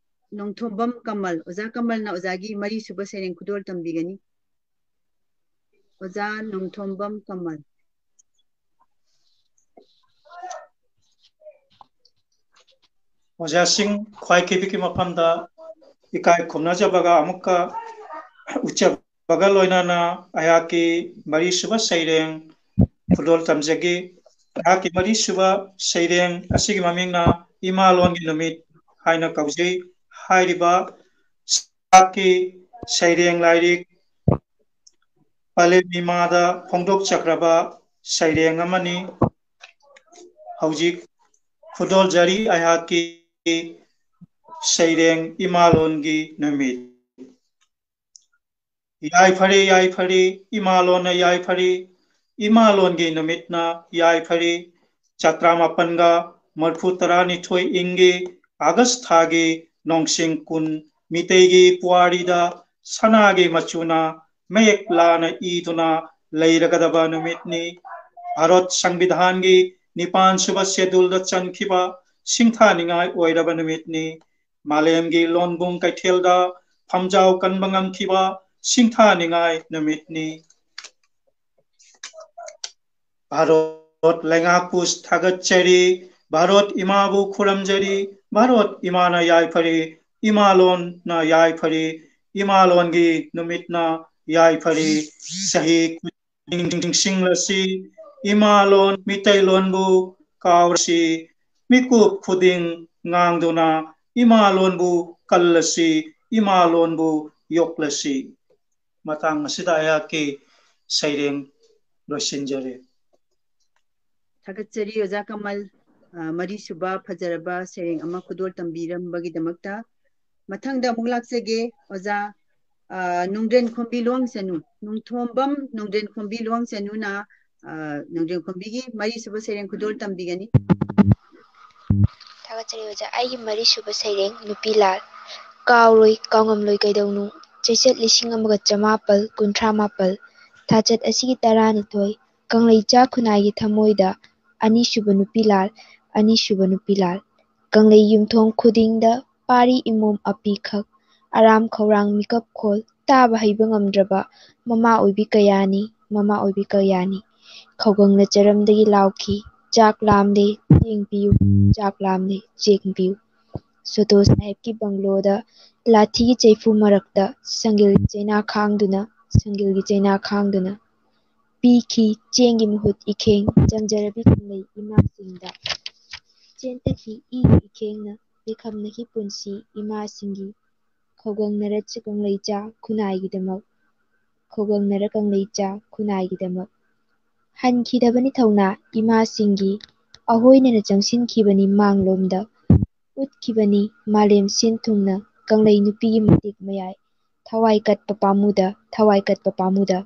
ꯅꯣꯡꯊꯣꯝꯕꯝ ꯀꯃꯜ꯫ ꯑꯣꯖꯥ ꯀꯃꯜꯅ ꯑꯣꯖꯥꯒꯤ ꯃꯔꯤꯁꯨꯕ ꯁꯩꯔꯦꯡ ꯈꯨꯗꯣꯜ ꯇꯝꯕꯤꯒꯅꯤ꯫ ꯑꯣꯖꯥ ꯅꯣꯡꯊꯣꯝꯕꯝ ꯀꯃꯜ꯫ ꯑꯣꯖꯥꯁꯤꯡ, ꯈ꯭ꯋꯥꯏꯈꯤꯕꯤꯒꯤ ꯃꯐꯝꯗ ꯏꯀꯥꯏ ꯈꯨꯝꯅꯖꯕꯒ ꯑꯃꯨꯛꯀ ꯎꯠꯆꯕꯒ ꯂꯣꯏꯅꯅ ꯑꯩꯍꯥꯛꯀꯤ ꯃꯔꯤꯁꯨꯕ ꯁꯩꯔꯦꯡ ꯈꯨꯗꯣꯜ ꯇꯝꯖꯒꯦ꯫ ꯑꯩꯍꯥꯛꯀꯤ ꯃꯔꯤꯁꯨꯕ ꯁꯩꯔꯦꯡ ꯑꯁꯤꯒꯤ ꯃꯃꯤꯡꯅ ꯏꯃꯥ ꯂꯣꯟꯒꯤ ꯅꯨꯃꯤꯠ ꯍꯥꯏꯅ ꯀꯧꯖꯩ꯫ ꯍꯥꯏꯔꯤꯕ ꯑꯩꯍꯥꯛꯀꯤ ꯁꯩꯔꯦꯡ ꯂꯥꯏꯔꯤꯛ ꯄꯂꯦꯝ ꯏꯃꯥꯗ ꯐꯣꯡꯗꯣꯛꯆꯈ꯭ꯔꯕ ꯁꯩꯔꯦꯡ ꯑꯃꯅꯤ꯫ ꯍꯧꯖꯤꯛ ꯈꯨꯗꯣꯜꯖꯔꯤ ꯑꯩꯍꯥꯛꯀꯤ ꯁꯩꯔꯦꯡ ꯏꯃꯥꯂꯣꯟꯒꯤ ꯅꯨꯃꯤꯠ꯫ ꯌꯥꯏꯐꯔꯦ, ꯌꯥꯏꯐꯔꯦ, ꯏꯃꯥꯂꯣꯟꯅ ꯌꯥꯏꯐꯔꯦ, ꯏꯃꯥꯂꯣꯟꯒꯤ ꯅꯨꯃꯤꯠꯅ ꯌꯥꯏꯐꯔꯦ꯫ ꯆꯇ꯭ꯔꯥ ꯃꯥꯄꯟꯒ ꯃꯔꯤꯐꯨ ꯇꯔꯥꯅꯤꯊꯣꯏ ꯏꯪꯒꯤ ꯑꯥꯒꯁ ꯊꯥꯒꯤ ꯅꯣꯡꯁꯤꯡ ꯀꯨꯟ, ꯃꯤꯇꯩꯒꯤ ꯄꯨꯋꯥꯔꯤꯗ ꯁꯅꯥꯒꯤ ꯃꯆꯨꯅ ꯃꯌꯦꯛ ꯂꯥꯅ ꯏꯗꯨꯅ ꯂꯩꯔꯒꯗꯕ ꯅꯨꯃꯤꯠꯅꯤ꯫ ꯚꯥꯔꯠ ꯁꯪꯕꯤꯙꯥꯟꯒꯤ ꯅꯤꯄꯥꯟ ꯁꯨꯕ ꯁꯦꯗꯨꯜꯗ ꯆꯟꯈꯤꯕ ꯁꯤꯡꯊꯥꯅꯤꯡꯉꯥꯏ ꯑꯣꯏꯔꯕ ꯅꯨꯃꯤꯠꯅꯤ꯫ ꯃꯥꯂꯦꯝꯒꯤ ꯂꯣꯟꯕꯨꯡ ꯀꯩꯊꯦꯜꯗ ꯐꯝꯖꯥꯎ ꯀꯟꯕ ꯉꯝꯈꯤꯕ ꯁꯤꯡꯊꯥꯅꯤꯡꯉꯥꯏ ꯅꯨꯃꯤꯠꯅꯤ꯫ ꯚꯥꯔꯠ ꯂꯩꯉꯥꯛꯄꯨ ꯊꯥꯒꯠꯆꯔꯤ, ꯚꯥꯔꯠ ꯏꯃꯥꯕꯨ ꯈꯨꯔꯨꯝꯖꯔꯤ, ꯚꯥꯔꯠ ꯏꯃꯥꯅ ꯌꯥꯏꯐꯔꯦ, ꯏꯃꯥꯂꯣꯟꯅ ꯌꯥꯏꯐꯔꯦ, ꯏꯃꯥꯂꯣꯟꯒꯤ ꯅꯨꯃꯤꯠꯅ ꯌꯥꯏꯐꯔꯦ꯫ ꯆꯍꯤ ꯈꯨꯗꯤꯡ ꯅꯤꯡꯁꯤꯡꯂꯁꯤ, ꯏꯃꯥꯂꯣꯟ ꯃꯤꯇꯩꯂꯣꯟꯕꯨ ꯀꯥꯎꯔꯁꯤ, ꯃꯤꯀꯨꯞ ꯈꯨꯗꯤꯡ ꯉꯥꯡꯗꯨꯅ ꯏꯃꯥꯂꯣꯟꯕꯨ ꯀꯜꯂꯁꯤ, ꯏꯃꯥꯂꯣꯟꯕꯨ ꯌꯣꯛꯂꯁꯤ꯫ ꯃꯇꯥꯡ ꯑꯁꯤꯗ ꯑꯩꯍꯥꯛꯀꯤ ꯁꯩꯔꯦꯡ ꯂꯣꯏꯁꯤꯟꯖꯔꯦ꯫ ꯊꯥꯒꯠꯆꯔꯤ ꯑꯣꯖꯥ ꯀꯃꯜ, ꯑ, ꯃꯔꯤꯁꯨꯕ ꯐꯖꯔꯕ ꯁꯩꯔꯦꯡ ꯑꯃ ꯈꯨꯗꯣꯜ ꯇꯝꯕꯤꯔꯝꯕꯒꯤꯗꯃꯛꯇ꯫ ꯃꯊꯪꯗ ꯑꯃꯨꯛ ꯂꯥꯛꯆꯒꯦ ꯑꯣꯖꯥ, ꯑ, ꯅꯨꯡꯗ꯭ꯔꯦꯟ ꯈꯣꯝꯕꯤ ꯂꯨꯋꯥꯡꯁꯅꯨ, ꯅꯨꯡꯊꯣꯝꯕꯝ ꯅꯨꯡꯗ꯭ꯔꯦꯟ ꯈꯣꯝꯕꯤ ꯂꯨꯋꯥꯡꯁꯅꯨꯅ, ꯑ, ꯅꯨꯡꯗ꯭ꯔꯦꯟ ꯈꯣꯝꯕꯤꯒꯤ ꯃꯔꯤꯁꯨꯕ ꯁꯩꯔꯦꯡ ꯈꯨꯗꯣꯜ ꯇꯝꯕꯤꯒꯅꯤ꯫ ꯊꯥꯒꯠꯆꯔꯤ ꯑꯣꯖꯥ꯫ ꯑꯩꯒꯤ ꯃꯔꯤꯁꯨꯕ ꯁꯩꯔꯦꯡ ꯅꯨꯄꯤ ꯂꯥꯜ꯫ ꯀꯥꯎꯔꯣꯏ, ꯀꯥꯎꯉꯝꯂꯣꯏ ꯀꯩꯗꯧꯅꯨꯡ꯫ ꯆꯩꯆꯠ ꯂꯤꯁꯤꯡ ꯑꯃꯒ ꯆꯃꯥꯄꯜ ꯀꯨꯟꯊ꯭ꯔꯥ ꯃꯥꯄꯜ, ꯊꯥꯆꯠ ꯑꯁꯤꯒꯤ ꯇꯔꯥꯅꯤꯊꯣꯏ, ꯀꯪꯂꯩꯆꯥ ꯈꯨꯟꯅꯥꯏꯒꯤ ꯊꯃꯣꯏꯗ ꯑꯅꯤꯁꯨꯕ ꯅꯨꯄꯤ ꯂꯥꯜ, ꯑꯅꯤꯁꯨꯕ ꯅꯨꯄꯤ ꯂꯥꯜ꯫ ꯀꯪꯂꯩ ꯌꯨꯝꯊꯣꯡ ꯈꯨꯗꯤꯡꯗ ꯄꯥꯔꯤ ꯏꯃꯣꯝ ꯑꯄꯤꯈꯛ, ꯑꯔꯥꯝ ꯈꯧꯔꯥꯡ ꯃꯤꯀꯞ ꯈꯣꯜ ꯇꯥꯕ ꯍꯩꯕ ꯉꯝꯗ꯭ꯔꯕ ꯃꯃꯥ ꯑꯣꯏꯕꯤ ꯀꯌꯥꯅꯤ, ꯃꯃꯥ ꯑꯣꯏꯕꯤ ꯀꯌꯥꯅꯤ꯫ ꯈꯧꯒꯪꯅ ꯆꯔꯝꯗꯒꯤ ꯂꯥꯎꯈꯤ, "ꯆꯥꯛ ꯂꯥꯝꯂꯦ, ꯆꯦꯡ ꯄꯤꯌꯨ, ꯆꯥꯛ ꯂꯥꯝꯂꯦ, ꯆꯦꯡ ꯄꯤꯌꯨ"꯫ ꯁꯣꯇꯣ ꯁꯥꯍꯦꯕꯀꯤ ꯕꯪꯂꯣꯗ ꯂꯥꯊꯤꯒꯤ ꯆꯩꯐꯨ ꯃꯔꯛꯇ ꯁꯪꯒꯤꯜꯒꯤ ꯆꯩꯅꯥ ꯈꯥꯡꯗꯨꯅ, ꯁꯪꯒꯤꯜꯒꯤ ꯆꯩꯅꯥ ꯈꯥꯡꯗꯨꯅ ꯄꯤꯈꯤ ꯆꯦꯡꯒꯤ ꯃꯍꯨꯠ ꯏꯈꯦꯡ ꯆꯝꯖꯔꯕꯤ ꯀꯪꯂꯩ ꯏꯃꯥꯁꯤꯡꯗ꯫ ꯆꯦꯟꯊꯈꯤ ꯏꯒꯤ ꯏꯈꯦꯡꯅ, ꯂꯩꯈꯝꯅꯈꯤ ꯄꯨꯟꯁꯤ ꯏꯃꯥꯁꯤꯡꯒꯤ꯫ ꯈꯧꯒꯪꯅꯔꯠꯆ ꯀꯪꯂꯩꯆꯥ ꯈꯨꯟꯅꯥꯏꯒꯤꯗꯃꯛ꯫ ꯈꯧꯒꯪꯅꯔ ꯀꯪꯂꯩꯆꯥ ꯈꯨꯟꯅꯥꯏꯒꯤꯗꯃꯛ꯫ ꯍꯟꯈꯤꯗꯕꯅꯤ ꯊꯧꯅꯥ ꯏꯃꯥꯁꯤꯡꯒꯤ, ꯑꯍꯣꯏꯅꯅ ꯆꯪꯁꯤꯟꯈꯤꯕꯅꯤ ꯃꯥꯡꯂꯣꯝꯗ꯫ ꯎꯠꯈꯤꯕꯅꯤ ꯃꯥꯂꯦꯝ ꯁꯤꯟ ꯊꯨꯡꯅ ꯀꯪꯂꯩ ꯅꯨꯄꯤꯒꯤ ꯃꯇꯤꯛ ꯃꯌꯥꯏ꯫ ꯊꯋꯥꯏ ꯀꯠꯄ ꯄꯥꯝꯃꯨꯗ, ꯊꯋꯥꯏ ꯀꯠꯄ ꯄꯥꯝꯃꯨꯗ꯫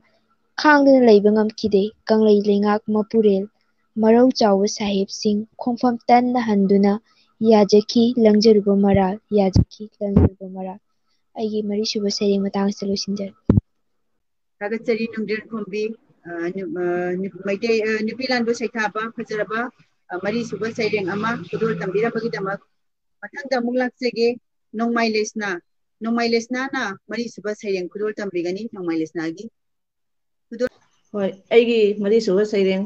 ꯈꯥꯡꯗꯨꯅ ꯂꯩꯕ ꯉꯝꯈꯤꯗꯦ ꯀꯪꯂꯩ ꯂꯩꯉꯥꯛ ꯃꯄꯨꯔꯦꯜ꯫ ꯃꯔꯧ ꯆꯥꯎꯕ ꯁꯥꯍꯦꯕꯁꯤꯡ ꯈꯣꯡꯐꯝ ꯇꯟꯅ ꯍꯟꯗꯨꯅ ꯌꯥꯖꯈꯤ ꯂꯪꯖꯔꯨꯕ ꯃꯔꯥꯜ, ꯌꯥꯖꯈꯤ ꯂꯪꯖꯔꯨꯕ ꯃꯔꯥꯜ꯫ ꯑꯩꯒꯤ ꯃꯔꯤꯁꯨꯕ ꯁꯩꯔꯦꯡ ꯃꯇꯥꯡꯁꯤꯗ ꯂꯣꯏꯁꯤꯟꯖꯔꯦ꯫ ꯊꯥꯒꯠꯆꯔꯤ ꯅꯨꯡꯖꯤꯟ ꯈꯣꯝꯕꯤ, ꯑ, ꯅꯨ-, ꯑ, ꯅꯨ-, ꯃꯩꯇꯩ, ꯑ, ꯅꯨꯄꯤ ꯂꯥꯟꯕ ꯁꯩꯊꯥꯕ ꯐꯖꯔꯕ, ꯑ, ꯃꯔꯤꯁꯨꯕ ꯁꯩꯔꯦꯡ ꯑꯃ ꯈꯨꯗꯣꯜ ꯇꯝꯕꯤꯔꯝꯕꯒꯤꯗꯃꯛ꯫ ꯃꯊꯪꯗ ꯑꯃꯨꯛ ꯂꯥꯛꯆꯒꯦ, ꯅꯣꯡꯃꯥꯏ ꯂꯩꯁꯅꯥ꯫ ꯅꯣꯡꯃꯥꯏ ꯂꯩꯁꯅꯥꯅ ꯃꯔꯤꯁꯨꯕ ꯁꯩꯔꯦꯡ ꯈꯨꯗꯣꯜ ꯇꯝꯕꯤꯒꯅꯤ, ꯅꯣꯡꯃꯥꯏ ꯂꯩꯁꯅꯥꯒꯤ꯫ ꯍꯣꯏ, ꯑꯩꯒꯤ ꯃꯔꯤꯁꯨꯕ ꯁꯩꯔꯦꯡ,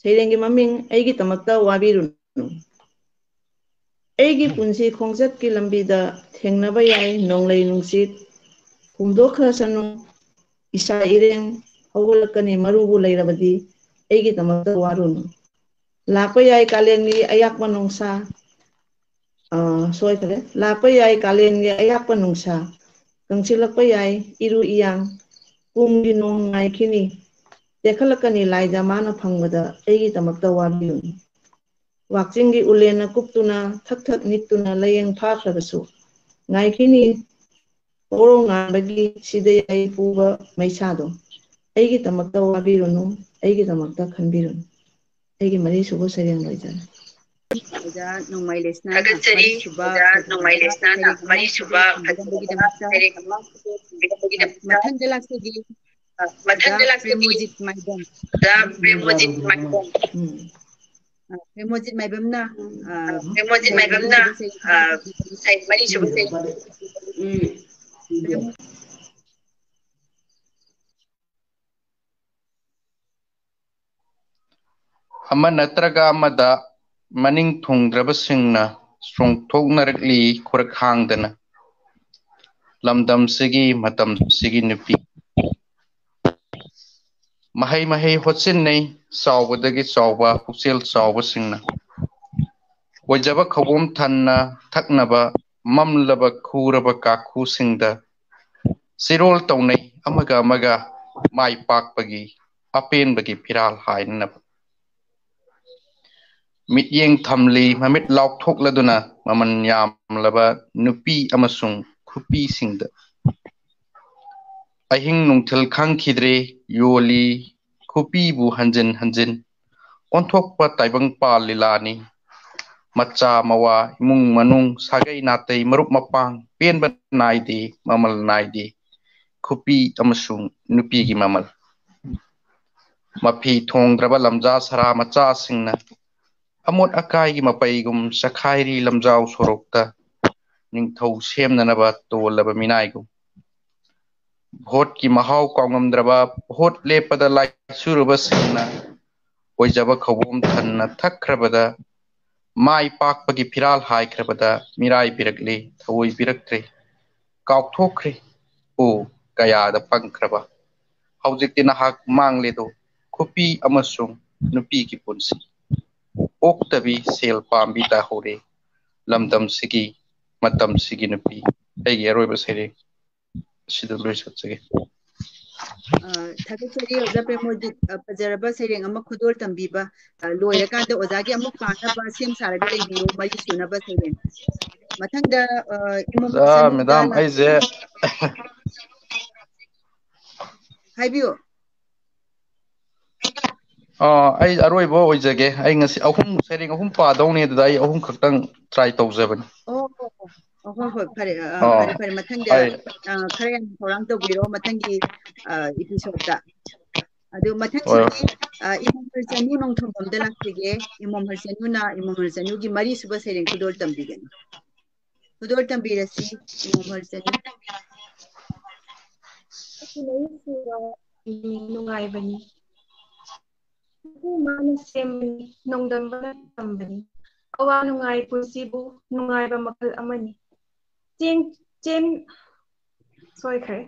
ꯁꯩꯔꯦꯡꯒꯤ ꯃꯃꯤꯡ ꯑꯩꯒꯤꯗꯃꯛꯇ ꯋꯥꯕꯤꯔꯨꯅꯨ꯫ ꯑꯩꯒꯤ ꯄꯨꯟꯁꯤ ꯈꯣꯡꯆꯠꯀꯤ ꯂꯝꯕꯤꯗ ꯊꯦꯡꯅꯕ ꯌꯥꯏ ꯅꯣꯡꯂꯩ ꯅꯨꯡꯁꯤꯠ, ꯍꯨꯝꯗꯣꯛꯈ꯭ꯔꯁꯅꯨ ꯏꯁꯥ ꯏꯔꯦꯡ, ꯍꯧꯒꯠꯂꯛꯀꯅꯤ ꯃꯔꯨꯕꯨ ꯂꯩꯔꯕꯗꯤ, ꯑꯩꯒꯤꯗꯃꯛꯇ ꯋꯥꯔꯨꯅꯨ꯫ ꯂꯥꯛꯄ ꯌꯥꯏ ꯀꯥꯂꯦꯟꯒꯤ ꯑꯌꯥꯛꯄ ꯅꯨꯡꯁꯥ, ꯑ, ꯁꯣꯏꯈ꯭ꯔꯦ꯫ ꯂꯥꯛꯄ ꯌꯥꯏ ꯀꯥꯂꯦꯟꯒꯤ ꯑꯌꯥꯛꯄ ꯅꯨꯡꯁꯥ, ꯀꯪꯁꯤꯜꯂꯛꯄ ꯌꯥꯏ ꯏꯔꯨ ꯏꯌꯥꯡ, ꯀꯨꯝꯒꯤ ꯅꯣꯡ ꯉꯥꯏꯈꯤꯅꯤ, ꯇꯦꯛꯈꯠꯂꯛꯀꯅꯤ ꯂꯥꯏꯗ ꯃꯥꯅ ꯐꯪꯕꯗ ꯑꯩꯒꯤꯗꯃꯛꯇ ꯋꯥꯕꯤꯌꯨꯅꯤ꯫ ꯋꯥꯛꯆꯤꯡꯒꯤ ꯎꯂꯦꯟꯅ ꯀꯨꯞꯇꯨꯅ ꯊꯛ ꯊꯛ ꯅꯤꯛꯇꯨꯅ ꯂꯥꯏꯌꯦꯡ ꯐꯥꯈ꯭ꯔꯕꯁꯨ, ꯉꯥꯏꯈꯤꯅꯤ ꯄꯣꯔꯣ ꯉꯥꯟꯕꯒꯤ ꯁꯤꯗ ꯌꯥꯏ ꯄꯨꯕ ꯃꯩꯁꯥꯗꯣ꯫ ꯑꯩꯒꯤꯗꯃꯛꯇ ꯋꯥꯕꯤꯔꯨꯅꯨ, ꯑꯩꯒꯤꯗꯃꯛꯇ ꯈꯟꯕꯤꯔꯨꯅꯨ꯫ ꯑꯩꯒꯤ ꯃꯔꯤꯁꯨꯕ ꯁꯩꯔꯦꯡ ꯂꯣꯏꯖꯔꯦ꯫ ꯑꯣꯖꯥ ꯅꯣꯡꯃꯥꯏ ꯂꯩꯁꯅꯥꯅ ꯊꯥꯒꯠꯆꯔꯤ, ꯃꯔꯤꯁꯨꯕ ꯑꯣꯖꯥ ꯅꯣꯡꯃꯥꯏ ꯂꯩꯁꯅꯥꯅ ꯁꯩꯔꯦꯡ ꯑꯃ ꯃꯔꯤꯁꯨꯕ ꯈꯨꯗꯣꯜ ꯇꯝꯕꯤꯔꯝꯕꯒꯤꯗꯃꯛꯇ꯫ ꯁꯩꯔꯦꯡ ꯑꯃ ꯈꯨꯗꯣꯜ ꯇꯝꯕꯤꯔꯝꯕꯒꯤꯗꯃꯛꯇ꯫ ꯃꯊꯪꯗ ꯂꯥꯛꯆꯒꯦ꯫ ꯑ, ꯃꯊꯪꯗ ꯑꯣꯖꯥ ꯂꯥꯛꯆꯒꯦ꯫ ꯄ꯭ꯔꯦꯃꯣꯖꯤꯠ ꯃꯥꯏꯕꯝ꯫ ꯑꯣꯖꯥ ꯄ꯭ꯔꯦꯃꯣꯖꯤꯠ ꯃꯥꯏꯕꯝ꯫ ꯎꯝ꯫ ꯑ, ꯄ꯭ꯔꯦꯃꯣꯖꯤꯠ ꯃꯥꯏꯕꯝꯅ, ꯑ, ꯄ꯭ꯔꯦꯃꯣꯖꯤꯠ ꯃꯥꯏꯕꯝꯅ, ꯃꯔꯤꯁꯨꯕ ꯁꯩꯔꯦꯡ꯫ ꯑ, ꯁꯩ-, ꯃꯔꯤꯁꯨꯕ ꯁꯩꯔꯦꯡ꯫ ꯎꯝ꯫ ꯄ꯭ꯔꯦꯃꯣ-, ꯑꯃ ꯅꯠꯇ꯭ꯔꯒ ꯑꯃꯗ ꯃꯅꯤꯡ ꯊꯨꯡꯗ꯭ꯔꯕꯁꯤꯡꯅ ꯆꯣꯡꯊꯣꯛꯅꯔꯛꯂꯤ ꯈꯨꯔꯛ ꯍꯥꯡꯗꯅ꯫ ꯂꯝꯗꯝꯁꯤꯒꯤ ꯃꯇꯝꯁꯤꯒꯤ ꯅꯨꯄꯤ꯫ ꯃꯍꯩ ꯃꯍꯩ ꯍꯣꯠꯆꯤꯟꯅꯩ ꯆꯥꯎꯕꯗꯒꯤ ꯆꯥꯎꯕ ꯄꯨꯛꯆꯦꯜ ꯆꯥꯎꯕꯁꯤꯡꯅ꯫ ꯑꯣꯏꯖꯕ ꯈꯧꯕꯣꯝ ꯊꯟꯅ ꯊꯛꯅꯕ ꯃꯝꯂꯕ ꯈꯨꯔꯕ ꯀꯥꯈꯨꯁꯤꯡꯗ ꯆꯤꯔꯣꯜ ꯇꯧꯅꯩ ꯑꯃꯒ ꯑꯃꯒ ꯃꯥꯏ ꯄꯥꯛꯄꯒꯤ ꯑꯄꯦꯟꯕꯒꯤ ꯐꯤꯔꯥꯜ ꯍꯥꯏꯅꯅꯕ꯫ ꯃꯤꯠꯌꯦꯡ ꯊꯝꯂꯤ ꯃꯃꯤꯠ ꯂꯥꯎꯊꯣꯛꯂꯗꯨꯅ ꯃꯃꯜ ꯌꯥꯝꯂꯕ ꯅꯨꯄꯤ ꯑꯃꯁꯨꯡ ꯈꯨꯄꯤꯁꯤꯡꯗ꯫ ꯑꯍꯤꯡ ꯅꯨꯡꯊꯤꯜ ꯈꯪꯈꯤꯗ꯭ꯔꯦ ꯌꯣꯜꯂꯤ ꯈꯨꯄꯤꯕꯨ ꯍꯟꯖꯤꯟ ꯍꯟꯖꯤꯟ꯫ ꯑꯣꯟꯊꯣꯛꯄ ꯇꯥꯏꯕꯪꯄꯥꯜ ꯂꯤꯂꯥꯅꯤ꯫ ꯃꯆꯥ ꯃꯋꯥ ꯏꯃꯨꯡ ꯃꯅꯨꯡ ꯁꯥꯒꯩ ꯅꯥꯇꯩ ꯃꯔꯨꯞ ꯃꯄꯥꯡ ꯄꯦꯟꯕ ꯅꯥꯏꯗꯦ ꯃꯃꯜ ꯅꯥꯏꯗꯦ꯫ ꯈꯨꯄꯤ ꯑꯃꯁꯨꯡ ꯅꯨꯄꯤꯒꯤ ꯃꯃꯜ꯫ ꯃꯐꯤ ꯊꯣꯡꯗ꯭ꯔꯕ ꯂꯝꯖꯥ ꯁꯔꯥ ꯃꯆꯥꯁꯤꯡꯅ ꯑꯃꯣꯠ ꯑꯀꯥꯏꯒꯤ ꯃꯄꯩꯒꯨꯝ ꯆꯈꯥꯏꯔꯤ ꯂꯝꯖꯥꯎ ꯁꯣꯔꯣꯛꯇ ꯅꯤꯡꯊꯧ ꯁꯦꯝꯅꯅꯕ ꯇꯣꯜꯂꯕ ꯃꯤꯅꯥꯏꯒꯨꯝ꯫ ꯚꯣꯠꯀꯤ ꯃꯍꯥꯎ ꯀꯥꯎꯉꯝꯗ꯭ꯔꯕ ꯚꯣꯠ ꯂꯦꯞꯄꯗ ꯂꯥꯏꯆꯨꯔꯕꯁꯤꯡꯅ ꯑꯣꯏꯖꯕ ꯈꯧꯕꯣꯝ ꯊꯟꯅ ꯊꯛꯈ꯭ꯔꯕꯗ ꯃꯥꯏ ꯄꯥꯛꯄꯒꯤ ꯐꯤꯔꯥꯜ ꯍꯥꯏꯈ꯭ꯔꯕꯗ ꯃꯤꯔꯥꯏꯕꯤꯔꯛꯂꯦ ꯊꯑꯣꯏꯕꯤꯔꯛꯇ꯭ꯔꯦ꯫ ꯀꯥꯎꯊꯣꯛꯈ꯭ꯔꯦ꯫ ꯑꯣ ꯀꯌꯥꯗ ꯄꯪꯈ꯭ꯔꯕ꯫ ꯍꯧꯖꯤꯛꯇꯤ ꯅꯍꯥꯛ ꯃꯥꯡꯂꯦꯗꯣ ꯈꯨꯄꯤ ꯑꯃꯁꯨꯡ ꯅꯨꯄꯤꯒꯤ ꯄꯨꯟꯁꯤ꯫ ꯑꯣꯛꯇꯕꯤ ꯁꯦꯜ ꯄꯥꯝꯕꯤ ꯇꯥꯍꯧꯔꯦ ꯂꯝꯗꯝꯁꯤꯒꯤ ꯃꯇꯝꯁꯤꯒꯤ ꯅꯨꯄꯤ꯫ ꯑꯩꯒꯤ ꯑꯔꯣꯏꯕ ꯁꯩꯔꯦꯡ ꯑꯁꯤꯗ ꯂꯣꯏꯁꯤꯟꯖꯒꯦ꯫ ꯑ, ꯊꯥꯒꯠꯆꯔꯤ ꯑꯣꯖꯥ ꯄ꯭ꯔꯦꯃꯣꯖꯤꯠ꯫ ꯑ, ꯐꯖꯔꯕ ꯁꯩꯔꯦꯡ ꯑꯃ ꯈꯨꯗꯣꯜ ꯇꯝꯕꯤꯕ꯫ ꯑ, ꯂꯣꯏꯔꯀꯥꯟꯗ ꯑꯣꯖꯥꯒꯤ ꯑꯃꯨꯛ ꯄꯥꯅꯕ ꯁꯦꯝ ꯁꯥꯔꯒ ꯂꯩꯕꯤꯌꯨ, ꯃꯔꯤ ꯁꯨꯅꯕ ꯁꯩꯔꯦꯡ꯫ ꯃꯊꯪꯗ, ꯑ, ꯏꯃꯣꯝ ꯑ, ꯁꯅꯨ ꯃꯦꯗꯥꯝ, ꯑꯣꯖꯥꯅ ꯑꯩꯁꯦ ꯍꯥꯏꯕꯤꯌꯨ꯫ ꯑ, ꯑꯩ ꯑꯔꯣꯏꯕ ꯑꯣꯏꯖꯒꯦ꯫ ꯑꯩ ꯉꯁꯤ ꯑꯍꯨꯝ, ꯁꯩꯔꯦꯡ ꯑꯍꯨꯝ ꯄꯥꯗꯧꯅꯤ, ꯑꯗꯨꯗ ꯑꯩ ꯑꯍꯨꯝ ꯈꯛꯇꯪ try ꯇꯧꯖꯕꯅꯤ꯫ ꯑꯣ, ꯑꯣ, ꯑꯣ, ꯍꯣꯏ, ꯍꯣꯏ, ꯐꯔꯦ, ꯑ, ꯑ, ꯑꯣ, ꯐꯔꯦ, ꯐꯔꯦ꯫ ꯃꯊꯪꯗ, ꯑꯩ ꯑ, ꯈꯔ ꯌꯥꯝꯅ ꯊꯧꯔꯥꯡ ꯇꯧꯕꯤꯔꯣ ꯃꯊꯪꯒꯤ, ꯑ, episode ꯇ꯫ ꯑꯗꯨ ꯍꯣꯏ, ꯃꯊꯪꯁꯤꯗꯤ, ꯑ, ꯏꯃꯣꯝ ꯍꯔꯆꯅꯨ ꯅꯣꯡꯊꯣꯝꯕꯝꯗ ꯂꯥꯛꯆꯒꯦ꯫ ꯏꯃꯣꯝ ꯍꯔꯆꯅꯨꯅ ꯏꯃꯣꯝ ꯍꯔꯆꯅꯨꯒꯤ ꯃꯔꯤꯁꯨꯕ ꯁꯩꯔꯦꯡ ꯈꯨꯗꯣꯜ ꯇꯝꯕꯤꯒꯅꯤ꯫ ꯈꯨꯗꯣꯜ ꯇꯝꯕꯤꯔꯁꯤ, ꯏꯃꯣꯝ ꯍꯔꯆꯅꯨ꯫ ꯑꯩꯒꯤ ꯃꯔꯤꯁꯨꯕ ꯃꯤꯡ ꯅꯨꯡꯉꯥꯏꯕꯅꯤ꯫ ꯃꯄꯨ ꯃꯥꯅ ꯁꯦꯝꯕꯅꯤ, ꯅꯣꯡꯗꯝꯕꯅ ꯇꯝꯕꯅꯤ꯫ ꯑꯋꯥ ꯅꯨꯡꯉꯥꯏ ꯄꯨꯟꯁꯤꯕꯨ ꯅꯨꯡꯉꯥꯏꯕ ꯃꯈꯜ ꯑꯃꯅꯤ꯫ ꯆꯦꯟ, ꯆꯦꯟ, ꯁꯣꯏꯈ꯭ꯔꯦ꯫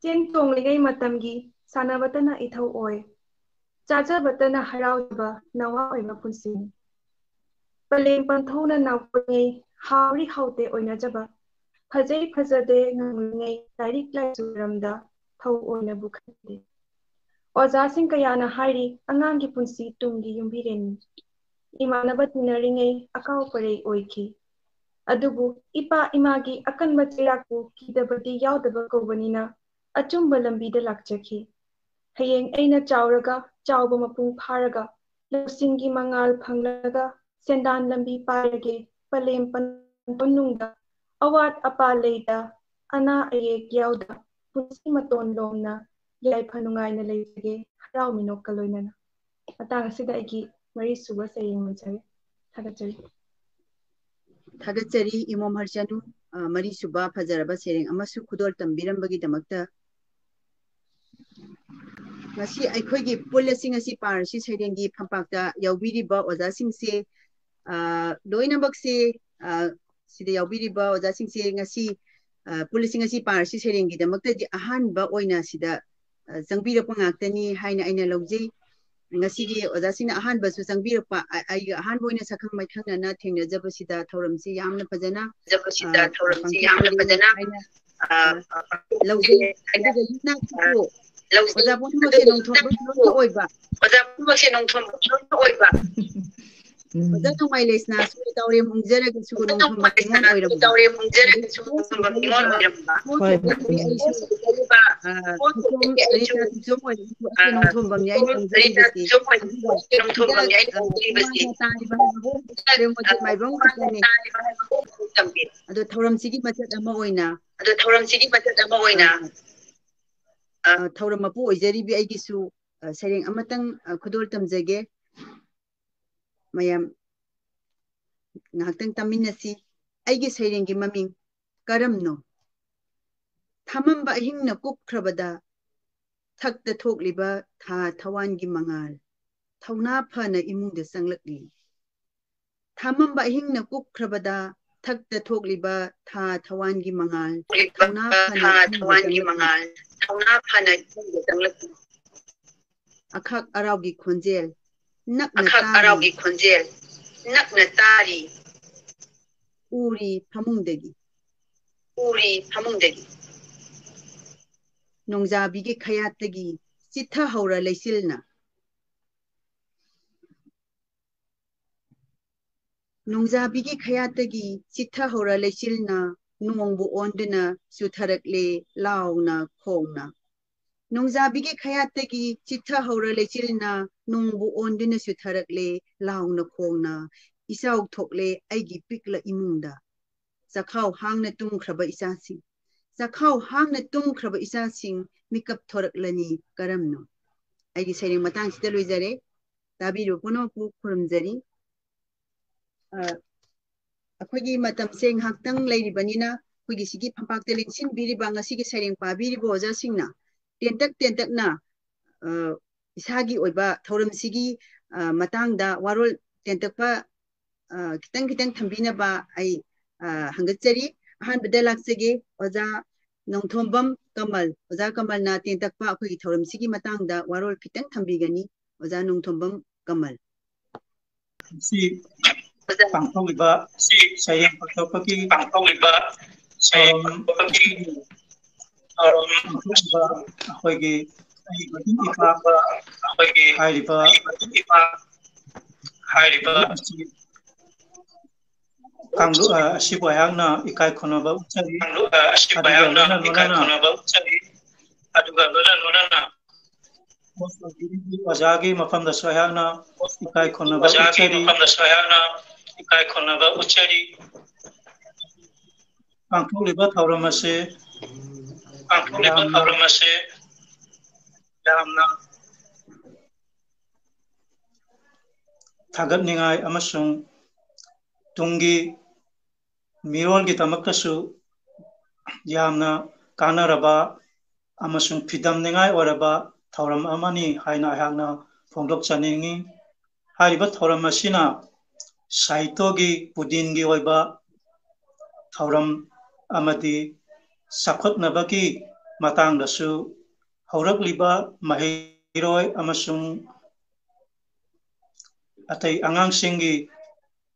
ꯆꯦꯟ ꯆꯣꯡꯂꯤꯉꯩ ꯃꯇꯝꯒꯤ ꯁꯥꯟꯅꯕꯇꯅ ꯏꯊꯧ ꯑꯣꯏ꯫ ꯆꯥꯖꯕꯇꯅ ꯍꯔꯥꯎꯖꯕ ꯅꯋꯥ ꯑꯣꯏꯕ ꯄꯨꯟꯁꯤꯅꯤ꯫ ꯄꯂꯦꯝ ꯄꯟꯊꯧꯅ ꯅꯥꯎꯄꯨꯏꯉꯩ ꯍꯥꯎꯔꯤ ꯍꯥꯎꯇꯦ ꯑꯣꯏꯅꯖꯕ꯫ ꯐꯖꯩ ꯐꯖꯗꯦ ꯉꯥꯡꯂꯤꯉꯩ ꯂꯥꯏꯔꯤꯛ ꯂꯥꯏꯁꯨ ꯃꯔꯝꯗ ꯊꯧ ꯑꯣꯏꯅꯕꯨ ꯈꯟꯗꯦ꯫ ꯑꯣꯖꯥꯁꯤꯡ ꯀꯌꯥꯅ ꯍꯥꯏꯔꯤ ꯑꯉꯥꯡꯒꯤ ꯄꯨꯟꯁꯤ ꯇꯨꯡꯒꯤ ꯌꯨꯝꯕꯤꯔꯦꯟꯅꯤ꯫ ꯏꯃꯥꯟꯅꯕ ꯇꯤꯟꯅꯔꯤꯉꯩ ꯑꯀꯥꯎ ꯄꯔꯩ ꯑꯣꯏꯈꯤ꯫ ꯑꯗꯨꯕꯨ ꯏꯄꯥ ꯏꯃꯥꯒꯤ ꯑꯀꯟꯕ ꯆꯩꯔꯥꯛꯄꯨ ꯀꯤꯗꯕꯗꯤ ꯌꯥꯎꯗꯕ ꯀꯧꯕꯅꯤꯅ ꯑꯆꯨꯝꯕ ꯂꯝꯕꯤꯗ ꯂꯥꯛꯆꯈꯤ꯫ ꯍꯌꯦꯡ ꯑꯩꯅ ꯆꯥꯎꯔꯒ ꯆꯥꯎꯕ ꯃꯄꯨꯡ ꯐꯥꯔꯒ ꯂꯧꯁꯤꯡꯒꯤ ꯃꯉꯥꯜ ꯐꯪꯂꯒ ꯁꯦꯟꯗꯥꯟ ꯂꯝꯕꯤ ꯄꯥꯏꯔꯒꯦ ꯄꯂꯦꯝ ꯄꯟꯊꯨꯡꯗ ꯑꯋꯥꯠ ꯑꯄꯥ ꯂꯩꯇ ꯑꯅꯥ ꯑꯌꯦꯛ ꯌꯥꯎꯗ ꯄꯨꯟꯁꯤ ꯃꯇꯣꯟ ꯂꯣꯝꯅ ꯌꯥꯏꯐ ꯅꯨꯡꯉꯥꯏꯅ ꯂꯩꯖꯒꯦ ꯍꯔꯥꯎ ꯃꯤꯅꯣꯛꯀ ꯂꯣꯏꯅꯅ꯫ ꯃꯇꯥꯡ ꯑꯁꯤꯗ ꯑꯩꯒꯤ ꯃꯔꯤꯁꯨꯕ ꯁꯩꯔꯦꯡ ꯂꯣꯏꯖꯔꯦ꯫ ꯊꯥꯒꯠꯆꯔꯤ꯫ ꯊꯥꯒꯠꯆꯔꯤ ꯏꯃꯣꯝ ꯍꯔꯆꯅꯨ, ꯑ, ꯃꯔꯤꯁꯨꯕ ꯐꯖꯔꯕ ꯁꯩꯔꯦꯡ ꯑꯃꯁꯨ ꯈꯨꯗꯣꯜ ꯇꯝꯕꯤꯔꯝꯕꯒꯤꯗꯃꯛꯇ꯫ ꯉꯁꯤ ꯑꯩꯈꯣꯏꯒꯤ ꯄꯨꯜ ꯑꯁꯤ ꯉꯁꯤ ꯄꯥꯔꯁꯤ ꯁꯩꯔꯦꯡꯒꯤ ꯐꯝꯄꯥꯛꯇ ꯌꯥꯎꯕꯤꯔꯤꯕ ꯑꯣꯖꯥꯁꯤꯡꯁꯦ, ꯑ, ꯂꯣꯏꯅꯃꯛꯁꯦ, ꯑ, ꯁꯤꯗ ꯌꯥꯎꯕꯤꯔꯤꯕ ꯑꯣꯖꯥꯁꯤꯡꯁꯦ ꯉꯁꯤ, ꯑ, ꯄꯨꯜ ꯑꯁꯤ ꯉꯁꯤ ꯄꯥꯔꯁꯤ ꯁꯩꯔꯦꯡꯒꯤꯗꯃꯛꯇꯗꯤ ꯑꯍꯥꯟꯕ ꯑꯣꯏꯅ ꯁꯤꯗ, ꯑ, ꯆꯪꯕꯤꯔꯛꯄ ꯉꯥꯛꯇꯅꯤ ꯍꯥꯏꯅ ꯑꯩꯅ ꯂꯧꯖꯩ꯫ ꯉꯁꯤꯒꯤ ꯑꯣꯖꯥꯁꯤꯡꯅ ꯑꯍꯥꯟꯕꯁꯨ ꯆꯪꯕꯤꯔꯛꯄ, ꯑ-, ꯑꯩꯒ ꯑꯍꯥꯟꯕ ꯑꯣꯏꯅ ꯁꯛꯈꯪ ꯃꯥꯏꯈꯪꯅꯅ ꯊꯦꯡꯅꯖꯕꯁꯤꯗ ꯊꯧꯔꯝꯁꯤ ꯌꯥꯝꯅ ꯐꯖꯅ, ꯖꯕꯁꯤꯗ ꯑ, ꯊꯧꯔꯝꯁꯤ ꯌꯥꯝꯅ ꯄꯥꯡꯊꯣꯛꯆꯔꯤ ꯐꯖꯅ, ꯍꯥꯏꯅ, ꯑ, ꯑ, ꯂꯧꯖꯩ꯫ ꯑꯗꯨꯒ ꯌꯨꯝꯅꯥꯛꯁꯤꯁꯨ ꯂꯧꯖꯩ꯫ ꯑꯣꯖꯥ ꯄꯨꯝꯅꯃꯛꯁꯦ ꯑꯗꯨꯒ ꯅꯣꯡꯊꯣꯝꯕꯝ ꯌꯨꯝꯅꯥꯛꯁꯤꯁꯨ ꯂꯣꯏꯅ ꯑꯣꯏꯕ꯫ ꯑꯣꯖꯥ ꯄꯨꯝꯅꯃꯛꯁꯦ ꯅꯣꯡꯊꯣꯝꯕꯝ ꯂꯣꯏꯅ ꯑꯣꯏꯕ꯫ ꯎꯝ꯫ ꯑꯣꯖꯥ ꯅꯣꯡꯃꯥꯏ ꯂꯩꯁꯅꯥꯁꯨ ꯇꯥꯎꯔꯦꯝ ꯎꯪꯖꯔꯒꯁꯨ ꯅꯣꯡꯊꯣꯝꯕꯝ ꯅꯤꯉꯣꯜ ꯑꯣꯏꯔꯝꯕ꯫ ꯇꯥꯎꯔꯦꯝ ꯎꯪꯖꯔꯒꯁꯨ ꯅꯣꯡꯊꯣꯝꯕꯝ ꯅꯤꯉꯣꯜ ꯑꯣꯏꯔꯝꯕ꯫ ꯍꯣꯏ, ꯍꯣꯏ, ꯆꯨꯝꯃꯤ꯫ ꯑꯩꯁꯨ, ꯑ, ꯊꯣꯏꯇꯣꯝ, ꯔꯤꯇꯥ ꯊꯣꯏꯇꯣꯝ ꯑꯣꯏꯔꯒꯁꯨ ꯑꯩꯁꯦ ꯅꯣꯡꯊꯣꯝꯕꯝꯅꯤ ꯑꯩꯅ ꯎꯖꯔꯤꯕꯁꯦ꯫ ꯑꯗꯨꯒ ꯍꯟꯗꯛ, ꯑ, ꯃꯃꯥꯡꯗ ꯇꯥꯔꯤꯕ ꯍꯥꯏꯕꯕꯨ ꯇꯥꯎꯔꯦꯝ ꯃꯣꯟꯖꯦ ꯃꯥꯏꯕꯝ ꯈꯛꯇꯅꯤ꯫ ꯑꯗꯣ ꯊꯧꯔꯝꯁꯤꯒꯤ ꯃꯆꯠ ꯑꯃ ꯑꯣꯏꯅ, ꯑꯗꯣ ꯊꯧꯔꯝꯁꯤꯒꯤ ꯃꯆꯠ ꯑꯃ ꯑꯣꯏꯅ, ꯑ, ꯑ, ꯊꯧꯔꯝ ꯃꯄꯨ ꯑꯣꯏꯖꯔꯤꯕꯤ ꯑꯩꯒꯤꯁꯨ, ꯑ, ꯁꯩꯔꯦꯡ ꯑꯃꯇꯪ, ꯑ, ꯈꯨꯗꯣꯜ ꯇꯝꯖꯒꯦ꯫ ꯃꯌꯥꯝ ꯉꯥꯏꯍꯥꯛꯇꯪ ꯇꯥꯃꯤꯟꯅꯁꯤ꯫ ꯑꯩꯒꯤ ꯁꯩꯔꯦꯡꯒꯤ ꯃꯃꯤꯡ ꯀꯔꯝꯅꯣ? ꯊꯥꯃꯝꯕ ꯑꯍꯤꯡꯅ ꯀꯨꯞꯈ꯭ꯔꯕꯗ ꯊꯛꯇ ꯊꯣꯛꯂꯤꯕ ꯊꯥ ꯊꯋꯥꯟꯒꯤ ꯃꯉꯥꯜ ꯊꯧꯅꯥ ꯐꯅ ꯏꯃꯨꯡꯗ ꯆꯪꯂꯛꯂꯤ꯫ ꯊꯥꯃꯝꯕ ꯑꯍꯤꯡꯅ ꯀꯨꯞꯈ꯭ꯔꯕꯗ ꯊꯛꯇ ꯊꯣꯛꯂꯤꯕ ꯊꯥ ꯊꯋꯥꯟꯒꯤ ꯃꯉꯥꯜ ꯊꯧꯅꯥ ꯐꯅ ꯊꯥ ꯏꯃꯨꯡꯗ ꯊꯋꯥꯟꯒꯤ ꯆꯪꯂꯛꯂꯤ꯫ ꯃꯉꯥꯜ ꯊꯧꯅꯥ ꯐꯅ ꯏꯃꯨꯡꯗ ꯆꯪꯂꯛꯂꯤ꯫ ꯑꯈꯥꯛ ꯑꯔꯥꯎꯒꯤ ꯈꯣꯟꯖꯦꯜ ꯅꯛꯅ ꯑꯈꯥꯛ ꯇꯥꯔꯤ꯫ ꯑꯔꯥꯎꯒꯤ ꯈꯣꯟꯖꯦꯜ ꯅꯛꯅ ꯇꯥꯔꯤ꯫ ꯎꯔꯤ ꯐꯃꯨꯡꯗꯒꯤ꯫ ꯎꯔꯤ ꯐꯃꯨꯡꯗꯒꯤ꯫ ꯅꯣꯡꯖꯥꯕꯤꯒꯤ ꯈꯌꯥꯠꯇꯒꯤ ꯆꯤꯠꯊꯍꯧꯔ ꯂꯩꯆꯤꯜꯅ꯫ ꯅꯣꯡꯖꯥꯕꯤꯒꯤ ꯈꯌꯥꯠꯇꯒꯤ ꯆꯤꯠꯊꯍꯧꯔ ꯂꯩꯆꯤꯜꯅ ꯅꯣꯡꯕꯨ ꯑꯣꯟꯗꯨꯅ ꯆꯨꯊꯔꯛꯂꯦ ꯂꯥꯎꯅ ꯈꯣꯡꯅ꯫ ꯅꯣꯡꯖꯥꯕꯤꯒꯤ ꯈꯌꯥꯠꯇꯒꯤ ꯆꯤꯠꯊꯍꯧꯔ ꯂꯩꯆꯤꯜꯅ ꯅꯣꯡꯕꯨ ꯑꯣꯟꯗꯨꯅ ꯆꯨꯊꯔꯛꯂꯦ ꯂꯥꯎꯅ ꯈꯣꯡꯅ꯫ ꯏꯆꯥꯎ ꯊꯣꯛꯂꯦ ꯑꯩꯒꯤ ꯄꯤꯛꯂ ꯏꯃꯨꯡꯗ꯫ ꯆꯈꯥꯎ ꯍꯥꯡꯅ ꯇꯨꯝꯈ꯭ꯔꯕ ꯏꯆꯥꯁꯤꯡ, ꯆꯈꯥꯎ ꯍꯥꯡꯅ ꯇꯨꯝꯈ꯭ꯔꯕ ꯏꯆꯥꯁꯤꯡ ꯃꯤꯀꯞ ꯊꯣꯔꯛꯂꯅꯤ ꯀꯔꯝꯅꯣ? ꯑꯩꯒꯤ ꯁꯩꯔꯦꯡ ꯃꯇꯥꯡꯁꯤꯗ ꯂꯣꯏꯖꯔꯦ꯫ ꯇꯥꯕꯤꯔꯤꯕ ꯄꯨꯝꯅꯃꯛꯄꯨ ꯈꯨꯔꯨꯝꯖꯔꯤ꯫ ꯑ, ꯑꯩꯈꯣꯏꯒꯤ ꯃꯇꯝꯁꯦ ꯉꯥꯏꯍꯥꯛꯇꯪ ꯂꯩꯔꯤꯕꯅꯤꯅ, ꯑꯩꯈꯣꯏꯒꯤ ꯁꯤꯒꯤ ꯐꯝꯄꯥꯛꯇ ꯂꯦꯡꯁꯤꯟꯕꯤꯔꯤꯕ, ꯉꯁꯤꯒꯤ ꯁꯩꯔꯦꯡ ꯄꯥꯕꯤꯔꯤꯕ ꯑꯣꯖꯥꯁꯤꯡꯅ ꯇꯦꯟꯇꯛ ꯇꯦꯟꯇꯛꯅ, ꯑ, ꯏꯁꯥꯒꯤ ꯑꯣꯏꯕ ꯊꯧꯔꯝꯁꯤꯒꯤ, ꯑ, ꯃꯇꯥꯡꯗ ꯋꯥꯔꯣꯜ ꯇꯦꯟꯇꯛꯄ, ꯑ, ꯈꯤꯇꯪ ꯈꯤꯇꯪ ꯊꯝꯕꯤꯅꯕ ꯑꯩ, ꯑ, ꯍꯪꯒꯠꯆꯔꯤ꯫ ꯑꯍꯥꯟꯕꯗ ꯂꯥꯛꯆꯒꯦ, ꯑꯣꯖꯥ ꯅꯣꯡꯊꯣꯝꯕꯝ ꯀꯃꯜ꯫ ꯑꯣꯖꯥ ꯀꯃꯜꯅ ꯇꯦꯟꯇꯛꯄ ꯑꯩꯈꯣꯏꯒꯤ ꯊꯧꯔꯝꯁꯤꯒꯤ ꯃꯇꯥꯡꯗ ꯋꯥꯔꯣꯜ ꯈꯤꯇꯪ ꯊꯝꯕꯤꯒꯅꯤ꯫ ꯑꯣꯖꯥ ꯅꯣꯡꯊꯣꯝꯕꯝ ꯀꯃꯜ꯫ ꯉꯁꯤ ꯄꯥꯡꯊꯣꯛꯂꯤꯕ ꯁꯩꯔꯦꯡ ꯄꯥꯡꯊꯣꯛꯄꯒꯤ ꯄꯥꯡꯊꯣꯛꯂꯤꯕ ꯁꯩꯔꯦꯡ ꯊꯧꯔꯝ ꯄꯥꯡꯊꯣꯛꯄꯒꯤ ꯊꯧꯔꯝ ꯄꯥꯡꯊꯣꯛꯂꯤꯕ ꯑꯩꯈꯣꯏꯒꯤ ꯑꯩ ꯃꯇꯤꯛ ꯏꯄꯥ ꯑꯩꯈꯣꯏꯒꯤ ꯍꯥꯏꯔꯤꯕ ꯑꯩ ꯃꯇꯤꯛ ꯏꯄꯥ ꯍꯥꯏꯔꯤꯕ ꯂꯥꯏꯔꯤꯛ ꯑꯁꯤ ꯀꯥꯡꯂꯨꯞ, ꯑ, ꯑꯁꯤꯕꯨ ꯑꯩꯍꯥꯛꯅ ꯏꯀꯥꯏ ꯈꯨꯝꯅꯕ ꯎꯠꯆꯔꯤ꯫ ꯀꯥꯡꯂꯨꯞ, ꯑ, ꯑꯁꯤꯕꯨ ꯑꯗꯨꯒ ꯑꯩꯍꯥꯛꯅ ꯂꯣꯏꯅ ꯏꯀꯥꯏ ꯂꯣꯏꯅꯅ ꯈꯨꯝꯅꯕ ꯎꯠꯆꯔꯤ꯫ ꯑꯗꯨꯒ ꯂꯣꯏꯅ ꯂꯣꯏꯅꯅ ꯑꯣꯖꯥꯒꯤ ꯃꯐꯝꯗꯁꯨ ꯑꯩꯍꯥꯛꯅ ꯏꯀꯥꯏ ꯈꯨꯝꯅꯕ ꯑꯣꯖꯥꯒꯤ ꯎꯠꯆꯔꯤ꯫ ꯃꯐꯝꯗꯁꯨ ꯑꯩꯍꯥꯛꯅ ꯏꯀꯥꯏ ꯈꯨꯝꯅꯕ ꯎꯠꯆꯔꯤ꯫ ꯄꯥꯡꯊꯣꯛꯂꯤꯕ ꯊꯧꯔꯝ ꯑꯁꯤ ꯄꯥꯡꯊꯣꯛꯂꯤꯕ ꯌꯥꯝꯅ ꯊꯧꯔꯝ ꯑꯁꯤ ꯌꯥꯝꯅ ꯊꯥꯒꯠꯅꯤꯡꯉꯥꯏ ꯑꯃꯁꯨꯡ ꯇꯨꯡꯒꯤ ꯃꯤꯔꯣꯜꯒꯤꯗꯃꯛꯇꯁꯨ ꯌꯥꯝꯅ ꯀꯥꯟꯅꯔꯕ ꯑꯃꯁꯨꯡ ꯐꯤꯗꯝꯅꯤꯡꯉꯥꯏ ꯑꯣꯏꯔꯕ ꯊꯧꯔꯝ ꯑꯃꯅꯤ ꯍꯥꯏꯅ ꯑꯩꯍꯥꯛꯅ ꯐꯣꯡꯗꯣꯛꯆꯅꯤꯡꯏ꯫ ꯍꯥꯏꯔꯤꯕ ꯊꯧꯔꯝ ꯑꯁꯤꯅ ꯁꯥꯍꯤꯇ꯭ꯌꯒꯤ ꯄꯨꯗꯤꯟꯒꯤ ꯑꯣꯏꯕ ꯊꯧꯔꯝ ꯑꯃꯗꯤ ꯆꯥꯎꯈꯠꯅꯕꯒꯤ ꯃꯇꯥꯡꯗꯁꯨ ꯍꯧꯔꯛꯂꯤꯕ ꯃꯍꯩꯔꯣꯏ ꯑꯃꯁꯨꯡ ꯑꯇꯩ ꯑꯉꯥꯡꯁꯤꯡꯒꯤ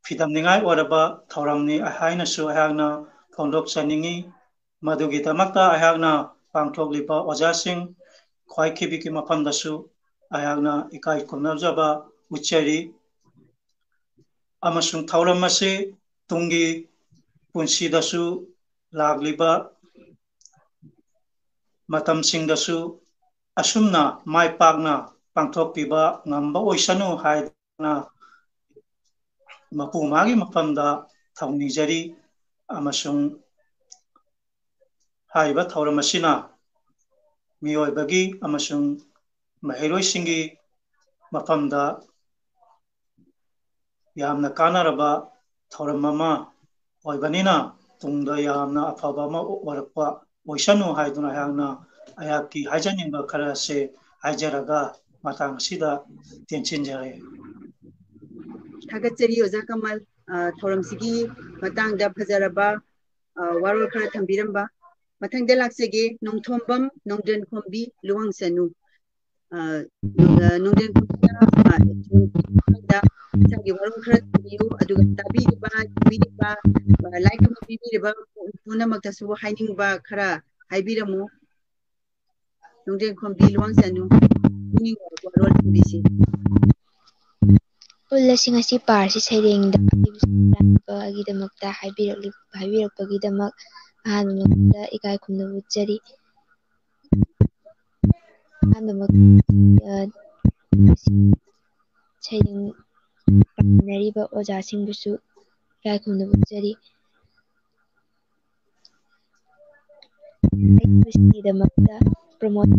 ꯐꯤꯗꯝꯅꯤꯡꯉꯥꯏ ꯑꯣꯏꯔꯕ ꯊꯧꯔꯝꯅꯤ ꯍꯥꯏꯅꯁꯨ ꯑꯩꯍꯥꯛꯅ ꯐꯣꯡꯗꯣꯛꯆꯅꯤꯡꯏ꯫ ꯃꯗꯨꯒꯤꯗꯃꯛꯇ ꯑꯩꯍꯥꯛꯅ ꯄꯥꯡꯊꯣꯛꯂꯤꯕ ꯑꯣꯖꯥꯁꯤꯡ ꯈ꯭ꯋꯥꯏꯈꯤꯕꯤꯒꯤ ꯃꯐꯝꯗꯁꯨ ꯑꯩꯍꯥꯛꯅ ꯏꯀꯥꯏ ꯈꯨꯝꯅꯖꯕ ꯎꯠꯆꯔꯤ꯫ ꯑꯃꯁꯨꯡ ꯊꯧꯔꯝ ꯑꯁꯤ ꯇꯨꯡꯒꯤ ꯄꯨꯟꯁꯤꯗꯁꯨ ꯂꯥꯛꯂꯤꯕ ꯃꯇꯝꯁꯤꯡꯗꯁꯨ ꯑꯁꯨꯝꯅ ꯃꯥꯏ ꯄꯥꯛꯅ ꯄꯥꯡꯊꯣꯛꯄꯤꯕ ꯉꯝꯕ ꯑꯣꯏꯁꯅꯨ ꯍꯥꯏꯗꯨꯅ ꯃꯄꯨ ꯃꯥꯒꯤ ꯃꯐꯝꯗ ꯊꯧꯅꯤꯖꯔꯤ꯫ ꯑꯃꯁꯨꯡ ꯍꯥꯏꯔꯤꯕ ꯊꯧꯔꯝ ꯑꯁꯤꯅ ꯃꯤꯑꯣꯏꯕꯒꯤ ꯑꯃꯁꯨꯡ ꯃꯍꯩꯔꯣꯏꯁꯤꯡꯒꯤ ꯃꯐꯝꯗ ꯌꯥꯝꯅ ꯀꯥꯟꯅꯔꯕ ꯊꯧꯔꯝ ꯑꯃ ꯑꯣꯏꯕꯅꯤꯅ, ꯇꯨꯡꯗ ꯌꯥꯝꯅ ꯑꯐꯕ ꯑꯃ ꯑꯣꯏꯔꯛꯄ ꯑꯣꯏꯁꯅꯨ ꯍꯥꯏꯗꯨꯅ ꯑꯩꯍꯥꯛꯅ, ꯑꯩꯍꯥꯛꯀꯤ ꯍꯥꯏꯖꯅꯤꯡꯕ ꯈꯔ ꯑꯁꯤ ꯍꯥꯏꯖꯔꯒ ꯃꯇꯥꯡ ꯑꯁꯤꯗ ꯇꯦꯟꯁꯤꯟꯖꯔꯦ꯫ ꯊꯥꯒꯠꯆꯔꯤ ꯑꯣꯖꯥ ꯀꯃꯜ꯫ ꯑ, ꯊꯧꯔꯝꯁꯤꯒꯤ ꯃꯇꯥꯡꯗ ꯐꯖꯔꯕ, ꯑ, ꯋꯥꯔꯣꯜ ꯈꯔ ꯊꯝꯕꯤꯔꯝꯕ꯫ ꯃꯊꯪꯗ ꯂꯥꯛꯆꯒꯦ, ꯅꯣꯡꯊꯣꯝꯕꯝ ꯅꯣꯡꯗ꯭ꯔꯦꯟꯈꯣꯝꯕꯤ ꯂꯨꯋꯥꯡꯆꯅꯨ꯫ ꯑ, ꯅꯣꯡ-, ꯑ, ꯅꯣꯡꯗ꯭ꯔꯦꯟꯈꯣꯝꯕꯤꯅ, ꯑ, ꯃꯇꯥꯡꯗ ꯏꯁꯥꯒꯤ ꯋꯥꯔꯣꯜ ꯈꯔ ꯊꯝꯕꯤꯌꯨ, ꯑꯗꯨꯒ ꯇꯥꯕꯤꯔꯤꯕ, ꯌꯦꯡꯕꯤꯔꯤꯕ, ꯑ, ꯂꯥꯏꯛ ꯊꯝꯕꯤꯔꯤꯕ ꯄꯨꯝꯅꯃꯛꯇꯁꯨ ꯍꯥꯏꯅꯤꯡꯕ ꯈꯔ ꯍꯥꯏꯕꯤꯔꯝꯃꯨ꯫ ꯅꯣꯡꯗ꯭ꯔꯦꯟꯈꯣꯝꯕꯤ ꯂꯨꯋꯥꯡꯆꯅꯨ, ꯄꯨꯛꯅꯤꯡ ꯋꯥꯔꯣꯜ ꯊꯝꯕꯤꯁꯤ꯫ ꯄꯨꯜ ꯑꯁꯤ ꯉꯁꯤ ꯄꯥꯔꯁꯤ ꯁꯩꯔꯦꯡꯗ ꯍꯥꯏꯕꯁꯤꯒꯤꯗꯃꯛꯇ ꯍꯥꯏꯕꯤꯔꯛꯂꯤ-, ꯍꯥꯏꯕꯤꯔꯛꯄꯒꯤꯗꯃꯛ ꯑꯍꯥꯟꯕ ꯃꯛꯇꯗ ꯏꯀꯥꯏ ꯈꯨꯝꯅꯕ ꯎꯠꯆꯔꯤ꯫ ꯑꯍꯥꯟꯕ ꯃꯛ-, ꯑ, ꯁꯩꯔꯦꯡ ꯄꯥꯃꯤꯟꯅꯔꯤꯕ ꯑꯣꯖꯥꯁꯤꯡꯕꯨꯁꯨ ꯏꯀꯥꯏ ꯈꯨꯝꯅꯕ ꯎꯠꯆꯔꯤ꯫ ꯑꯩꯈꯣꯏꯒꯤꯗꯃꯛꯇ ꯄ꯭ꯔꯃꯣꯠ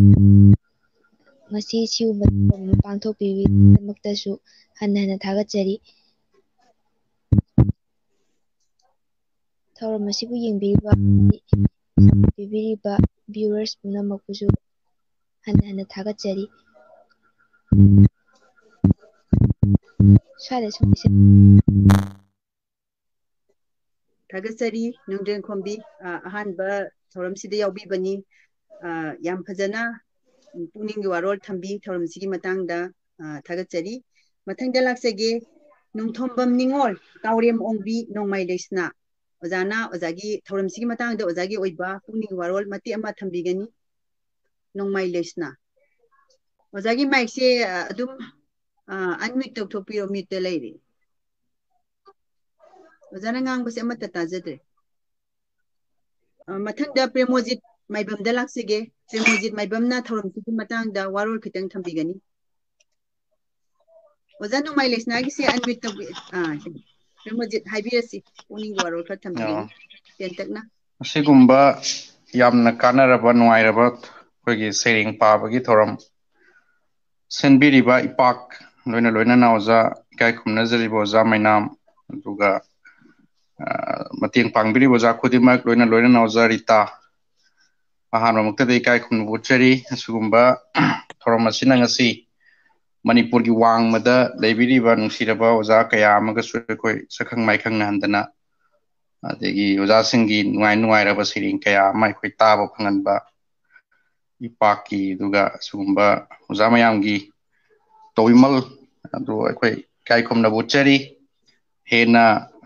ꯉꯁꯤ ꯁꯤꯒꯨꯝꯕ ꯊꯧꯔꯝ ꯑꯃ ꯄꯥꯡꯊꯣꯛꯄꯤꯕꯒꯤꯗꯃꯛꯇꯁꯨ ꯍꯟꯅ ꯍꯟꯅ ꯊꯥꯒꯠꯆꯔꯤ꯫ ꯊꯧꯔꯝ ꯑꯁꯤꯕꯨ ꯌꯦꯡꯕꯤꯔꯤꯕ, ꯄꯤꯕꯤꯔꯤꯕ viewers ꯄꯨꯝꯅꯃꯛꯄꯨꯁꯨ ꯍꯟꯅ ꯍꯟꯅ ꯊꯥꯒꯠꯆꯔꯤ꯫ ꯁ꯭ꯋꯥꯏꯗ ꯁꯨꯝ ꯂꯣꯏꯁꯤꯟ- ꯊꯥꯒꯠꯆꯔꯤ ꯅꯣꯡꯗ꯭ꯔꯦꯟꯈꯣꯝꯕꯤ, ꯑ, ꯑꯍꯥꯟꯕ ꯊꯧꯔꯝꯁꯤꯗ ꯌꯥꯎꯕꯤꯕꯅꯤ꯫ ꯑ, ꯌꯥꯝ ꯐꯖꯅ ꯄꯨꯛꯅꯤꯡꯒꯤ ꯋꯥꯔꯣꯜ ꯊꯝꯕꯤ ꯊꯧꯔꯝꯁꯤꯒꯤ ꯃꯇꯥꯡꯗ, ꯑ, ꯊꯥꯒꯠꯆꯔꯤ꯫ ꯃꯊꯪꯗ ꯂꯥꯛꯆꯒꯦ, ꯅꯣꯡꯊꯣꯝꯕꯝ ꯅꯤꯉꯣꯜ, ꯇꯥꯎꯔꯦꯝ ꯑꯣꯡꯕꯤ, ꯅꯣꯡꯃꯥꯏ ꯂꯩꯁꯅꯥ꯫ ꯑꯣꯖꯥꯅ ꯑꯣꯖꯥꯒꯤ ꯊꯧꯔꯝꯁꯤꯒꯤ ꯃꯇꯥꯡꯗ ꯑꯣꯖꯥꯒꯤ ꯑꯣꯏꯕ ꯄꯨꯛꯅꯤꯡꯒꯤ ꯋꯥꯔꯣꯜ ꯃꯇꯦꯛ ꯑꯃ ꯊꯝꯕꯤꯒꯅꯤ꯫ ꯅꯣꯡꯃꯥꯏ ꯂꯩꯁꯅꯥ꯫ ꯑꯣꯖꯥꯒꯤ ꯃꯥꯏꯛꯁꯦ, ꯑ, ꯑꯗꯨꯝ, ꯑ, unmute ꯇꯧꯊꯣꯛꯄꯤꯔꯣ, mute ꯇ ꯂꯩꯔꯦ꯫ ꯑꯣꯖꯥꯅ ꯉꯥꯡꯕꯁꯦ ꯑꯃꯠꯇ ꯇꯥꯖꯗ꯭ꯔꯦ꯫ ꯑ, ꯃꯊꯪꯗ ꯄ꯭ꯔꯦꯃꯣꯖꯤꯠ ꯃꯥꯏꯕꯝꯗ ꯂꯥꯛꯆꯒꯦ꯫ ꯄ꯭ꯔꯦꯃꯣꯖꯤꯠ ꯃꯥꯏꯕꯝꯅ ꯊꯧꯔꯝꯁꯤꯒꯤ ꯃꯇꯥꯡꯗ ꯋꯥꯔꯣꯜ ꯈꯤꯇꯪ ꯊꯝꯕꯤꯒꯅꯤ꯫ ꯑꯣꯖꯥ ꯅꯣꯡꯃꯥꯏ ꯂꯩꯁꯅꯥꯒꯤꯁꯦ unmute ꯇꯧꯕꯤ-, ꯑ, ꯄ꯭ꯔꯦꯃꯣꯖꯤꯠ ꯍꯥꯏꯕꯤꯔꯁꯤ, ꯄꯨꯛꯅꯤꯡꯒꯤ ꯋꯥꯔꯣꯜ ꯈꯔ ꯊꯝꯕꯤꯒꯅꯤ꯫ ꯑꯣ꯫ ꯇꯦꯟꯇꯛꯅ꯫ ꯑꯁꯤꯒꯨꯝꯕ ꯌꯥꯝꯅ ꯀꯥꯟꯅꯔꯕ, ꯅꯨꯡꯉꯥꯏꯔꯕ ꯑꯩꯈꯣꯏꯒꯤ ꯁꯩꯔꯦꯡ ꯄꯥꯕꯒꯤ ꯊꯧꯔꯝ ꯁꯤꯟꯕꯤꯔꯤꯕ ꯏꯄꯥꯛ ꯂꯣꯏꯅ ꯂꯣꯏꯅꯅ ꯑꯣꯖꯥ ꯏꯀꯥꯏ ꯈꯨꯝꯅꯖꯔꯤꯕ ꯑꯣꯖꯥ ꯃꯩꯅꯥꯝ, ꯑꯗꯨꯒ, ꯑ, ꯃꯇꯦꯡ ꯄꯥꯡꯕꯤꯔꯤꯕ ꯑꯣꯖꯥ ꯈꯨꯗꯤꯡꯃꯛ ꯂꯣꯏꯅ ꯂꯣꯏꯅꯅ ꯑꯣꯖꯥ ꯔꯤꯇꯥ, ꯑꯍꯥꯟꯕꯃꯛꯇꯗ ꯏꯀꯥꯏ ꯈꯨꯝꯅꯕ ꯎꯠꯆꯔꯤ꯫ ꯑꯁꯤꯒꯨꯝꯕ ꯊꯧꯔꯝ ꯑꯁꯤꯅ ꯉꯁꯤ ꯃꯅꯤꯄꯨꯔꯒꯤ ꯋꯥꯡꯃꯗ ꯂꯩꯕꯤꯔꯤꯕ ꯅꯨꯡꯁꯤꯔꯕ ꯑꯣꯖꯥ ꯀꯌꯥ ꯑꯃꯒꯁꯨ ꯑꯩꯈꯣꯏ ꯁꯛꯈꯪ ꯃꯥꯏꯈꯪꯅꯍꯟꯗꯅ, ꯑꯗꯒꯤ ꯑꯣꯖꯥꯁꯤꯡꯒꯤ ꯅꯨꯡꯉꯥꯏ ꯅꯨꯡꯉꯥꯏꯔꯕ ꯁꯩꯔꯦꯡ ꯀꯌꯥ ꯑꯃ ꯑꯩꯈꯣꯏ ꯇꯥꯕ ꯐꯪꯍꯟꯕ, ꯏꯄꯥꯛꯀꯤ, ꯑꯗꯨꯒ ꯑꯁꯤꯒꯨꯝꯕ ꯑꯣꯖꯥ ꯃꯌꯥꯝꯒꯤ ꯇꯧꯕꯤꯃꯜ ꯑꯗꯨ ꯑꯩꯈꯣꯏ ꯏꯀꯥꯏ ꯈꯨꯝꯅꯕ ꯎꯠꯆꯔꯤ꯫ ꯍꯦꯟꯅ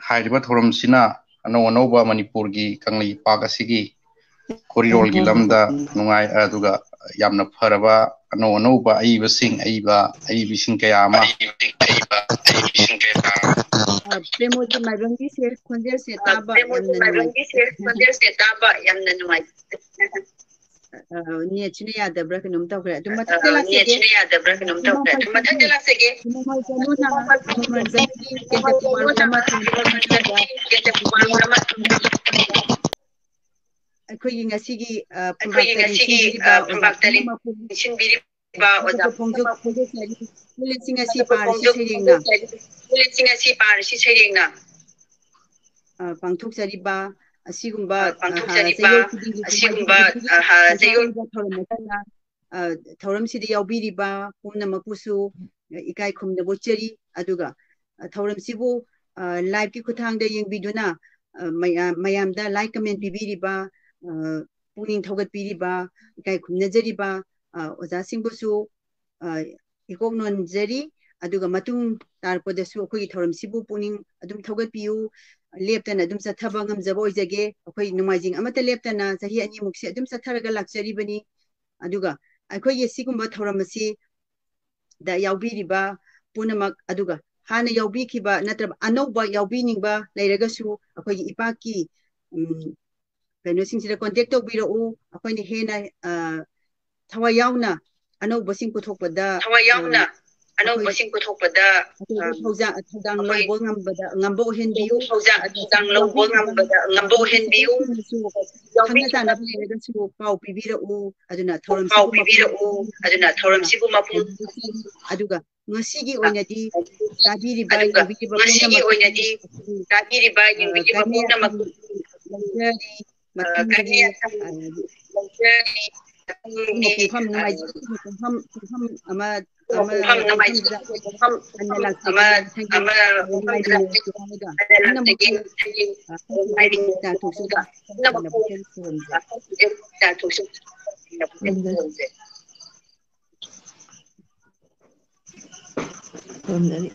ꯍꯥꯏꯔꯤꯕ ꯊꯧꯔꯝꯁꯤꯅ ꯑꯅꯧ ꯑꯅꯧꯕ ꯃꯅꯤꯄꯨꯔꯒꯤ ꯀꯪꯂꯩꯄꯥꯛ ꯑꯁꯤꯒꯤ ꯈꯣꯔꯤꯔꯣꯜꯒꯤ ꯂꯝꯗ ꯅꯨꯡꯉꯥꯏ, ꯑꯗꯨꯒ ꯌꯥꯝꯅ ꯐꯔꯕ ꯑꯅꯧ ꯑꯅꯧꯕ ꯑꯏꯕꯁꯤꯡ, ꯑꯏꯕ, ꯑꯏꯕꯤꯁꯤꯡ ꯀꯌꯥ ꯑꯃ ꯑ, ꯄ꯭ꯔꯦꯃꯣꯖꯤꯠ ꯃꯥꯏꯕꯝꯒꯤꯁꯦ ꯈꯣꯟꯖꯦꯜꯁꯦ ꯇꯥꯕ ꯌꯥꯝꯅ ꯅꯨꯡꯉꯥꯏ꯫ ꯈꯣꯟꯖꯦꯜꯁꯦ ꯇꯥꯕ ꯌꯥꯝꯅ ꯅꯨꯡꯉꯥꯏ꯫ ꯑ, netꯁꯤꯅ ꯌꯥꯗꯕ꯭ꯔꯥ ꯀꯩꯅꯣꯝ ꯇꯧꯈ꯭ꯔꯦ꯫ ꯑꯗꯨ ꯃꯊꯪꯗ ꯑ, ꯂꯥꯛꯆꯒꯦ꯫ Netꯁꯤꯅ ꯌꯥꯗꯕ꯭ꯔꯥ ꯀꯩꯅꯣꯝ ꯇꯧꯈ꯭ꯔꯦ꯫ ꯑꯗꯨ ꯃꯊꯪꯗ ꯂꯥꯛꯆꯒꯦ꯫ ꯏꯃꯥ ꯃꯣꯏꯖꯅꯨꯅ, ꯏꯃꯥ ꯃꯣꯏꯖꯅꯨꯒꯤ ꯀꯦꯟꯗ꯭ꯔ ꯄꯨꯋꯥꯜ ꯑꯃ ꯊꯝꯕꯤꯕ ꯃꯇꯥꯡꯗ ꯑꯩꯈꯣꯏꯒꯤ ꯉꯁꯤꯒꯤ, ꯑ, ꯑꯩꯈꯣꯏꯒꯤ ꯐꯝꯄꯥꯛꯇ ꯉꯁꯤꯒꯤ, ꯅꯤꯡꯁꯤꯡꯕꯤꯔꯤꯕ ꯑ, ꯑꯣꯖꯥ ꯐꯝꯄꯥꯛꯇ ꯄꯨꯝꯅꯃꯛꯄꯨ ꯅꯤꯡꯁꯤꯡꯕꯤꯔꯤꯕ ꯑꯣꯖꯥ ꯐꯣꯡꯗꯣꯛ-, ꯐꯣꯡꯗꯣꯛꯆꯔꯤ꯫ ꯅꯨꯃꯤꯠꯁꯤꯡ ꯑꯁꯤ ꯄꯥꯔꯁꯤ ꯁꯩꯔꯦꯡꯅ꯫ ꯅꯨꯃꯤꯠꯁꯤꯡ ꯑꯁꯤ ꯄꯥꯔꯁꯤ ꯁꯩꯔꯦꯡꯅ꯫ ꯑ, ꯄꯥꯡꯊꯣꯛꯆꯔꯤꯕ ꯑꯁꯤꯒꯨꯝꯕ, ꯑ, ꯑ, ꯄꯥꯡꯊꯣꯛꯆꯔꯤꯕ ꯆꯌꯣꯜ ꯈꯨꯗꯤꯡꯒꯤ ꯑꯁꯤꯒꯨꯝꯕ, ꯈꯨꯗꯤꯡꯒꯤ ꯑ, ꯆꯌꯣꯜ ꯊꯧꯔꯝ ꯑꯁꯤꯗ, ꯑ, ꯊꯧꯔꯝꯁꯤꯗ ꯌꯥꯎꯕꯤꯔꯤꯕ ꯄꯨꯝꯅꯃꯛꯄꯨꯁꯨ ꯏꯀꯥꯏ ꯈꯨꯝꯅꯕ ꯎꯠꯆꯔꯤ꯫ ꯑꯗꯨꯒ, ꯑ, ꯊꯧꯔꯝꯁꯤꯕꯨ, ꯑ, liveꯀꯤ ꯈꯨꯠꯊꯥꯡꯗ ꯌꯦꯡꯕꯤꯗꯨꯅ, ꯑ, ꯃꯌꯥꯝ, ꯃꯌꯥꯝꯗ like comment ꯄꯤꯕꯤꯔꯤꯕ, ꯑ, ꯄꯨꯛꯅꯤꯡ ꯊꯧꯒꯠꯄꯤꯔꯤꯕ ꯏꯀꯥꯏ ꯈꯨꯝꯅꯖꯔꯤꯕ, ꯑ, ꯑꯣꯖꯥꯁꯤꯡꯕꯨꯁꯨ, ꯑ, ꯏꯀꯣꯛ ꯅꯣꯟꯖꯔꯤ꯫ ꯑꯗꯨꯒ ꯃꯇꯨꯡ ꯇꯥꯔꯛꯄꯗꯁꯨ ꯑꯩꯈꯣꯏꯒꯤ ꯊꯧꯔꯝꯁꯤꯕꯨ ꯄꯨꯛꯅꯤꯡ ꯑꯗꯨꯝ ꯊꯧꯒꯠꯄꯤꯌꯨ꯫ ꯂꯦꯞꯇꯅ ꯑꯗꯨꯝ ꯆꯠꯊꯕ ꯉꯝꯖꯕ ꯑꯣꯏꯖꯒꯦ꯫ ꯑꯩꯈꯣꯏ ꯅꯣꯡꯃꯥꯏꯖꯤꯡ ꯑꯃꯠꯇ ꯂꯦꯞꯇꯅ ꯆꯍꯤ ꯑꯅꯤꯃꯨꯛꯁꯦ ꯑꯗꯨꯝ ꯆꯠꯊꯔꯒ ꯂꯥꯛꯆꯔꯤꯕꯅꯤ꯫ ꯑꯗꯨꯒ ꯑꯩꯈꯣꯏꯒꯤ ꯁꯤꯒꯨꯝꯕ ꯊꯧꯔꯝ ꯑꯁꯤꯗ ꯌꯥꯎꯕꯤꯔꯤꯕ ꯄꯨꯝꯅꯃꯛ, ꯑꯗꯨꯒ ꯍꯥꯟꯅ ꯌꯥꯎꯕꯤꯈꯤꯕ ꯅꯠꯇ꯭ꯔꯕ ꯑꯅꯧꯕ ꯌꯥꯎꯕꯤꯅꯤꯡꯕ ꯂꯩꯔꯒꯁꯨ ꯑꯩꯈꯣꯏꯒꯤ ꯏꯄꯥꯛꯀꯤ, ꯎꯝ, ꯀꯩꯅꯣꯁꯤꯡꯁꯤꯗ contact ꯇꯧꯕꯤꯔꯛꯎ꯫ ꯑꯩꯈꯣꯏꯅ ꯍꯦꯟꯅ, ꯑ, ꯊꯋꯥꯏ ꯌꯥꯎꯅ ꯑꯅꯧꯕꯁꯤꯡ ꯄꯨꯊꯣꯛꯄꯗ, ꯊꯋꯥꯏ ꯌꯥꯎꯅ ꯑ, ꯑꯅꯧꯕꯁꯤꯡ ꯄꯨꯊꯣꯛꯄꯗ, ꯑꯆꯧꯕ ꯑ, ꯊꯧꯖꯥ-, ꯊꯧꯗꯥꯡ ꯑꯩꯈꯣꯏ ꯂꯧꯕ ꯉꯝꯕꯗ, ꯉꯝꯕ ꯑꯣꯏꯍꯟꯕꯤꯌꯨ꯫ ꯊꯧꯖꯥ-, ꯊꯧꯗꯥꯡ ꯂꯧꯕ ꯉꯝꯕꯗ, ꯉꯝꯕ ꯑꯣꯏꯍꯟꯕꯤꯌꯨ꯫ ꯈꯪꯅ ꯆꯥꯟꯅꯕ ꯂꯩꯔꯒꯁꯨ ꯄꯥꯎ ꯄꯤꯕꯤꯔꯛꯎ꯫ ꯑꯗꯨꯅ ꯊꯧꯔꯝꯁꯤꯕꯨ ꯄꯥꯎ ꯄꯤꯕꯤꯔꯛꯎ꯫ ꯑꯗꯨꯅ ꯊꯧꯔꯝꯁꯤꯕꯨ ꯃꯄꯨꯡ ꯑꯗꯨꯒ ꯉꯁꯤꯒꯤ ꯑꯣꯏꯅꯗꯤ ꯇꯥꯕꯤꯔꯤꯕ, ꯑꯗꯨꯒ ꯌꯦꯡꯕꯤꯔꯤꯕ ꯉꯁꯤꯒꯤ ꯄꯨꯝꯅꯃꯛ ꯑꯣꯏꯅꯗꯤ ꯇꯥꯕꯤꯔꯤꯕ, ꯑ, ꯌꯦꯡꯕꯤꯔꯤꯕ ꯀꯥꯏꯅ ꯄꯨꯝꯅꯃꯛ ꯌꯥꯊꯪ ꯂꯧꯖꯔꯤ꯫ ꯑ, ꯃꯊꯪꯗꯗꯤ, ꯀꯥꯏꯅ ꯌꯥꯊꯪ ꯑ, ꯂꯧꯖꯔꯤ꯫ ꯃꯊꯪꯗꯤ, ꯄꯨꯡꯐꯝ ꯑ, ꯅꯨꯡꯉꯥꯏꯖꯩ꯫ ꯄꯨꯡꯐꯝ, ꯄꯨꯡꯐꯝ ꯑꯃ, ꯑꯃ, ꯄꯨꯡꯐꯝ ꯅꯨꯡꯉꯥꯏꯖꯩ꯫ ꯃꯐꯝꯗ ꯄꯨꯡꯐꯝ ꯍꯟꯅ ꯑꯃ, ꯂꯥꯛꯆꯒꯦ꯫ ꯑꯃ, ꯃꯊꯪꯒꯤ ꯃꯐꯝꯗ ꯅꯨꯡꯉꯥꯏꯖꯩ ꯍꯥꯏꯔꯒ ꯍꯟꯅ ꯂꯥꯛꯆꯒꯦ꯫ ꯄꯨꯝꯅꯃꯛꯄꯨ, ꯃꯊꯪꯒꯤ ꯆꯥ ꯊꯣꯛꯁꯤ꯫ ꯄꯨꯝꯅꯃꯛꯄꯨ, ꯄꯨꯟꯅ ꯄꯨꯛꯆꯦꯜ ꯁꯦꯡꯍꯣꯟꯖꯩ꯫ ꯆꯥ ꯊꯣꯛꯁꯤ꯫ ꯄꯨꯟꯅ ꯄꯨꯛꯆꯦꯜ ꯁꯦꯡꯍꯣꯟꯖꯩ꯫ ꯈꯨꯔꯨꯝꯖꯔꯤ꯫